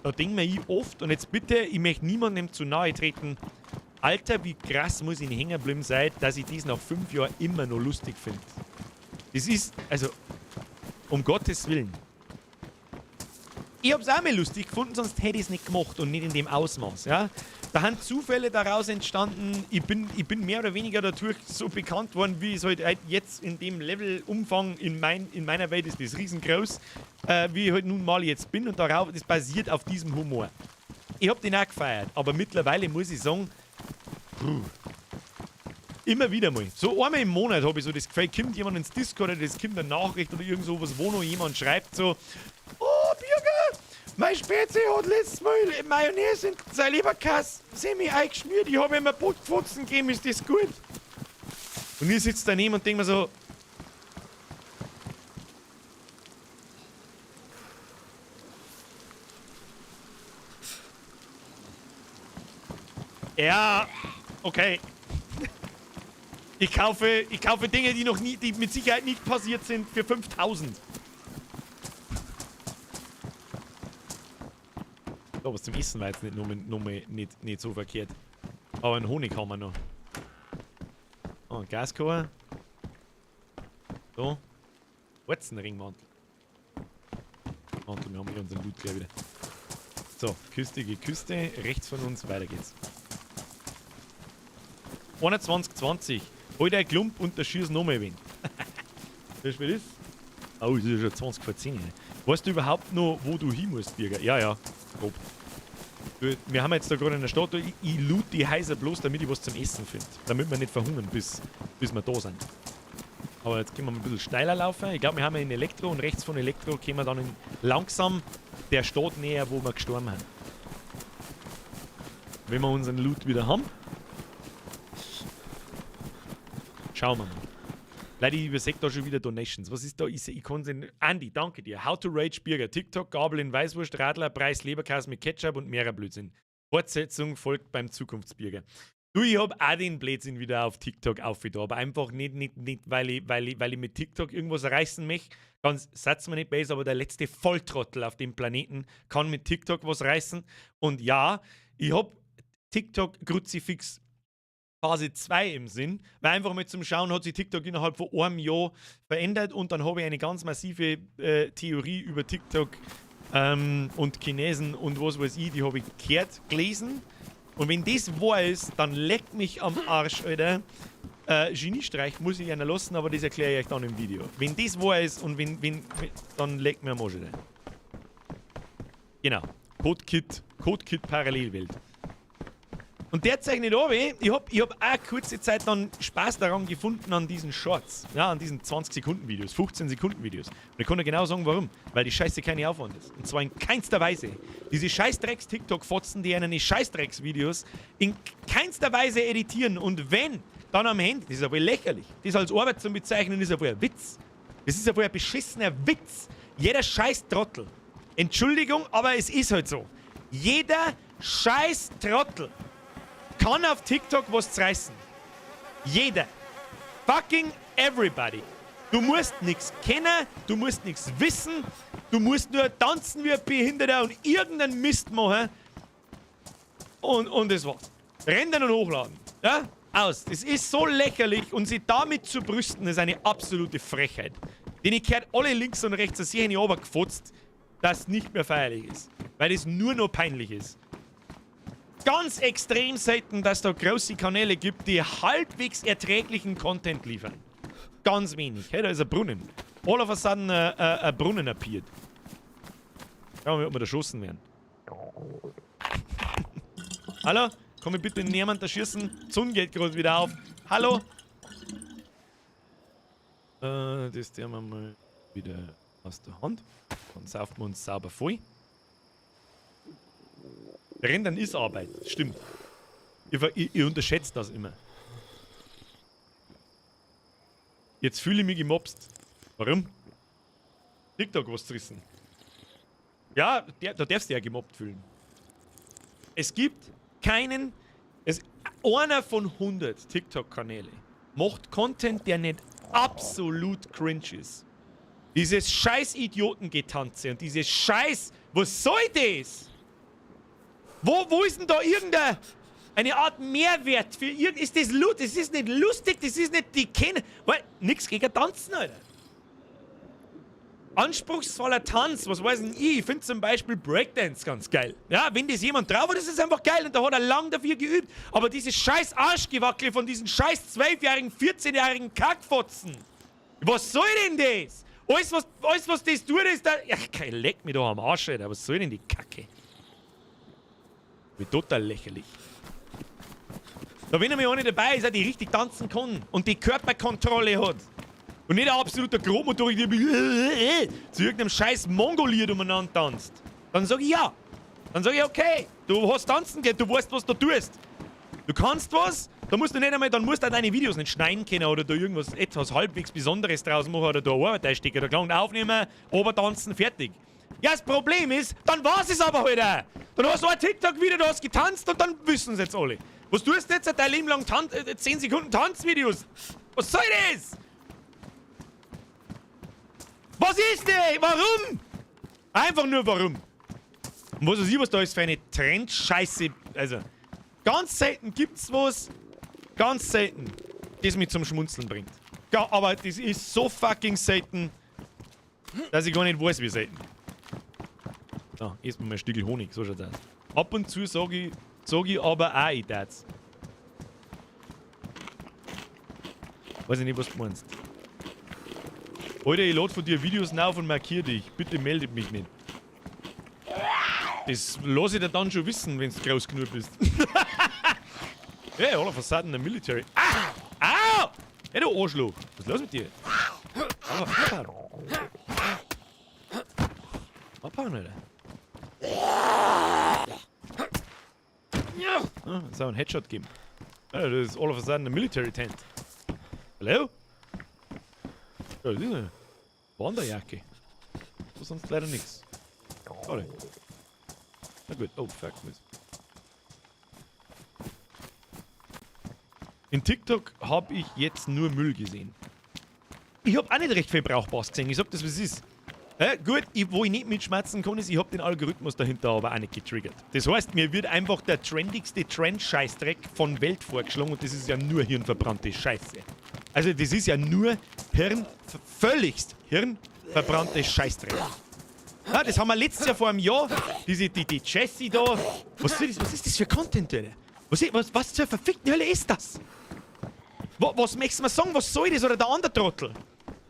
Da denke mir ich oft, und jetzt bitte, ich möchte niemandem zu nahe treten, Alter, wie krass muss ich hängen geblieben sein, dass ich das nach 5 Jahren immer noch lustig finde. Das ist, also, um Gottes Willen. Ich hab's auch mal lustig gefunden, sonst hätte ich's nicht gemacht und nicht in dem Ausmaß. Ja? Da sind Zufälle daraus entstanden. Ich bin mehr oder weniger dadurch so bekannt worden, wie es halt jetzt in dem Level-Umfang in meiner Welt ist, das riesengroß, wie ich halt nun mal jetzt bin. Und darauf, das basiert auf diesem Humor. Ich hab den auch gefeiert, aber mittlerweile muss ich sagen, puh, immer wieder mal. So einmal im Monat habe ich so das Gefühl, kommt jemand ins Discord oder es kommt eine Nachricht oder irgend sowas, wo noch jemand schreibt so, oh, Mein Spezi hat letztes Mal Mayonnaise in sein Leberkäse semi eingeschmiert. Ich habe ihm ein Pfotzen gegeben, ist das gut? Und ich sitze daneben und denke mir so, ja, okay. Ich kaufe Dinge, die noch nie, die mit Sicherheit nicht passiert sind, für 5000. So, was zum Essen war jetzt nicht, nur nicht so verkehrt. Aber einen Honig haben wir noch. Oh, ein Gaskocher. So. Warzenringmantel. Mantel, wir haben hier unseren Loot gleich wieder. So, Küste geht Küste. Rechts von uns, weiter geht's. 21,20. Hol dein Klump und der schießt nochmal wen. Wie spät ist? Oh, es ist ja schon 20 vor 10. Weißt du überhaupt noch, wo du hin musst, Birger? Ja, grob. Du, wir haben jetzt da gerade in der Stadt, ich loot die Häuser bloß, damit ich was zum Essen finde. Damit wir nicht verhungern, bis wir da sind. Aber jetzt können wir mal ein bisschen steiler laufen. Ich glaube, wir haben ja in Elektro und rechts von Elektro kommen wir dann in langsam der Stadt näher, wo wir gestorben haben. Wenn wir unseren Loot wieder haben. Schauen wir mal. Leute, ich übersehe da schon wieder Donations. Was ist da? Ich kann sehen. Andi, danke dir. How to Rage Birger. TikTok, Gabel in Weißwurst, Radler, Preis, Leberkäse mit Ketchup und mehrer Blödsinn. Fortsetzung folgt beim Zukunftsbürger. Du, ich hab auch den Blödsinn wieder auf TikTok aufgetan, aber einfach nicht, weil ich mit TikTok irgendwas reißen möchte. Ganz, satz mir nicht besser, aber der letzte Volltrottel auf dem Planeten kann mit TikTok was reißen. Und ja, ich hab TikTok Kruzifix Phase 2 im Sinn, weil einfach mal zum Schauen hat sich TikTok innerhalb von einem Jahr verändert und dann habe ich eine ganz massive Theorie über TikTok und Chinesen und was weiß ich, die habe ich gehört, gelesen. Und wenn das wahr ist, dann leckt mich am Arsch, Alter. Geniestreich muss ich einer lassen, aber das erkläre ich euch dann im Video. Wenn das wahr ist und wenn, dann leckt mir am Arsch, Alter. Genau. Codekit, Codekit Parallelwelt. Und der zeichnet ab, ich hab auch kurze Zeit dann Spaß daran gefunden an diesen Shorts, ja, an diesen 20-Sekunden-Videos, 15-Sekunden-Videos. Und ich kann dir genau sagen, warum. Weil die Scheiße keine Aufwand ist. Und zwar in keinster Weise. Diese Scheißdrecks-TikTok-Fotzen, die einen Scheißdrecks-Videos in keinster Weise editieren und wenn, dann am Handy. Das ist ja wohl lächerlich. Das als Arbeit zu bezeichnen, ist ja wohl ein Witz. Das ist ja wohl ein beschissener Witz. Jeder Scheiß-Trottel. Entschuldigung, aber es ist halt so. Jeder Scheiß-Trottel kann auf TikTok was zerreißen. Jeder. Fucking everybody. Du musst nichts kennen, du musst nichts wissen, du musst nur tanzen wie ein Behinderter und irgendeinen Mist machen. Und das war's. Rendern und hochladen. Ja? Aus. Das ist so lächerlich und sich damit zu brüsten, ist eine absolute Frechheit. Denn ich gehört alle links und rechts sehr in die gefotzt, dass nicht mehr feierlich ist. Weil es nur noch peinlich ist. Ganz extrem selten, dass da große Kanäle gibt, die halbwegs erträglichen Content liefern. Ganz wenig. Hey, da ist ein Brunnen. All of a sudden ein Brunnen appeared. Schauen wir mal, ob wir erschossen werden. Hallo? Kann mich bitte niemand erschießen? Die Sonne geht gerade wieder auf. Hallo? Das tun wir mal wieder aus der Hand. Dann saufen wir uns sauber voll. Rendern ist Arbeit, stimmt. Ihr unterschätzt das immer. Jetzt fühle ich mich gemobst. Warum? TikTok was zerrissen. Ja, da darfst du ja gemobbt fühlen. Es gibt keinen. Einer von 100 TikTok-Kanäle macht Content, der nicht absolut cringe ist. Dieses scheiß Idiotengetanze und dieses scheiß. Was soll das? Wo ist denn da irgendeine eine Art Mehrwert für irgend. Ist das lustig? Das ist nicht lustig, das ist nicht die kennen. Weil, nix gegen Tanzen, Alter. Anspruchsvoller Tanz, was weiß denn ich? Ich finde zum Beispiel Breakdance ganz geil. Ja, wenn das jemand drauf hat, ist es einfach geil und da hat er lang dafür geübt. Aber dieses scheiß Arschgewackel von diesen scheiß 12-jährigen, 14-jährigen Kackfotzen. Was soll denn das? Alles, was das tut, ist da. Ja, leck mich doch am Arsch, Alter. Was soll denn die Kacke? Wie total lächerlich. Da, wenn einmal eine dabei ist, die richtig tanzen kann und die Körperkontrolle hat. Und nicht ein absoluter Grobmotorik, der zu irgendeinem scheiß Mongolier umeinander tanzt. Dann Dann sag ich ja. Dann sag ich, okay, du hast tanzen gehen, du weißt, was du tust. Du kannst was, da musst du nicht einmal, dann musst du auch deine Videos nicht schneiden können oder da irgendwas etwas halbwegs Besonderes draus machen oder da Arbeit einstecken. Da klangt aufnehmen, obertanzen, fertig. Ja, das Problem ist, dann war's es aber halt auch. Dann hast du ein TikTok-Video, du hast getanzt und dann wissen es jetzt alle. Was tust du jetzt dein Leben lang Tan 10 Sekunden Tanzvideos? Was soll das? Was ist das? Warum? Einfach nur warum. Und was weiß ich, was da ist für eine Trendscheiße. Also, ganz selten gibt's was, ganz selten, das mich zum Schmunzeln bringt. Ja, aber das ist so fucking selten, dass ich gar nicht weiß, wie selten. So, erstmal mal ein Stückchen Honig, so schaut's aus. Ab und zu sag ich aber auch, ich tät's. Weiß ich nicht, was du meinst. Alter, ich lade von dir Videos auf und markier dich. Bitte meldet mich nicht. Das lass ich dir dann schon wissen, wenn du groß genug bist. Yeah, all of a sudden the military. Ah! Au! Hey, du Arschloch! Was ist los mit dir? Aber abhauen. Abhauen, Alter. Ah, soll einen Headshot geben. Oh, das ist all of a sudden a military tent. Hallo? Ja, das ist eine Wanderjacke. So sonst leider nichts. Schade. Na gut. Oh, fuck. Mist. In TikTok hab ich jetzt nur Müll gesehen. Ich hab auch nicht recht viel Brauchbares gesehen. Ich sag das, wie es ist. Gut, wo ich nicht mitschmerzen kann, ist, ich hab den Algorithmus dahinter aber auch nicht getriggert. Das heißt, mir wird einfach der trendigste Trend-Scheißdreck von Welt vorgeschlagen und das ist ja nur hirnverbrannte Scheiße. Also das ist ja nur völligst hirnverbrannte Scheißdreck. Ja, das haben wir letztes Jahr vor einem Jahr, die Jessie da. Was ist das, was ist das für Content, Alter? Was zur verfickten Hölle ist das? Was möchtest du mir sagen? Was soll das? Oder der andere Trottel?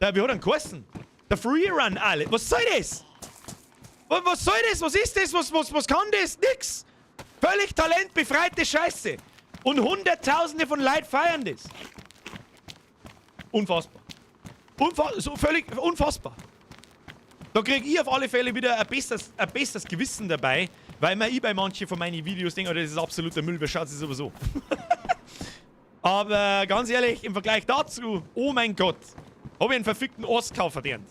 Der, wie hat er denn geheißen? Der Freerun, alle. Was soll das? Was soll das? Was ist das? Was kann das? Nix. Völlig talentbefreite Scheiße. Und Hunderttausende von Leuten feiern das. Unfassbar. So völlig unfassbar. Da krieg ich auf alle Fälle wieder ein besseres Gewissen dabei, weil mir ich bei manchen von meinen Videos denke, oh, das ist absoluter Müll, wer schaut sich sowieso. Aber ganz ehrlich, im Vergleich dazu, oh mein Gott, hab ich einen verfickten Oscar verdient.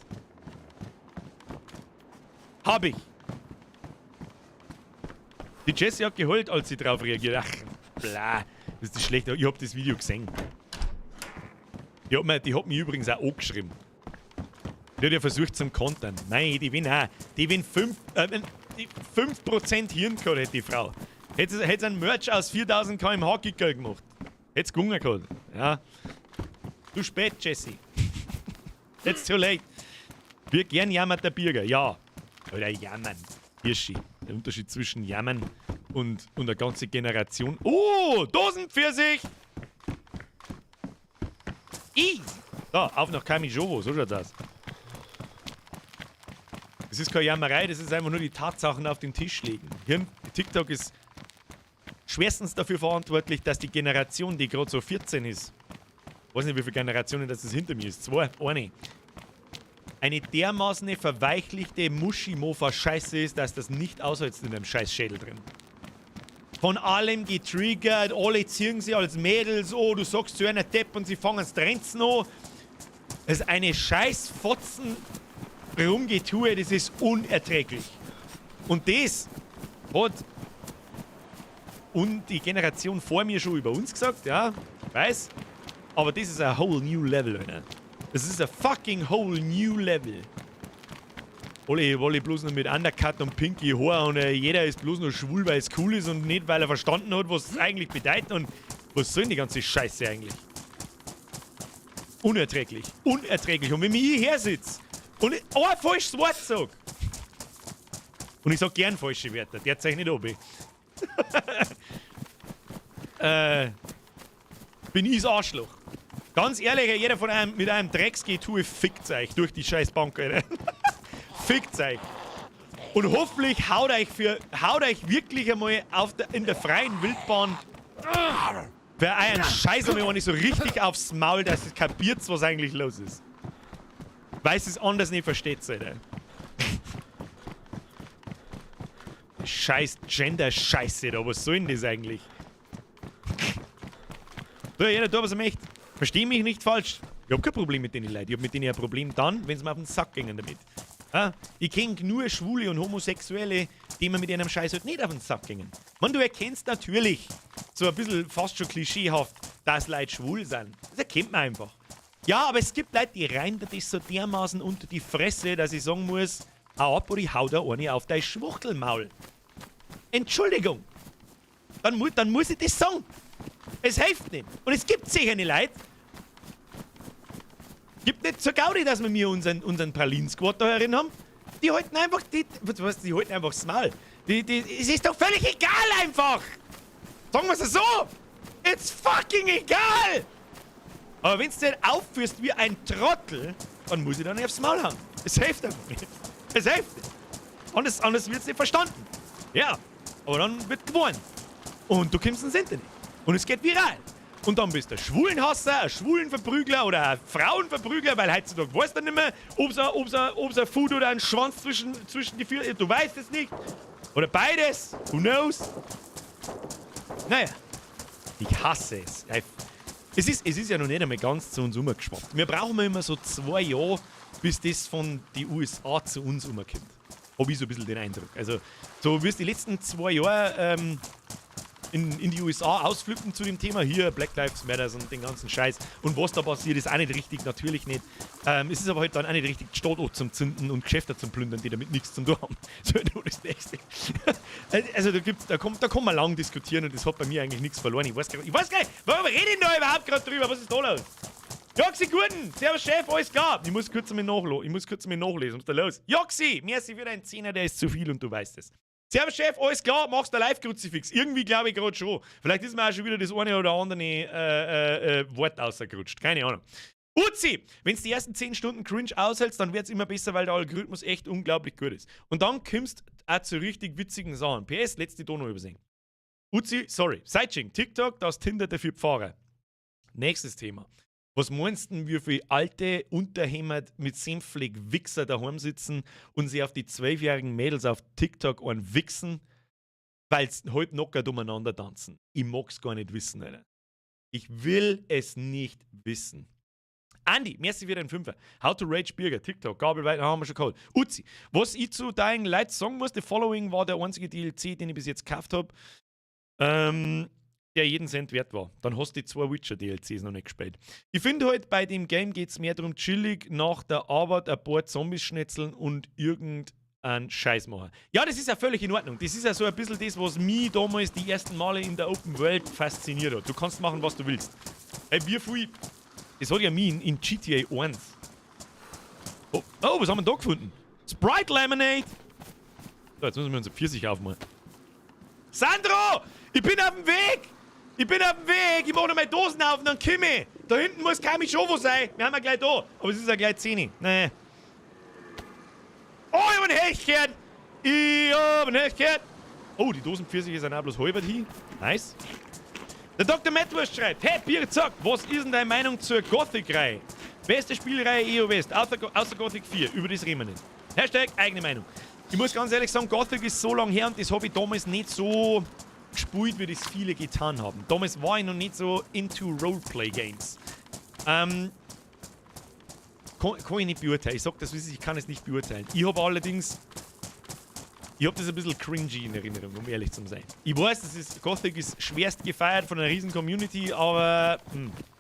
Hab ich. Die Jessie hat geheult, als sie drauf reagiert. Ach, bla, das ist schlecht. Ich hab das Video gesehen. Die hat mich übrigens auch angeschrieben. Die hat ja versucht zum Kontern. Nein, die will auch. Die will die 5% Hirn gehabt, hätte die Frau. Hätte sie einen Merch aus 4000 km/h Kickerl gemacht. Hätte sie gewungen gehabt. Ja. Zu spät, Jessie. It's too late. Wie gern jammert der Birger? Ja. Oder jammern. Hirschi. Der Unterschied zwischen jammern und eine ganze Generation. Oh, Dosenpfirsich! I. So, auf nach Kamijovo, so schaut's aus. Das ist keine Jammerei, das ist einfach nur die Tatsachen auf den Tisch legen. Hirn, TikTok ist schwerstens dafür verantwortlich, dass die Generation, die gerade so 14 ist, ich weiß nicht, wie viele Generationen das hinter mir ist, 2, eine, eine dermaßen verweichlichte Muschi-Mofa-Scheiße ist, dass das nicht aushält in dem Scheiß-Schädel drin. Von allem getriggert, alle ziehen sie als Mädels, oh, du sagst zu einer Depp und sie fangen es Trenzen an. Das ist eine scheiß Fotzen Rumgetue, das ist unerträglich. Und das hat und die Generation vor mir schon über uns gesagt, ja, weiß. Aber das ist ein whole new level, Alter. Das ist ein fucking whole new level. Alle bloß noch mit Undercut und Pinky Haar und jeder ist bloß noch schwul, weil es cool ist und nicht, weil er verstanden hat, was es eigentlich bedeutet und was soll denn die ganze Scheiße eigentlich? Unerträglich. Unerträglich. Und wenn ich hierher sitze und ich ein falsches Wort sag, und ich sag gern falsche Wörter, der zeichnet nicht ab. Bin ich das Arschloch. Ganz ehrlich, jeder von einem mit einem Drecksgetue fickt euch durch die scheiß Bank, Alter. Fickt euch. Und hoffentlich haut euch wirklich einmal in der freien Wildbahn für euren Scheiß einmal nicht so richtig aufs Maul, dass ihr kapiert, was eigentlich los ist. Weil es anders nicht versteht, Alter. scheiß Gender-Scheiße da. Was soll denn das eigentlich? So, jeder tut, was er möchte. Versteh mich nicht falsch. Ich hab kein Problem mit den Leuten. Ich hab mit denen ein Problem dann, wenn sie mir auf den Sack gehen damit. Ja? Ich kenn nur Schwule und Homosexuelle, die mir mit ihrem Scheiß halt nicht auf den Sack gingen. Man, du erkennst natürlich, so ein bisschen fast schon klischeehaft, dass Leute schwul sind. Das erkennt man einfach. Ja, aber es gibt Leute, die rein das so dermaßen unter die Fresse, dass ich sagen muss, hau ab oder ich hau da eine auf dein Schwuchtelmaul. Entschuldigung. Dann muss ich das sagen. Es hilft nicht. Und es gibt sicher nicht Leute. Gibt nicht zur Gaudi, dass wir mir unseren Pralinen-Squad da herin haben. Die halten einfach, die, was, die halten einfach das Maul. Es ist doch völlig egal einfach. Sagen wir es so. It's fucking egal. Aber wenn du dich aufführst wie ein Trottel, dann muss ich dann nicht aufs Maul hauen. Es hilft einfach nicht. Es hilft nicht. Anders wird es nicht verstanden. Ja, aber dann wird gewonnen. Und du kommst ins Internet. Und es geht viral. Und dann bist du ein Schwulenhasser, ein Schwulenverprügler oder ein Frauenverprügler, weil heutzutage weißt du nicht mehr, ob's ein Foot oder ein Schwanz zwischen die Füße. Du weißt es nicht. Oder beides. Who knows? Naja. Ich hasse es. Es ist ja noch nicht einmal ganz zu uns umgeschwappt. Wir brauchen immer so 2 Jahre, bis das von die USA zu uns umkommt. Habe ich so ein bisschen den Eindruck. Also, so wie es die letzten 2 Jahre in die USA ausflippen zu dem Thema hier, Black Lives Matter und den ganzen Scheiß. Und was da passiert, ist auch nicht richtig, natürlich nicht. Es ist aber halt dann auch nicht richtig, die Stadt auch zum Zünden und Geschäfte zum Plündern, die damit nichts zum tun haben. So, das Nächste. Also da kann man lang diskutieren und das hat bei mir eigentlich nichts verloren. Ich weiß gar nicht, warum rede ich denn da überhaupt gerade drüber? Was ist da los? Joxi, guten! Servus Chef, alles klar! Ich muss kurz einmal nachlesen. Was ist da los? Joxi! Merci für deinen Zehner, der ist zu viel und du weißt es. Servus Chef, alles klar, machst du Live-Kruzifix? Irgendwie glaube ich gerade schon. Vielleicht ist mir auch schon wieder das eine oder andere Wort ausgerutscht. Keine Ahnung. Uzi, wenn du die ersten 10 Stunden Cringe aushältst, dann wird es immer besser, weil der Algorithmus echt unglaublich gut ist. Und dann kommst du auch zu richtig witzigen Sachen. PS, letzte Donau übersehen. Uzi, sorry. Seitsching, TikTok, das Tinder dafür Pfarrer. Nächstes Thema. Was meinst du, wie viele alte, unterhämmert mit Senflig Wichser daheim sitzen und sie auf die 12-jährigen Mädels auf TikTok einen wichsen, weil sie halt knockert umeinander tanzen? Ich mag's gar nicht wissen, Alter. Ich will es nicht wissen. Andi, merci für den Fünfer. How to Rage Birger, TikTok, Gabelweiten haben wir schon geholt. Uzi, was ich zu Dying Light sagen muss, The Following war der einzige DLC, den ich bis jetzt gekauft habe, der jeden Cent wert war. Dann hast du die zwei Witcher DLCs noch nicht gespielt. Ich finde halt, bei dem Game geht es mehr darum, chillig nach der Arbeit ein paar Zombies schnetzeln und irgendeinen Scheiß machen. Ja, das ist ja völlig in Ordnung. Das ist ja so ein bisschen das, was mich damals die ersten Male in der Open World fasziniert hat. Du kannst machen, was du willst. Ey, wie viel. Das hat ja mich in GTA 1. Oh, was haben wir da gefunden? Sprite Lemonade! So, jetzt müssen wir unser Pfirsich aufmachen. Sandro! Ich bin auf dem Weg! Ich bin auf dem Weg! Ich mache noch meine Dosen auf und dann komme ich! Da hinten muss kein schon wo sein. Wir haben ja gleich da. Aber es ist ja gleich 10. Nee. Oh, ich hab einen Hecht gehört! Ich hab einen Hecht gehört! Oh, die Dosenpfirsiche sind auch bloß halber hin. Nice. Der Dr. Mettwurst schreibt: Hey, Bier sagt, was ist denn deine Meinung zur Gothic-Reihe? Beste Spielreihe EU West, außer Gothic 4. Über das reden wir nicht. #EigeneMeinung. Ich muss ganz ehrlich sagen, Gothic ist so lange her und das habe ich damals nicht so gespielt, wie das viele getan haben. Damals war ich noch nicht so into Roleplay-Games. Kann ich nicht beurteilen. Ich sag das, wie es ist, ich kann es nicht beurteilen. Ich habe allerdings. Ich habe das ein bisschen cringy in Erinnerung, um ehrlich zu sein. Ich weiß, Gothic ist schwerst gefeiert von einer riesen Community, aber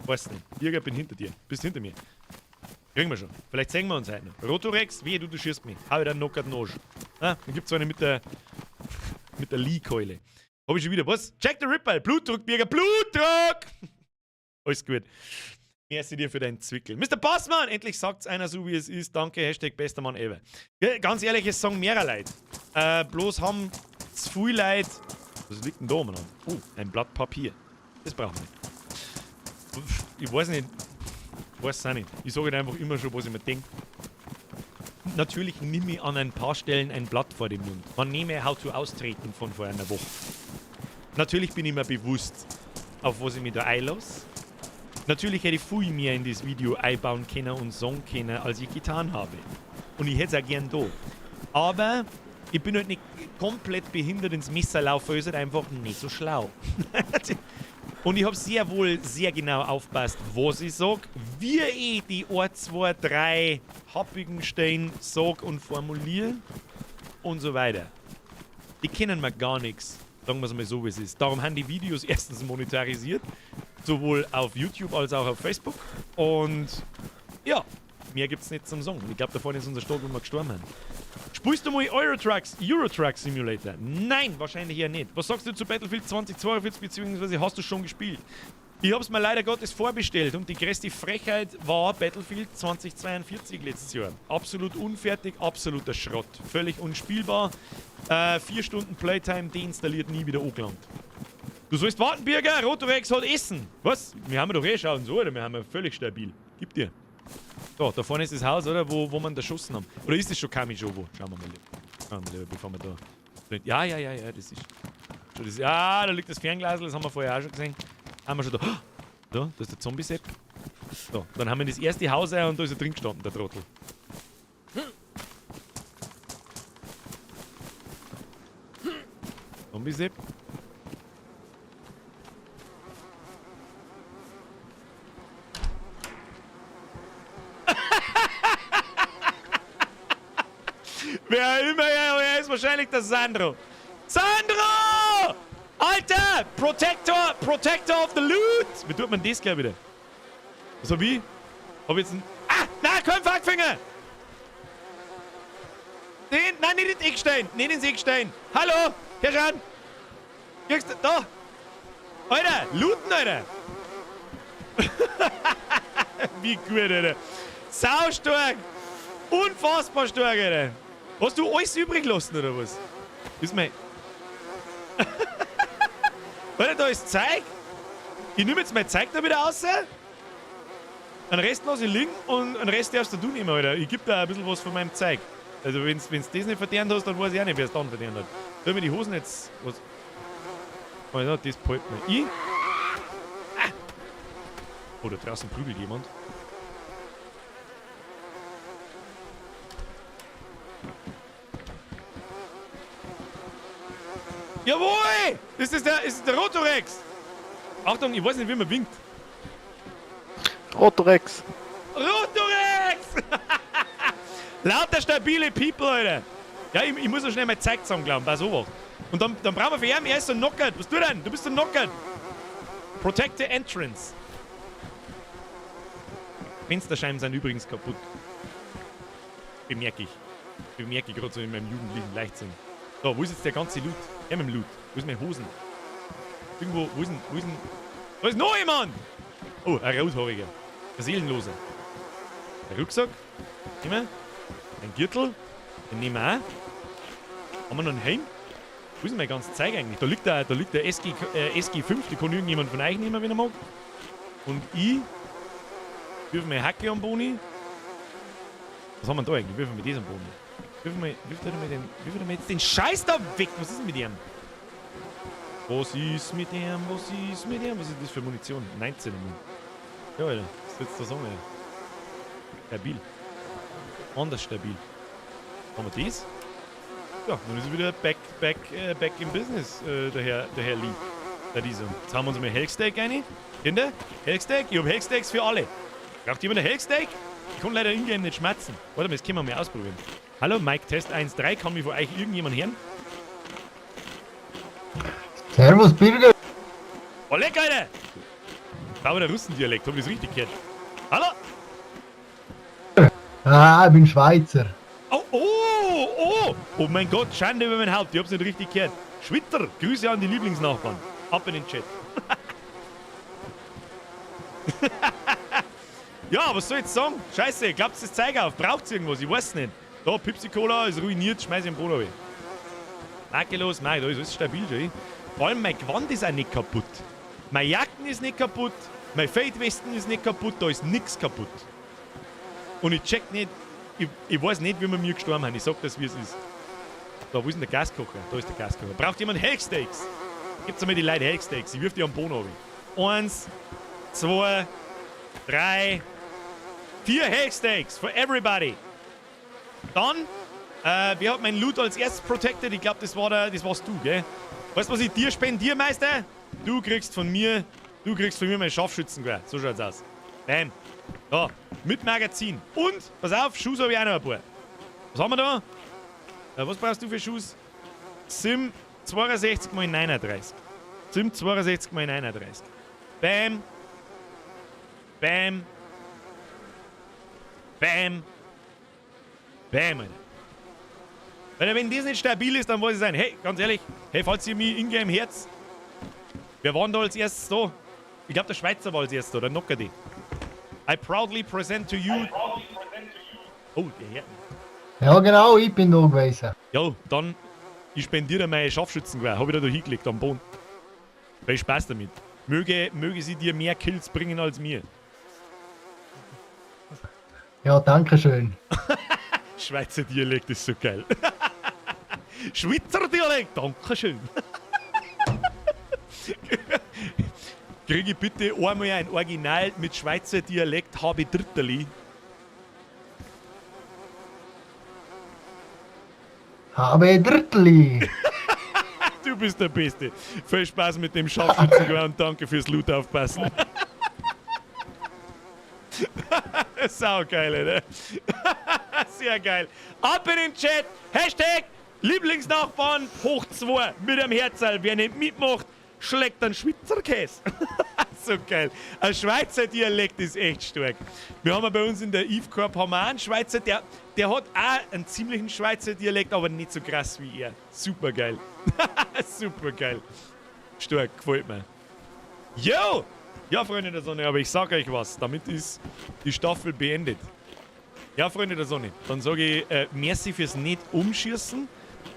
weiß nicht. Ich bin hinter dir. Bist hinter mir. Kriegen wir schon. Vielleicht sehen wir uns heute noch. Rotorex, wehe du schießt mich. Hau ich dann knockert Arsch. Ah, dann gibt's eine mit der Lee-Keule. Hab ich schon wieder was? Jack the Ripper, Blutdruck, Birger, Blutdruck! Alles gut. Merci dir für deinen Zwickel. Mr. Bossmann, endlich sagt's einer so, wie es ist. Danke, #BesterMannEver. Ja, ganz ehrlich, es sagen mehrere Leute. Bloß haben zu viele Leute. Was liegt denn da oben an? Oh, ein Blatt Papier. Das brauchen wir nicht. Ich weiß nicht. Ich weiß es auch nicht. Ich sage halt einfach immer schon, was ich mir denke. Natürlich nehme ich an ein paar Stellen ein Blatt vor den Mund. Man nehme How to Austreten von vor einer Woche. Natürlich bin ich mir bewusst, auf was ich mich da einlasse. Natürlich hätte ich viel mehr in das Video einbauen können und sagen können, als ich getan habe. Und ich hätte es auch gern da. Aber ich bin halt nicht. Komplett behindert ins Messer laufen ist halt einfach nicht so schlau. Und ich habe sehr wohl sehr genau aufpasst, was ich sag, wie ich die 1, 2, 3 happigen Stellen sag und formuliere und so weiter. Die kennen mir gar nichts. Sagen wir es mal so, wie es ist. Darum haben die Videos erstens monetarisiert, sowohl auf YouTube als auch auf Facebook. Und ja, mehr gibt es nicht zum Sagen. Ich glaube, da vorne ist unser Stock, wo wir gestorben haben. Spielst du mal Euro Truck Simulator? Nein, wahrscheinlich eher nicht. Was sagst du zu Battlefield 2042, beziehungsweise hast du schon gespielt? Ich hab's mir leider Gottes vorbestellt und die größte Frechheit war Battlefield 2042 letztes Jahr. Absolut unfertig, absoluter Schrott. Völlig unspielbar. 4 Stunden Playtime deinstalliert, nie wieder angelangt. Du sollst warten, Birger, Rotorex hat Essen. Was? Wir haben doch eh schauen so, oder? Wir haben ja völlig stabil. Gib dir. So, da vorne ist das Haus, oder? Wo wir erschossen haben. Oder ist das schon Kamischowo? Schauen wir mal lieber. Schauen wir mal lieber, bevor wir da. Ja, das ist schon das, ja, da liegt das Fernglas, das haben wir vorher auch schon gesehen. Haben wir schon da. Da, da ist der Zombie-Sepp. So, dann haben wir das erste Haus ein und da ist er drin gestanden, der Trottel. Zombie-Sepp. Wer immer er ist, wahrscheinlich der Sandro. Sandro! Alter! Protector! Protector of the Loot! Wie tut man das gleich wieder? Was hab ich? Hab ich jetzt ein. Ah! Nein, kein Fuckfinger! Den, nein, nicht ins Eckstein! Nicht ins Eckstein! Hallo! Herr Schan! Kriegst du. Da! Alter! Looten, Alter! Wie gut, Alter! Sau stark! Unfassbar stark, Alter! Hast du alles übrig gelassen, oder was? Ist mein. Alter, da ist Zeug. Ich nehme jetzt mein Zeug da wieder raus. Den Rest lasse ich liegen und den Rest darfst du nehmen, Alter. Ich gebe da ein bisschen was von meinem Zeug. Also, wenn du das nicht verdient hast, dann weiß ich auch nicht, wer es dann verdient hat. Da mir die Hosen jetzt. Was? Oh ja, das behält mir. Ich? Ah! Oh, da draußen prügelt jemand. Jawohl! Ist das der Rotorex? Achtung, ich weiß nicht, wie man winkt. Rotorex. Rotorex! Lauter stabile People, Alter. Ja, ich muss noch schnell mein Zeug zusammenklauen, pass auf. Und dann brauchen wir für ihn, er ist so knockert. Was du denn? Du bist so knockert. Protect the entrance. Fensterscheiben sind übrigens kaputt. Bemerke ich. Bemerke ich gerade so in meinem jugendlichen Leichtsinn. So, wo ist jetzt der ganze Loot? Her mit dem Loot. Wo ist meine Hosen? Irgendwo, wo ist denn? Da ist noch jemand! Oh, ein Rothaariger. Ein Seelenloser. Ein Rucksack. Nehmen wir. Ein Gürtel. Den nehmen wir auch. Haben wir noch einen Helm? Wo ist denn mein ganzes Zeug eigentlich? Da liegt der SG, SG5, die kann irgendjemand von euch nehmen, wenn er mag. Und ich wirf meine Hacke am Boni. Was haben wir da eigentlich? Wirfen wir das am Boni. Wirf mir jetzt den Scheiß da weg! Was ist denn mit dem? Was ist mit dem? Was ist mit dem? Was ist das für Munition? 19 einmal. Ja, Alter. Was willst du da sagen, Alter? Stabil. Anders stabil. Haben wir das? Ja, nun ist er wieder back in business, der Herr Lee. Der dieser. Jetzt haben wir uns mal Hellsteak rein. Kinder, Hellsteak? Ich hab Hellsteaks für alle. Braucht jemand ein Hellsteak? Ich kann leider ingame nicht schmatzen. Warte mal, das können wir mal ausprobieren. Hallo, Mic Test 1.3. Kann mich von euch irgendjemand hören? Servus, Birger. Oh, lecker, Alter! Da war der Russendialekt, hab ich das richtig gehört? Hallo? Ah, ich bin Schweizer. Oh! Oh mein Gott, Schande über mein Haupt, ich hab's nicht richtig gehört. Schwitter, Grüße an die Lieblingsnachbarn. Ab in den Chat. Ja, was soll ich jetzt sagen? Scheiße, klappt das Zeug auf? Braucht's irgendwas? Ich weiß nicht. Da, Pepsi Cola ist ruiniert, schmeiß ich im Boden runter. Makellos, nein, da ist alles stabil schon. Vor allem mein Gewand ist auch nicht kaputt. Meine Jacken ist nicht kaputt, mein Feldwesten ist nicht kaputt, da ist nichts kaputt. Und ich check nicht, ich weiß nicht, wie wir mir gestorben haben. Ich sag das, wie es ist. Da, wo ist denn der Gaskocher? Da ist der Gaskocher. Braucht jemand Hellsteaks? Gibt's einmal die Leute Hellsteaks. Ich wirf die am Boden runter. Eins, zwei, drei, vier Hellsteaks for everybody. Dann Wer hat mein Loot als erstes protected? Ich glaube, das warst du, gell? Weißt du, was ich dir spendiere, Meister? Du kriegst von mir mein Scharfschützengewehr. So schaut's aus. Bam. Da, mit Magazin. Und, pass auf, Schuss habe ich auch noch ein paar. Was haben wir da? Was brauchst du für Schuss? Sim 62 x 39. Sim 62 x 39. Bam. Bam. Bam. Bam, Alter. Weil wenn das nicht stabil ist, dann weiß ich sein. Hey, ganz ehrlich, hey, falls ihr mich ingame herz, wer waren da als erstes da? Ich glaube, der Schweizer war als erstes da, der Nockerde. I proudly present to you. Oh, der hört mich. Ja, genau, ich bin da gewesen. Ja, dann, ich spendiere meine Scharfschützengewehr. Hab ich da hingelegt am Boden. Viel Spaß damit. Möge sie dir mehr Kills bringen als mir. Ja, danke schön. Schweizer Dialekt ist so geil. Schweizer Dialekt, danke schön. Kriege ich bitte einmal ein Original mit Schweizer Dialekt habe Dritterli? Habe Dritterli. Du bist der Beste. Viel Spaß mit dem Scharfschützengewehr und danke fürs Loot aufpassen. Sau geil, oder? Sehr geil. Ab in den Chat. Hashtag Lieblingsnachbarn hoch 2 mit einem Herzl. Wer nicht mitmacht, schlägt einen Schweizer Käse. So geil. Ein Schweizer Dialekt ist echt stark. Wir haben ja bei uns in der Eve Corp haben wir auch einen Schweizer, der hat auch einen ziemlichen Schweizer Dialekt, aber nicht so krass wie er. Super geil. Super geil. Stark, gefällt mir. Yo! Ja, Freunde der Sonne, aber ich sag euch was, damit ist die Staffel beendet. Ja, Freunde der Sonne, dann sage ich merci fürs nicht umschießen.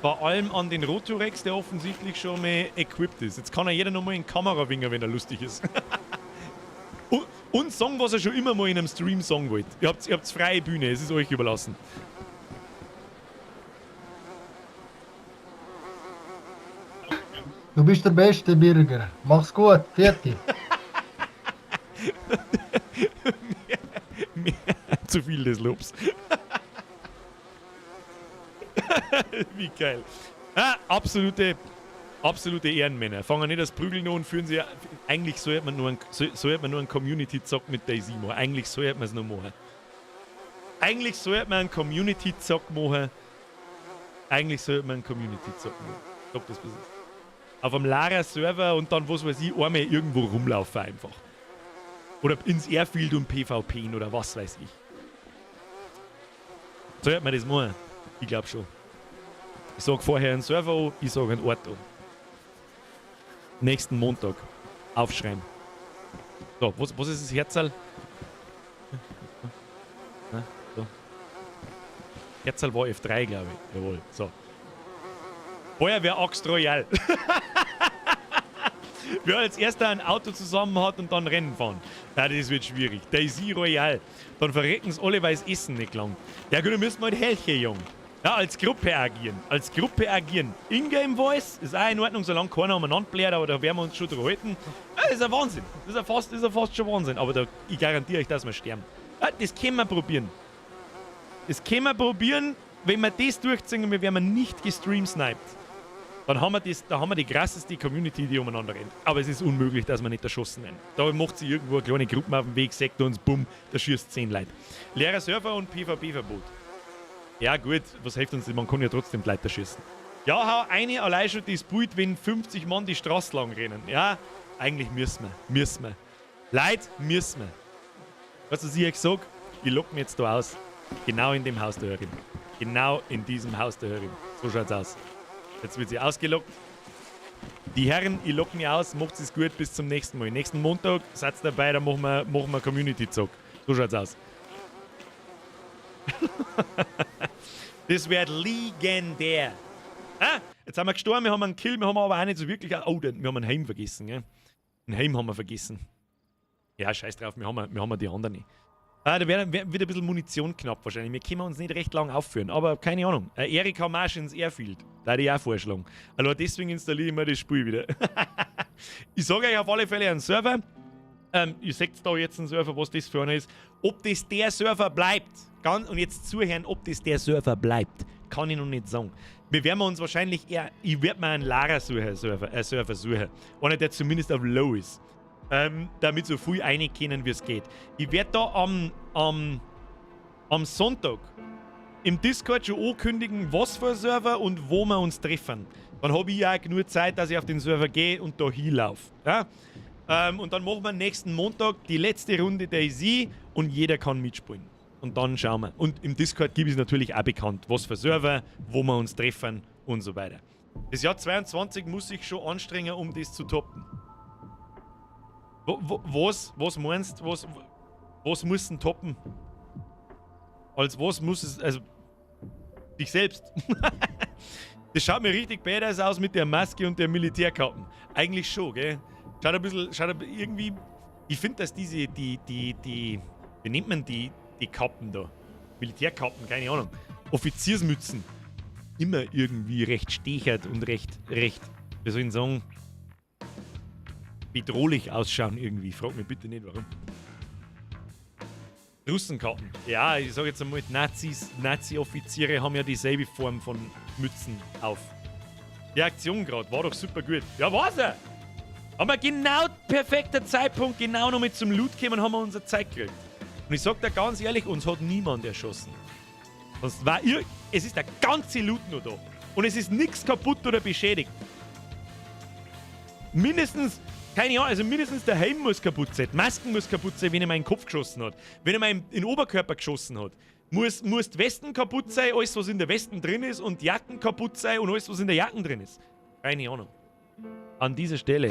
Vor allem an den Rotorex, der offensichtlich schon mal equipped ist. Jetzt kann er jeder nochmal in die Kamera winken, wenn er lustig ist. Und sagen, was er schon immer mal in einem Stream sagen wollte. Ihr habt freie Bühne, es ist euch überlassen. Du bist der beste Bürger. Mach's gut, fertig. Zu viel des Lobs. Wie geil. Ah, absolute Ehrenmänner. Fangen nicht das Prügeln an und führen sie. Eigentlich sollte man nur einen Community-Zock mit DayZ machen. Eigentlich sollte man es noch machen. Eigentlich sollte man einen Community-Zock machen. Eigentlich sollte man einen Community-Zock machen. Sag das, was ist. Auf einem Lara-Server und dann, was weiß ich, einmal irgendwo rumlaufen einfach. Oder ins Airfield und PvP oder was weiß ich. Sollte man das machen? Ich glaube schon. Ich sag vorher einen Server an, ich sag einen Ort an. Nächsten Montag. Aufschreiben. So, was ist das Herzl? So. Herzl war F3, glaube ich. Jawohl. So. Feuerwehr Axt Royal. Wer als erster ein Auto zusammen hat und dann Rennen fahren. Ja, das wird schwierig. DayZ Royal. Dann verrecken es alle, weil es Essen nicht gelangt. Ja gut, dann müssen wir halt helfen, Jung. Ja, als Gruppe agieren. Als Gruppe agieren. Ingame Voice ist auch in Ordnung, solange keiner umeinander blärt, aber da werden wir uns schon drüber halten. Ja, das ist ein Wahnsinn. Das ist ja fast schon Wahnsinn. Aber da, ich garantiere euch, dass wir sterben. Ja, das können wir probieren. Das können wir probieren, wenn wir das durchziehen, wir werden nicht gestreamsniped. Dann haben wir das, da haben wir die krasseste Community, die umeinander rennt. Aber es ist unmöglich, dass wir nicht erschossen werden. Da macht sie irgendwo eine kleine Gruppe auf dem Weg, sagt uns, bumm, da schießt 10 Leute. Leerer Server und PvP-Verbot. Ja gut, was hilft uns, man kann ja trotzdem die Leute schießen. Ja, hau eine allein schon das Bild, wenn 50 Mann die Straße lang rennen. Ja, eigentlich müssen wir. Müssen wir. Leute, müssen wir. Weißt du, was ich euch sag? Ich lock mich jetzt da aus. Genau in dem Haus da herin. Genau in diesem Haus da herin. So schaut's aus. Jetzt wird sie ausgelockt. Die Herren, ich lock mich aus, macht's es gut, bis zum nächsten Mal. Nächsten Montag seid ihr dabei, da machen wir Community-Zock. So schaut's aus. Das wird legendär. Ah, jetzt haben wir gestorben, wir haben einen Kill, wir haben aber auch nicht so wirklich... Oh, wir haben einen Heim vergessen, gell? Einen Heim haben wir vergessen. Ja, scheiß drauf, wir haben die anderen nicht. Ah, da wird ein bisschen Munition knapp wahrscheinlich. Wir können uns nicht recht lang aufführen, aber keine Ahnung. Erika Marsch ins Airfield. Da hätte ich auch vorschlagen. Also deswegen installiere ich mir das Spiel wieder. Ich sage euch auf alle Fälle einen Server. Ihr seht da jetzt einen Server, was das für einer ist. Ob das der Server bleibt, ganz, und jetzt zuhören, ob das der Server bleibt, Kann ich noch nicht sagen. Wir werden uns wahrscheinlich eher, ich werde mir einen Lara-Server Server suchen. Einer, der zumindest auf Low ist. Damit so viel rein können, wie es geht. Ich werde da am Sonntag im Discord schon ankündigen, was für ein Server und wo wir uns treffen. Dann habe ich ja auch genug Zeit, dass ich auf den Server gehe und da hinlaufe. Ja? Und dann machen wir nächsten Montag die letzte Runde DayZ und jeder kann mitspielen. Und dann schauen wir. Und im Discord gebe ich es natürlich auch bekannt, was für Server, wo wir uns treffen und so weiter. Das Jahr 22 muss ich schon anstrengen, um das zu toppen. Was meinst du, was muss denn toppen? Als was muss es, also dich selbst. Das schaut mir richtig badass aus mit der Maske und der Militärkappen. Eigentlich schon, gell? Schaut ein bisschen, schaut ein, irgendwie. Ich finde, dass diese, die, wie nennt man die, die Kappen da? Militärkappen, keine Ahnung. Offiziersmützen. Immer irgendwie recht stechert und recht, wie soll ich sagen, bedrohlich ausschauen irgendwie. Frag mich bitte nicht, warum. Russenkappen. Ja, ich sage jetzt einmal, Nazis, Nazi-Offiziere haben ja dieselbe Form von Mützen auf. Die Aktion gerade war doch super gut. Ja, war's ja. Aber genau perfekter Zeitpunkt, genau noch mit zum Loot gekommen, haben wir unsere Zeit gekriegt. Und ich sag dir ganz ehrlich, uns hat niemand erschossen. Sonst war ihr, es ist der ganze Loot noch da. Und es ist nichts kaputt oder beschädigt. Mindestens, keine Ahnung, also mindestens der Helm muss kaputt sein, die Masken muss kaputt sein, wenn er meinen Kopf geschossen hat. Wenn er mir in den Oberkörper geschossen hat. Muss die Westen kaputt sein, alles, was in der Westen drin ist, und die Jacken kaputt sein und alles, was in der Jacken drin ist. Keine Ahnung. An dieser Stelle.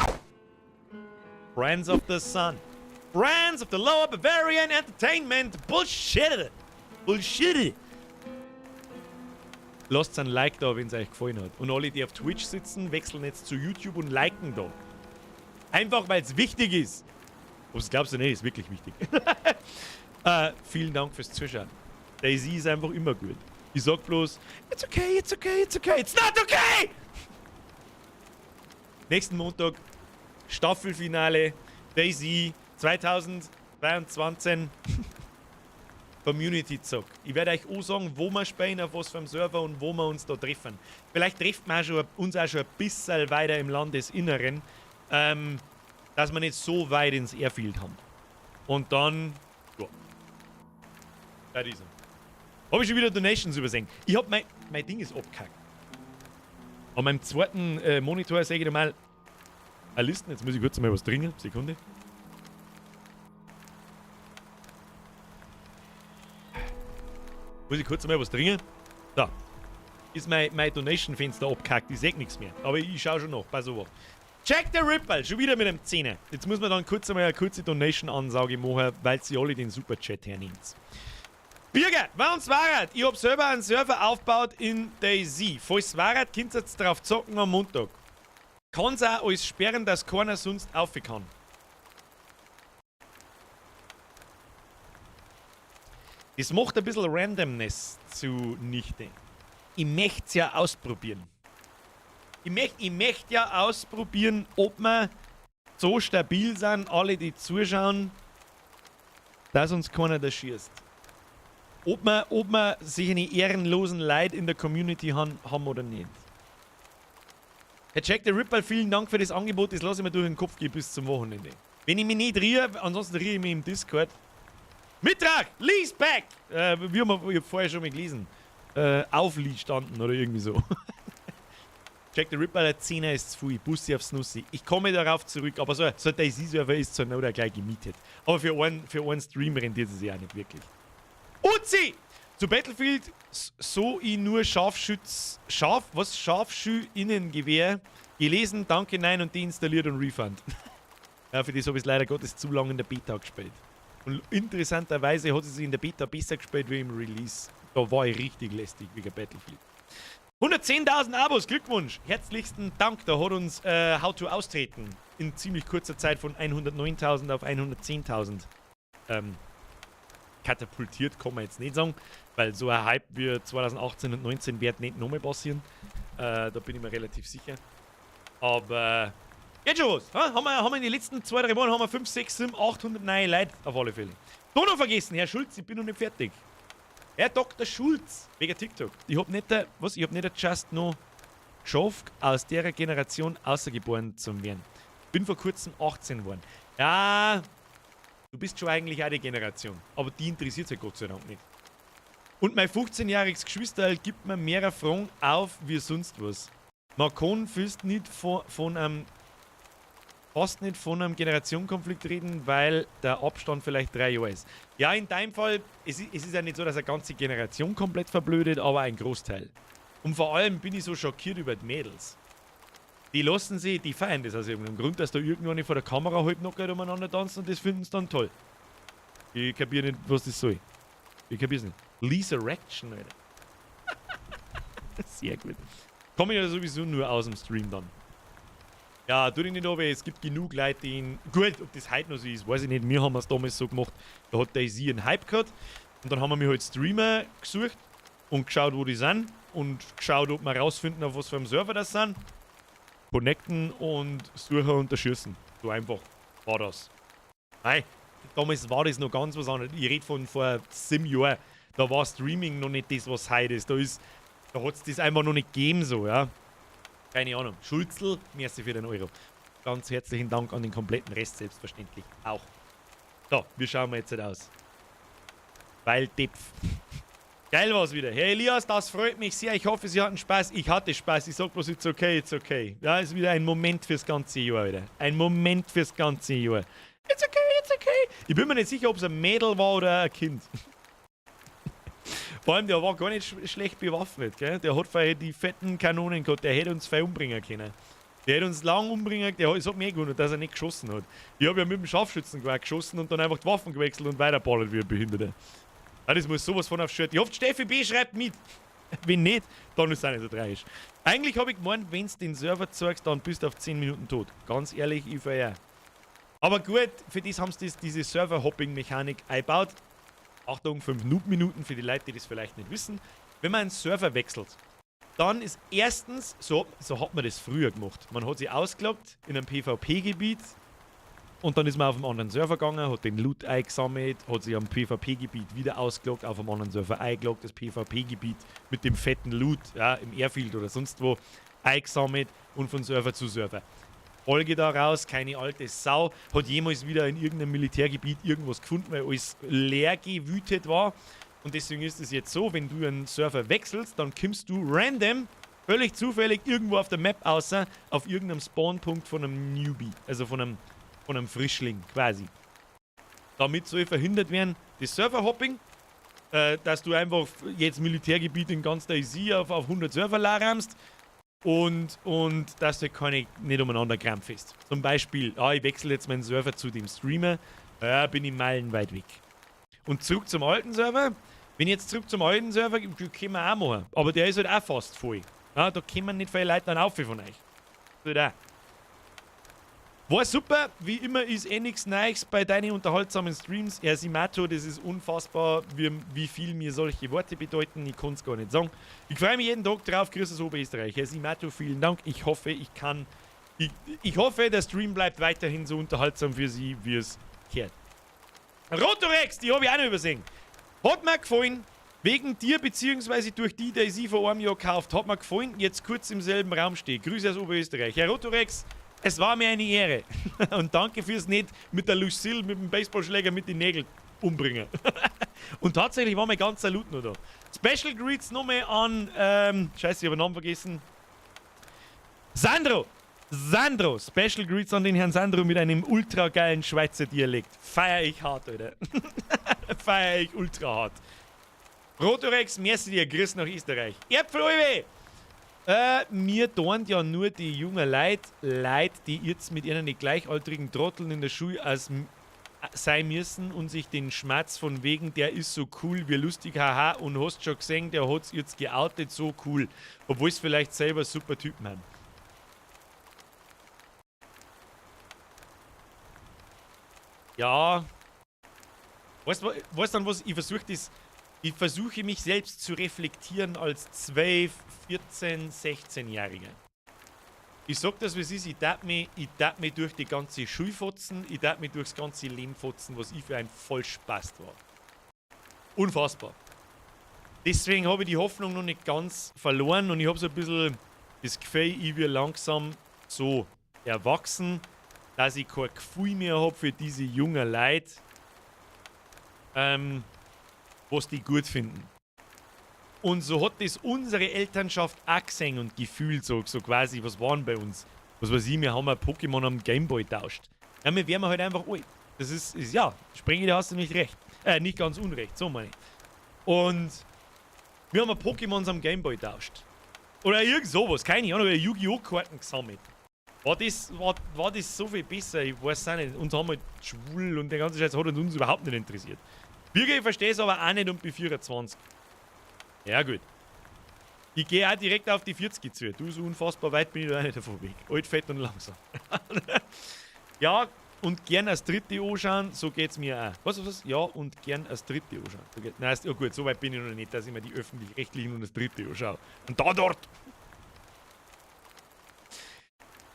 Friends of the Sun. Friends of the Lower Bavarian Entertainment. Bullshit. Bullshit. Lasst ein Like da, wenn es euch gefallen hat. Und alle, die auf Twitch sitzen, wechseln jetzt zu YouTube und liken da. Einfach, weil es wichtig ist. Ob es glaubst du nicht, ist wirklich wichtig. Vielen Dank fürs Zuschauen. DayZ ist einfach immer gut. Ich sag bloß, it's okay, it's okay, it's okay, it's not okay! Nächsten Montag Staffelfinale DayZ 2022 Community Zock. Ich werde euch auch sagen, wo wir spielen, auf was für einem Server und wo wir uns da treffen. Vielleicht treffen wir auch schon, uns auch schon ein bisschen weiter im Landesinneren, dass wir nicht so weit ins Airfield haben. Und dann, ja. Bei diesem. Habe ich schon wieder Donations übersehen. Ich hab mein Ding ist abgekackt. An meinem zweiten Monitor sehe ich mal eine Listen. Jetzt muss ich kurz mal was trinken. Sekunde. Muss ich kurz mal was trinken. Da. Ist mein Donation-Fenster abgekackt. Ich sehe nichts mehr. Aber ich schaue schon noch. Pass auf. Jack the Ripper, schon wieder mit einem Zehner. Jetzt muss man dann kurz einmal eine kurze Donation-Ansage machen, weil sie alle den Superchat hernimmt. Birger, wenn's waret, ich hab selber einen Server aufgebaut in DayZ. Falls waret, könnt ihr jetzt drauf zocken am Montag. Kann's auch alles sperren, dass keiner sonst auf kann. Das macht ein bisschen Randomness zunichte. Ich möchte es ja ausprobieren. Ich möcht ja ausprobieren, ob wir so stabil sind, alle, die zuschauen, dass uns keiner da schießt. Ob wir sich eine ehrenlosen Leute in der Community haben oder nicht. Herr Jack the Ripper, vielen Dank für das Angebot. Das lasse ich mir durch den Kopf gehen bis zum Wochenende. Wenn ich mich nicht riere, ansonsten riere ich mich im Discord. Mittag, Lease back! Wie haben wir, ich hab vorher schon mal gelesen. Auf Lee standen oder irgendwie so. Jack the Ripper, der Zehner ist zu viel. Bussi aufs Nussi. Ich komme darauf zurück, aber so ein DayZ-Server ist zur Not auch gleich gemietet. Aber für einen Stream rentiert es sich auch nicht wirklich. Uzi! Zu Battlefield so ich nur Scharfschütz. Scharf? Was? Scharfschü-Innengewehr. Gelesen, danke, nein und deinstalliert und Refund. Ja, für das habe ich leider Gottes zu lange in der Beta gespielt. Und interessanterweise hat es sich in der Beta besser gespielt wie im Release. Da war ich richtig lästig wegen Battlefield. 110.000 Abos, Glückwunsch! Herzlichsten Dank, da hat uns How to Austreten in ziemlich kurzer Zeit von 109.000 auf 110.000 katapultiert, kann man jetzt nicht sagen, weil so ein Hype wie 2018 und 2019 wird nicht nochmal passieren. Da bin ich mir relativ sicher. Aber geht schon was. Ha? Haben wir in den letzten 2, 3 Wochen haben wir 5, 6, 7, 800 neue Leute auf alle Fälle. Da noch vergessen, Herr Schulz, ich bin noch nicht fertig. Herr Dr. Schulz, wegen TikTok. Ich hab nicht, was? Ich hab nicht just noch geschafft, aus der Generation außergeboren zu werden. Bin vor kurzem 18 geworden. Ja, du bist schon eigentlich auch die Generation. Aber die interessiert sich Gott sei Dank nicht. Und mein 15-jähriges Geschwisterl gibt mir mehr Fragen auf wie sonst was. Man kann fast nicht von einem Generationenkonflikt reden, weil der Abstand vielleicht 3 Jahre ist. Ja, in deinem Fall, es ist ja nicht so, dass eine ganze Generation komplett verblödet, aber ein Großteil. Und vor allem bin ich so schockiert über die Mädels. Die lassen sich, die feiern das aus irgendeinem Grund, dass da irgendwann vor der Kamera halbnackert umeinander tanzen, und das finden sie dann toll. Ich kapiere nicht, was das soll. Ich kapier's nicht. Resurrection, Alter. Sehr gut. Komme ich ja sowieso nur aus dem Stream dann. Ja, tu dich nicht aber, es gibt genug Leute, die ihn. Gut, ob das heute noch so ist, weiß ich nicht. Wir haben es damals so gemacht. Da hat DayZ einen Hype gehabt. Und dann haben wir mir halt Streamer gesucht und geschaut, wo die sind. Und geschaut, ob wir rausfinden, auf was für einem Server das sind. Connecten und suchen und erschießen. So einfach war das. Nein, damals war das noch ganz was anderes. Ich rede von vor 7 Jahren. Da war Streaming noch nicht das, was heute ist. Da hat es das einfach noch nicht gegeben, so, ja. Keine Ahnung. Schulzel, merci für den Euro. Ganz herzlichen Dank an den kompletten Rest selbstverständlich auch. So, wie schauen wir jetzt halt aus? Weil Depf. Geil war's wieder. Herr Elias, das freut mich sehr. Ich hoffe, Sie hatten Spaß. Ich hatte Spaß. Ich sag bloß, it's okay, it's okay. Ja, ist wieder ein Moment fürs ganze Jahr wieder. Ein Moment fürs ganze Jahr. It's okay, it's okay. Ich bin mir nicht sicher, ob es ein Mädel war oder ein Kind. Vor allem, der war gar nicht schlecht bewaffnet, gell? Der hat vorher die fetten Kanonen gehabt. Der hätte uns voll umbringen können. Der hätte uns lang umbringen. Es hat mich gewundert, dass er nicht geschossen hat. Ich habe ja mit dem Scharfschützengewehr geschossen und dann einfach die Waffen gewechselt und weiterballert wie ein Behinderter. Ja, das muss sowas von aufs Shirt. Ich hoffe, Steffi B. schreibt mit. Wenn nicht, dann ist es auch nicht so tragisch. Eigentlich habe ich gemeint, wenn du den Server zeigst, dann bist du auf 10 Minuten tot. Ganz ehrlich, ich feier. Aber gut, für das haben sie diese Server-Hopping-Mechanik eingebaut. Achtung, 5 Noob-Minuten für die Leute, die das vielleicht nicht wissen. Wenn man einen Server wechselt, dann ist erstens, so hat man das früher gemacht. Man hat sich ausgeloggt in einem PvP-Gebiet und dann ist man auf einen anderen Server gegangen, hat den Loot eingesammelt, hat sich am PvP-Gebiet wieder ausgeloggt, auf einem anderen Server eingeloggt, das PvP-Gebiet mit dem fetten Loot, ja, im Airfield oder sonst wo, eingesammelt und von Server zu Server. Folge daraus, keine alte Sau hat jemals wieder in irgendeinem Militärgebiet irgendwas gefunden, weil alles leer gewütet war. Und deswegen ist es jetzt so, wenn du einen Server wechselst, dann kommst du random, völlig zufällig irgendwo auf der Map außer auf irgendeinem Spawnpunkt von einem Newbie, also von einem Frischling quasi. Damit soll verhindert werden, das Serverhopping, dass du einfach jetzt Militärgebiet in ganz DayZ auf 100 Server ramst und dass du keine nicht umeinander krampfest. Zum Beispiel, ah, ich wechsle jetzt meinen Server zu dem Streamer, ja, bin ich meilenweit weg. Und zurück zum alten Server, wenn ich jetzt zurück zum alten Server, können wir auch machen. Aber der ist halt auch fast voll. Ja, da kommen nicht viele Leute dann auf von euch. So da. War super, wie immer ist eh nichts Neues bei deinen unterhaltsamen Streams. Herr Simato, das ist unfassbar, wie viel mir solche Worte bedeuten. Ich kann es gar nicht sagen. Ich freue mich jeden Tag drauf. Grüße aus Oberösterreich. Herr Simato, vielen Dank. Ich hoffe, ich kann. Ich hoffe, der Stream bleibt weiterhin so unterhaltsam für Sie, wie es gehört. Rotorex, die habe ich auch noch übersehen. Hat mir gefallen. Wegen dir, beziehungsweise durch die, die ich sie vor einem Jahr gekauft, hat mir gefallen, jetzt kurz im selben Raum stehe. Grüße aus Oberösterreich. Herr Rotorex, es war mir eine Ehre. Und danke fürs nicht mit der Lucille, mit dem Baseballschläger, mit den Nägeln umbringen. Und tatsächlich war mein ganzer Loot noch da. Special Greets nochmal an, scheiße, ich habe den Namen vergessen. Sandro! Sandro! Special Greets an den Herrn Sandro mit einem ultra geilen Schweizer Dialekt. Feier ich hart, Alter. Feier ich ultra hart. Rotorex, merci dir, Grüß nach Österreich. Erdpfel, mir tun ja nur die jungen Leute leid, die jetzt mit ihren gleichaltrigen Trotteln in der Schule als sein müssen und sich den Schmerz von wegen, der ist so cool, wie lustig, haha, und hast schon gesehen, der hat's jetzt geoutet, so cool. Obwohl es vielleicht selber super Typen haben. Ja. Weißt du weißt dann was? Ich versuche mich selbst zu reflektieren als 12, 14, 16-Jähriger. Ich sag das, wie es ist, ich tat mich durch die ganze Schule fotzen, ich tat mich durchs ganze Leben fotzen, was ich für ein Vollspast war. Unfassbar. Deswegen habe ich die Hoffnung noch nicht ganz verloren und ich habe so ein bisschen das Gefühl, ich werde langsam so erwachsen, dass ich kein Gefühl mehr habe für diese jungen Leute, was die gut finden. Und so hat das unsere Elternschaft auch gesehen und gefühlt, so quasi, was waren bei uns? Was weiß ich, wir haben ein Pokémon am Gameboy tauscht. Ja, wir werden halt einfach alt. Das ist ja, Sprengi, da hast du nicht recht. Nicht ganz unrecht, so meine ich. Und wir haben Pokémons am Gameboy tauscht. Oder irgend sowas, keine Ahnung, oder Yu-Gi-Oh! Karten gesammelt. War das so viel besser? Ich weiß auch nicht. Uns haben halt schwul und der ganze Scheiß hat uns überhaupt nicht interessiert. Wirklich, ich verstehe es aber auch nicht und bin 24. Ja, gut. Ich gehe auch direkt auf die 40 zu. Du, so unfassbar weit bin ich da auch nicht davon weg. Alt, fett und langsam. Ja, und gern als Dritte anschauen, so geht's mir auch. Was, was, was? Ja, und gern als Dritte anschauen. So geht, nein, ja gut, so weit bin ich noch nicht, dass ich mir die Öffentlich-Rechtlichen und das Dritte anschaue. Und da dort!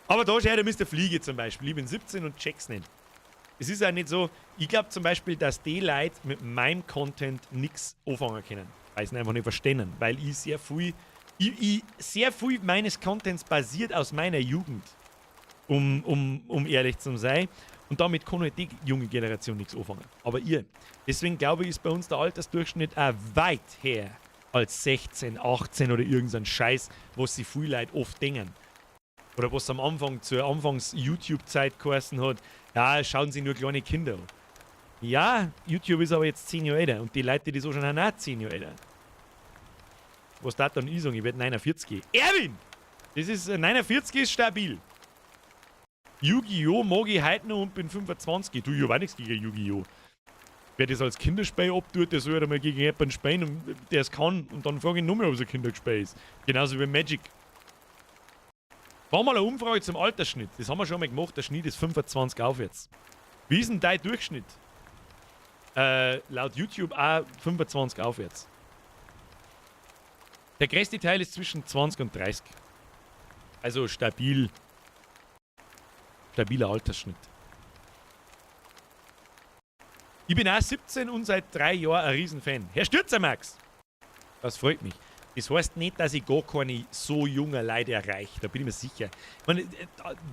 Aber da ist ja der Mr. Fliege zum Beispiel. Ich bin 17 und check's nicht. Es ist ja nicht so, ich glaube zum Beispiel, dass die Leute mit meinem Content nichts anfangen können. Weil sie ihn einfach nicht verstehen. Weil ich sehr viel meines Contents basiert aus meiner Jugend. Um ehrlich zu sein. Und damit kann halt die junge Generation nichts anfangen. Aber ihr. Deswegen glaube ich, ist bei uns der Altersdurchschnitt auch weit her als 16, 18 oder irgendein Scheiß, was sich viele Leute oft denken. Oder was am Anfang zur Anfangs-YouTube-Zeit geheißen hat, ja, schauen Sie nur kleine Kinder an. Ja, YouTube ist aber jetzt 10 Jahre älter und die Leute, die das so schon haben, auch 10 Jahre älter. Was da dann ich sagen? Ich werde 49. Erwin! Das ist, 49 ist stabil. Yu-Gi-Oh! Mag ich heute noch und bin 25. Du, ich hab auch nichts gegen Yu-Gi-Oh! Wer das als Kinderspiel abtut, der soll halt einmal gegen jemanden spielen, und der es kann, und dann frage ich noch mehr, ob es ein Kinderspiel ist. Genauso wie Magic. War mal eine Umfrage zum Altersschnitt. Das haben wir schon mal gemacht. Der Schnitt ist 25 aufwärts. Wie ist denn dein Durchschnitt? Laut YouTube auch 25 aufwärts. Der größte Teil ist zwischen 20 und 30. Also stabil. Stabiler Altersschnitt. Ich bin auch 17 und seit 3 Jahren ein Riesenfan. Herr Stürzer Max! Das freut mich. Das heißt nicht, dass ich gar keine so jungen Leute erreiche. Da bin ich mir sicher. Ich meine,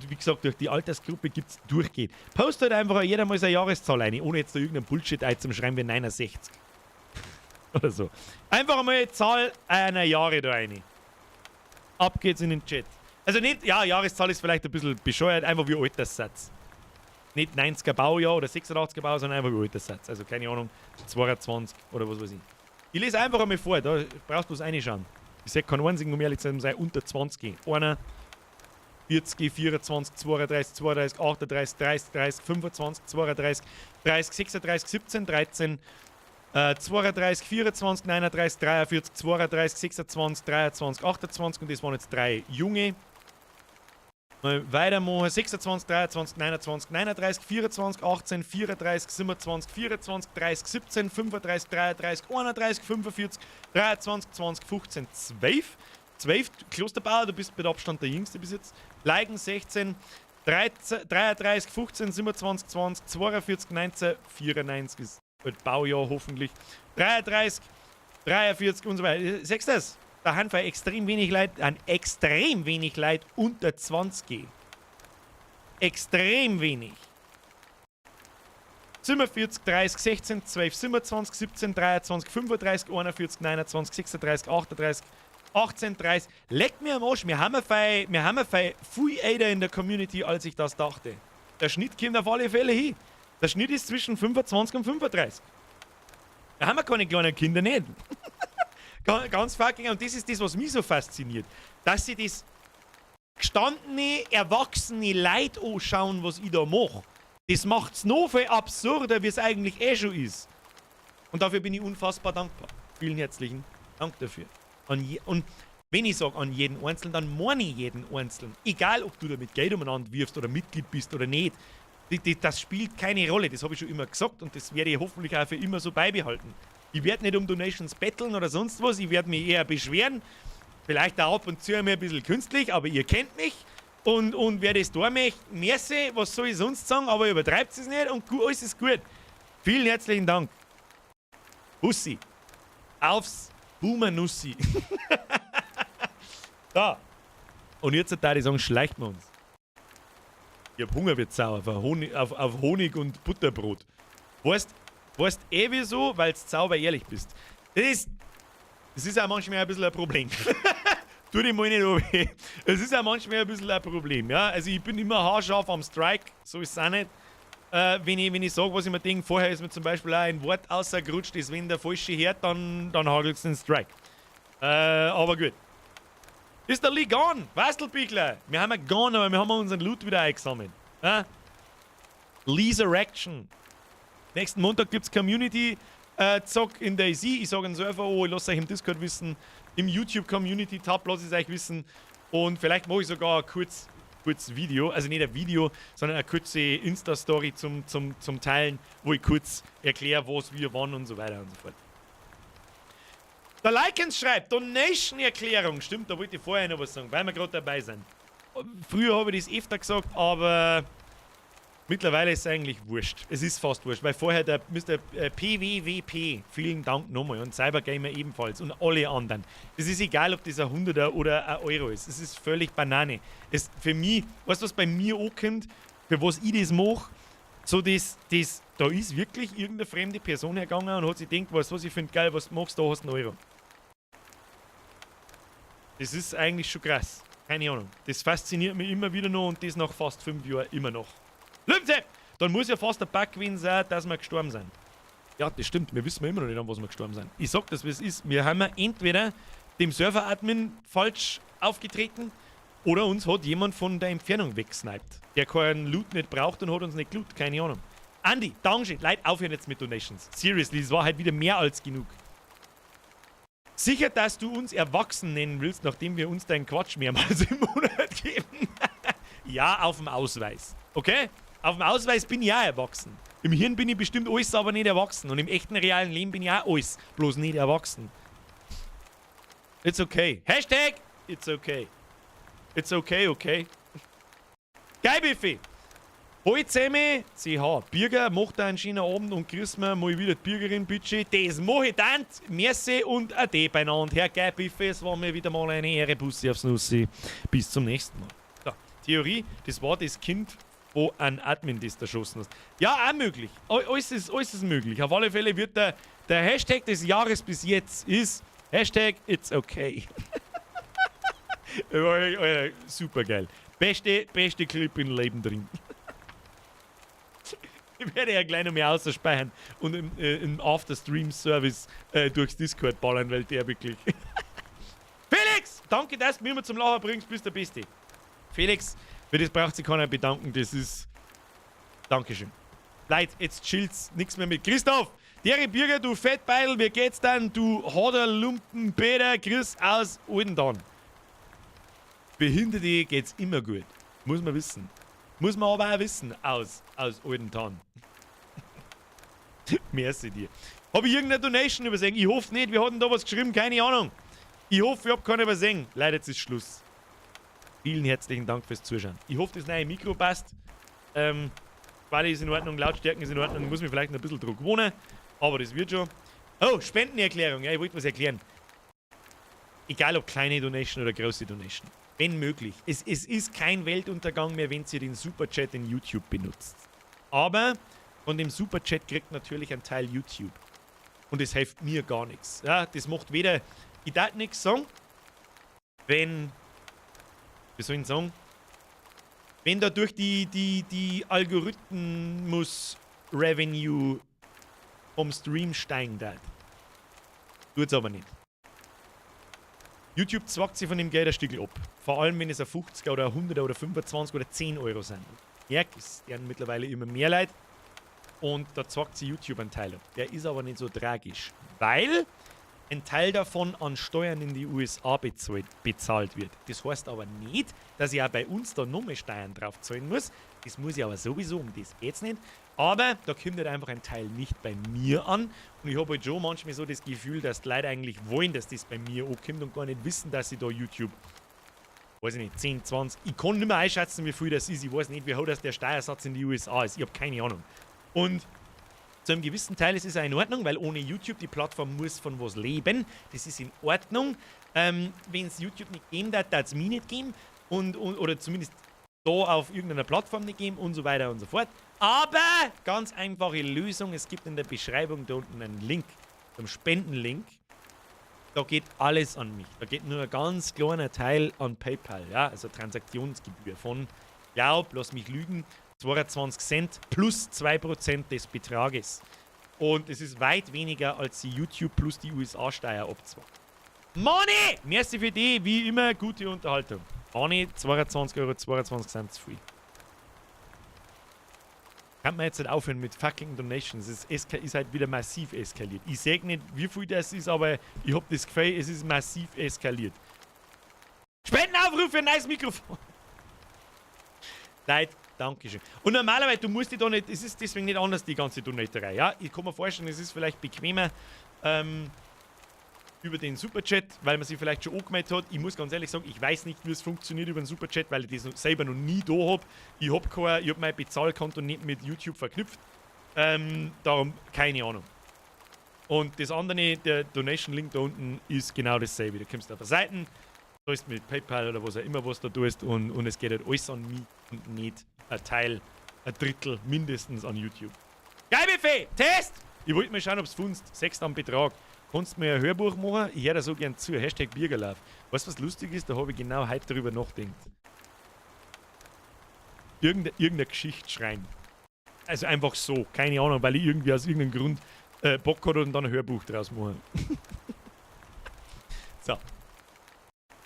wie gesagt, durch die Altersgruppe gibt es durchgehend. Postet einfach jeder mal seine Jahreszahl ein, ohne jetzt da irgendeinen Bullshit einzuschreiben wie 69 oder so. Einfach einmal die Zahl einer Jahre da rein. Ab geht's in den Chat. Also nicht, ja, Jahreszahl ist vielleicht ein bisschen bescheuert, einfach wie alt das seid. Nicht 90er Baujahr oder 86er Baujahr, sondern einfach wie alt das seid. Also keine Ahnung, 22 oder was weiß ich. Ich lese einfach einmal vor, da brauchst du bloß reinschauen. Ich sehe keinen einzigen, um ehrlich zu sein, unter 20. Einer, 40, 24, 32, 32, 38, 30, 30, 25, 32, 30, 36, 17, 13, 32, 24, 39, 43, 32, 26, 23, 28 und das waren jetzt drei junge. Mal weitermachen. 26, 23, 29, 39, 24, 18, 34, 27, 24, 30, 17, 35, 33, 31, 45, 23, 20, 15, 12. 12, Klosterbauer, du bist mit Abstand der Jüngste bis jetzt. Leigen 16, 13, 33, 15, 27, 20, 42, 19, 94 ist halt Baujahr hoffentlich. 33, 43 und so weiter. Siehst du das? Da haben wir extrem wenig Leute, an extrem wenig Leute unter 20. Extrem wenig. 47, 30, 16, 12, 27, 17, 23, 35, 41, 29, 36, 38, 18, 30. Leck mir am Arsch, wir haben viel älter in der Community, als ich das dachte. Der Schnitt kommt auf alle Fälle hin. Der Schnitt ist zwischen 25 und 35. Da haben wir keine kleinen Kinder nicht. Ganz, ganz fucking. Und das ist das, was mich so fasziniert. Dass sie das gestandene, erwachsene Leute anschauen, was ich da mache. Das macht's noch viel absurder, wie es eigentlich eh schon ist. Und dafür bin ich unfassbar dankbar. Vielen herzlichen Dank dafür. Und wenn ich sage an jeden Einzelnen, dann meine ich jeden Einzelnen. Egal, ob du damit Geld umeinander wirfst oder Mitglied bist oder nicht. Das spielt keine Rolle. Das habe ich schon immer gesagt und das werde ich hoffentlich auch für immer so beibehalten. Ich werde nicht um Donations betteln oder sonst was. Ich werde mich eher beschweren. Vielleicht auch ab und zu einmal ein bisschen künstlich, aber ihr kennt mich. Und wer das da möchte, merci, was soll ich sonst sagen, aber übertreibt es nicht und gut, alles ist gut. Vielen herzlichen Dank. Bussi. Aufs Boomer Nussi. Da. Und jetzt da ich sagen, schleicht wir uns. Ich hab Hunger wird sauer auf Honig, auf Honig und Butterbrot. Weißt eh wieso? Weil du sauber ehrlich bist. Das ist auch manchmal ein bisschen ein Problem. Tu dich mal nicht weh. Es ist auch manchmal ein bisschen ein Problem, ja. Also ich bin immer haarscharf am Strike, so ist es auch nicht. Wenn ich sage, was ich mir denke, vorher ist mir zum Beispiel auch ein Wort ausgerutscht, das wenn der Falsche hört, dann hagelt es den Strike. Aber gut. Ist der Lee gone? Wastelbichler! Wir haben ja gone, aber wir haben unseren Loot wieder eingesammelt. Ja? Leesurrection. Nächsten Montag gibt es Community Zock in DayZ. Ich sage einen Server, oh, ich lasse euch im Discord wissen. Im YouTube Community Tab lasse ich es euch wissen. Und vielleicht mache ich sogar ein kurz Video, also nicht ein Video, sondern eine kurze Insta-Story zum Teilen, wo ich kurz erkläre, was, wie, wann und so weiter und so fort. Der Likens schreibt, Donation-Erklärung. Stimmt, da wollte ich vorher noch was sagen, weil wir gerade dabei sind. Früher habe ich das öfter gesagt, aber mittlerweile ist es eigentlich wurscht. Es ist fast wurscht, weil vorher der Mr. PWWP, vielen Dank nochmal, und Cybergamer ebenfalls und alle anderen. Es ist egal, ob das ein Hunderter oder ein Euro ist. Es ist völlig Banane. Es, für mich, weißt du, was bei mir ankommt, für was ich das mache? So, das, da ist wirklich irgendeine fremde Person hergegangen und hat sich gedacht, weißt du was, ich finde geil, was du machst, da hast du einen Euro. Das ist eigentlich schon krass. Keine Ahnung. Das fasziniert mich immer wieder noch und das nach fast 5 Jahren immer noch. Löwensepp! Dann muss ja fast der Bug gewesen sein, dass wir gestorben sind. Ja, das stimmt. Wir wissen immer noch nicht, an was wir gestorben sind. Ich sag das, wie es ist. Wir haben ja entweder dem Server-Admin falsch aufgetreten oder uns hat jemand von der Entfernung weggesniped, der keinen Loot nicht braucht und hat uns nicht gelootet. Keine Ahnung. Andi, Dankeschön. Leute, aufhören jetzt mit Donations. Seriously, das war halt wieder mehr als genug. Sicher, dass du uns erwachsen nennen willst, nachdem wir uns deinen Quatsch mehrmals im Monat geben? Ja, auf dem Ausweis. Okay? Auf dem Ausweis bin ich auch erwachsen. Im Hirn bin ich bestimmt alles, aber nicht erwachsen. Und im echten realen Leben bin ich auch alles, bloß nicht erwachsen. It's okay. #It'sOkay. It's okay, okay. Geil, Biffy! Hallo zusammen, CH. Birger, macht einen schönen Abend und grüß mir mal wieder die Bürgerin, bitte. Das mach ich dann. Merci und ade beieinander. Herr Geil, Biffy, es war mir wieder mal eine Ehre. Bussi aufs Nussi. Bis zum nächsten Mal. So, Theorie, das war das Kind, wo ein Admin das erschossen hat. Ja, auch möglich. Alles ist möglich. Auf alle Fälle wird der Hashtag des Jahres bis jetzt ist #It'sOkay. Super geil. Beste, beste Clip im Leben drin. Ich werde ja gleich noch mehr außerspeichern und im After-Stream-Service durchs Discord ballern, weil der wirklich. Felix! Danke, dass du mich immer zum Lachen bringst, bist der Beste. Felix, für das braucht sich keiner bedanken, das ist. Dankeschön. Leute, jetzt chillt's, nichts mehr mit. Christoph! Dere Bürger, du Fettbeidel, wie geht's dann? Du Haderlumpen Peter, grüß aus Oldendan. Behinderte geht's immer gut. Muss man wissen. Muss man aber auch wissen aus Oldentan. Merci dir. Habe ich irgendeine Donation übersehen? Ich hoffe nicht. Wir hatten da was geschrieben, keine Ahnung. Ich hoffe, ich habe keine übersehen. Leider, jetzt ist Schluss. Vielen herzlichen Dank fürs Zuschauen. Ich hoffe, das neue Mikro passt. Quali ist in Ordnung, Lautstärken ist in Ordnung. Ich muss mich vielleicht noch ein bisschen dran gewohnen. Aber das wird schon. Oh, Spendenerklärung. Ja, ich wollte was erklären. Egal ob kleine Donation oder große Donation. Wenn möglich. Es ist kein Weltuntergang mehr, wenn ihr den Superchat in YouTube benutzt. Aber von dem Superchat kriegt natürlich ein Teil YouTube. Und das hilft mir gar nichts. Ja, das macht weder. Ich darf nichts sagen, wenn. Wie soll ich sagen? Wenn da durch die Algorithmus Revenue vom Stream steigen darf. Tut's aber nicht. YouTube zwackt sich von dem Geld ein Stück ab. Vor allem, wenn es ein 50er oder ein 100er oder 25 oder 10 Euro sind. Ja, es werden mittlerweile immer mehr Leute. Und da zwackt sich YouTube einen Teil ab. Der ist aber nicht so tragisch, weil ein Teil davon an Steuern in die USA bezahlt wird. Das heißt aber nicht, dass ich auch bei uns da noch mehr Steuern drauf zahlen muss. Das muss ich aber sowieso, um das geht's nicht. Aber da kommt halt einfach ein Teil nicht bei mir an. Und ich habe halt schon manchmal so das Gefühl, dass die Leute eigentlich wollen, dass das bei mir ankommt und gar nicht wissen, dass ich da YouTube, weiß ich nicht, 10, 20, ich kann nicht mehr einschätzen, wie viel das ist. Ich weiß nicht, wie hoch das der Steuersatz in die USA ist. Ich habe keine Ahnung. Und Zu einem gewissen Teil ist es auch in Ordnung, weil ohne YouTube, die Plattform muss von was leben. Das ist in Ordnung. Wenn es YouTube nicht geben darf, darf es mich nicht geben. Oder zumindest da auf irgendeiner Plattform nicht geben und so weiter und so fort. Aber ganz einfache Lösung: Es gibt in der Beschreibung da unten einen Link, zum Spendenlink. Da geht alles an mich. Da geht nur ein ganz kleiner Teil an PayPal, ja, also Transaktionsgebühr von, glaub, lass mich lügen, 22 Cent plus 2% des Betrages. Und es ist weit weniger, als die YouTube plus die USA-Steuer abzwackt. Money! Merci für die, wie immer, gute Unterhaltung. Money, 22,22 Euro 22 Cent zu viel. Kann man jetzt nicht aufhören mit fucking Donations. Es ist halt wieder massiv eskaliert. Ich sage nicht, wie viel das ist, aber ich habe das Gefühl, es ist massiv eskaliert. Spendenaufruf für ein neues Mikrofon. Leute, Dankeschön. Und normalerweise, du musst dich da nicht, es ist deswegen nicht anders, die ganze Donaterei. Ja? Ich kann mir vorstellen, es ist vielleicht bequemer über den Superchat, weil man sich vielleicht schon angemeldet hat. Ich muss ganz ehrlich sagen, ich weiß nicht, wie es funktioniert über den Superchat, weil ich das selber noch nie da habe. Ich hab mein Bezahlkonto nicht mit YouTube verknüpft. Darum keine Ahnung. Und das andere, der Donation-Link da unten, ist genau dasselbe. Du kommst auf der Seite, zahlst mit PayPal oder was auch immer, was du tust, und es geht halt alles an mich und nicht ein Teil, ein Drittel mindestens an YouTube. Geil, Test! Ich wollte mal schauen, ob es funzt. Sechst am Betrag. Kannst du mir ein Hörbuch machen? Ich höre da so gern zu. #Birgerlauf. Weißt du, was lustig ist? Da habe ich genau heute drüber nachgedacht. Irgendeine Geschichte schreiben. Also einfach so. Keine Ahnung, weil ich irgendwie aus irgendeinem Grund Bock hatte und dann ein Hörbuch draus machen. So.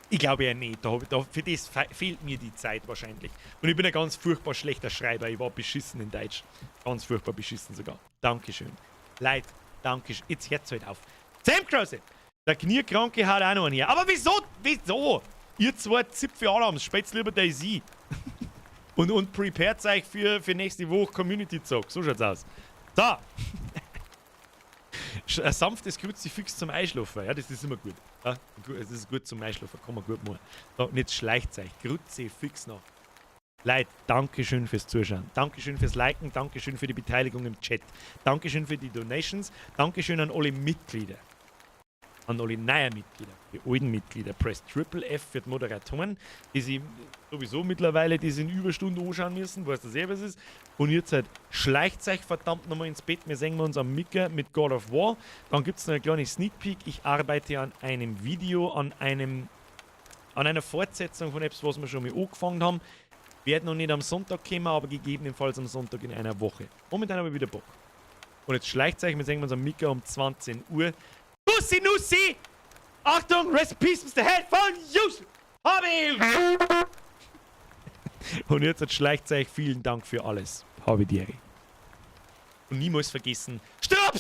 Ich glaube ja nicht. Für das fehlt mir die Zeit wahrscheinlich. Und ich bin ein ganz furchtbar schlechter Schreiber. Ich war beschissen in Deutsch. Ganz furchtbar beschissen sogar. Dankeschön. Leute, Dankeschön. Jetzt hört's halt auf. Sam Krause! Der Kniekranke hat auch noch einen her. Aber wieso? Wieso? Ihr zwei Zipfel Alarms, spielt lieber DayZ. Und prepared euch für nächste Woche Community Zock. So schaut's aus. So. Ein sanftes Kruzifix zum Einschlafen. Ja, das ist immer gut. Ja, das ist gut zum Einschlafen. Kann man gut machen. So, und jetzt schleicht euch. Kruzifix noch. Leute, Dankeschön fürs Zuschauen. Dankeschön fürs Liken. Dankeschön für die Beteiligung im Chat. Dankeschön für die Donations. Dankeschön an alle Mitglieder. An alle neuen Mitglieder, die alten Mitglieder. Press Triple F für die Moderatoren, die sich sowieso mittlerweile die in Überstunden anschauen müssen, weißt du selber, was es ist. Und jetzt halt schleicht euch verdammt nochmal ins Bett. Wir sehen uns am Micker mit God of War. Dann gibt es noch eine kleine Sneak Peek. Ich arbeite an einem Video, an einer Fortsetzung von etwas, was wir schon mal angefangen haben. Wird noch nicht am Sonntag kommen, aber gegebenenfalls am Sonntag in einer Woche. Momentan habe ich wieder Bock. Und jetzt schleicht euch, wir sehen uns am Micker um 20 Uhr. Nussi, Nussi! Achtung, rest in peace, Mr. Headphone Use! Hobby! Und jetzt schleicht euch, vielen Dank für alles. Habe die Ehre. Und niemals vergessen, Strom!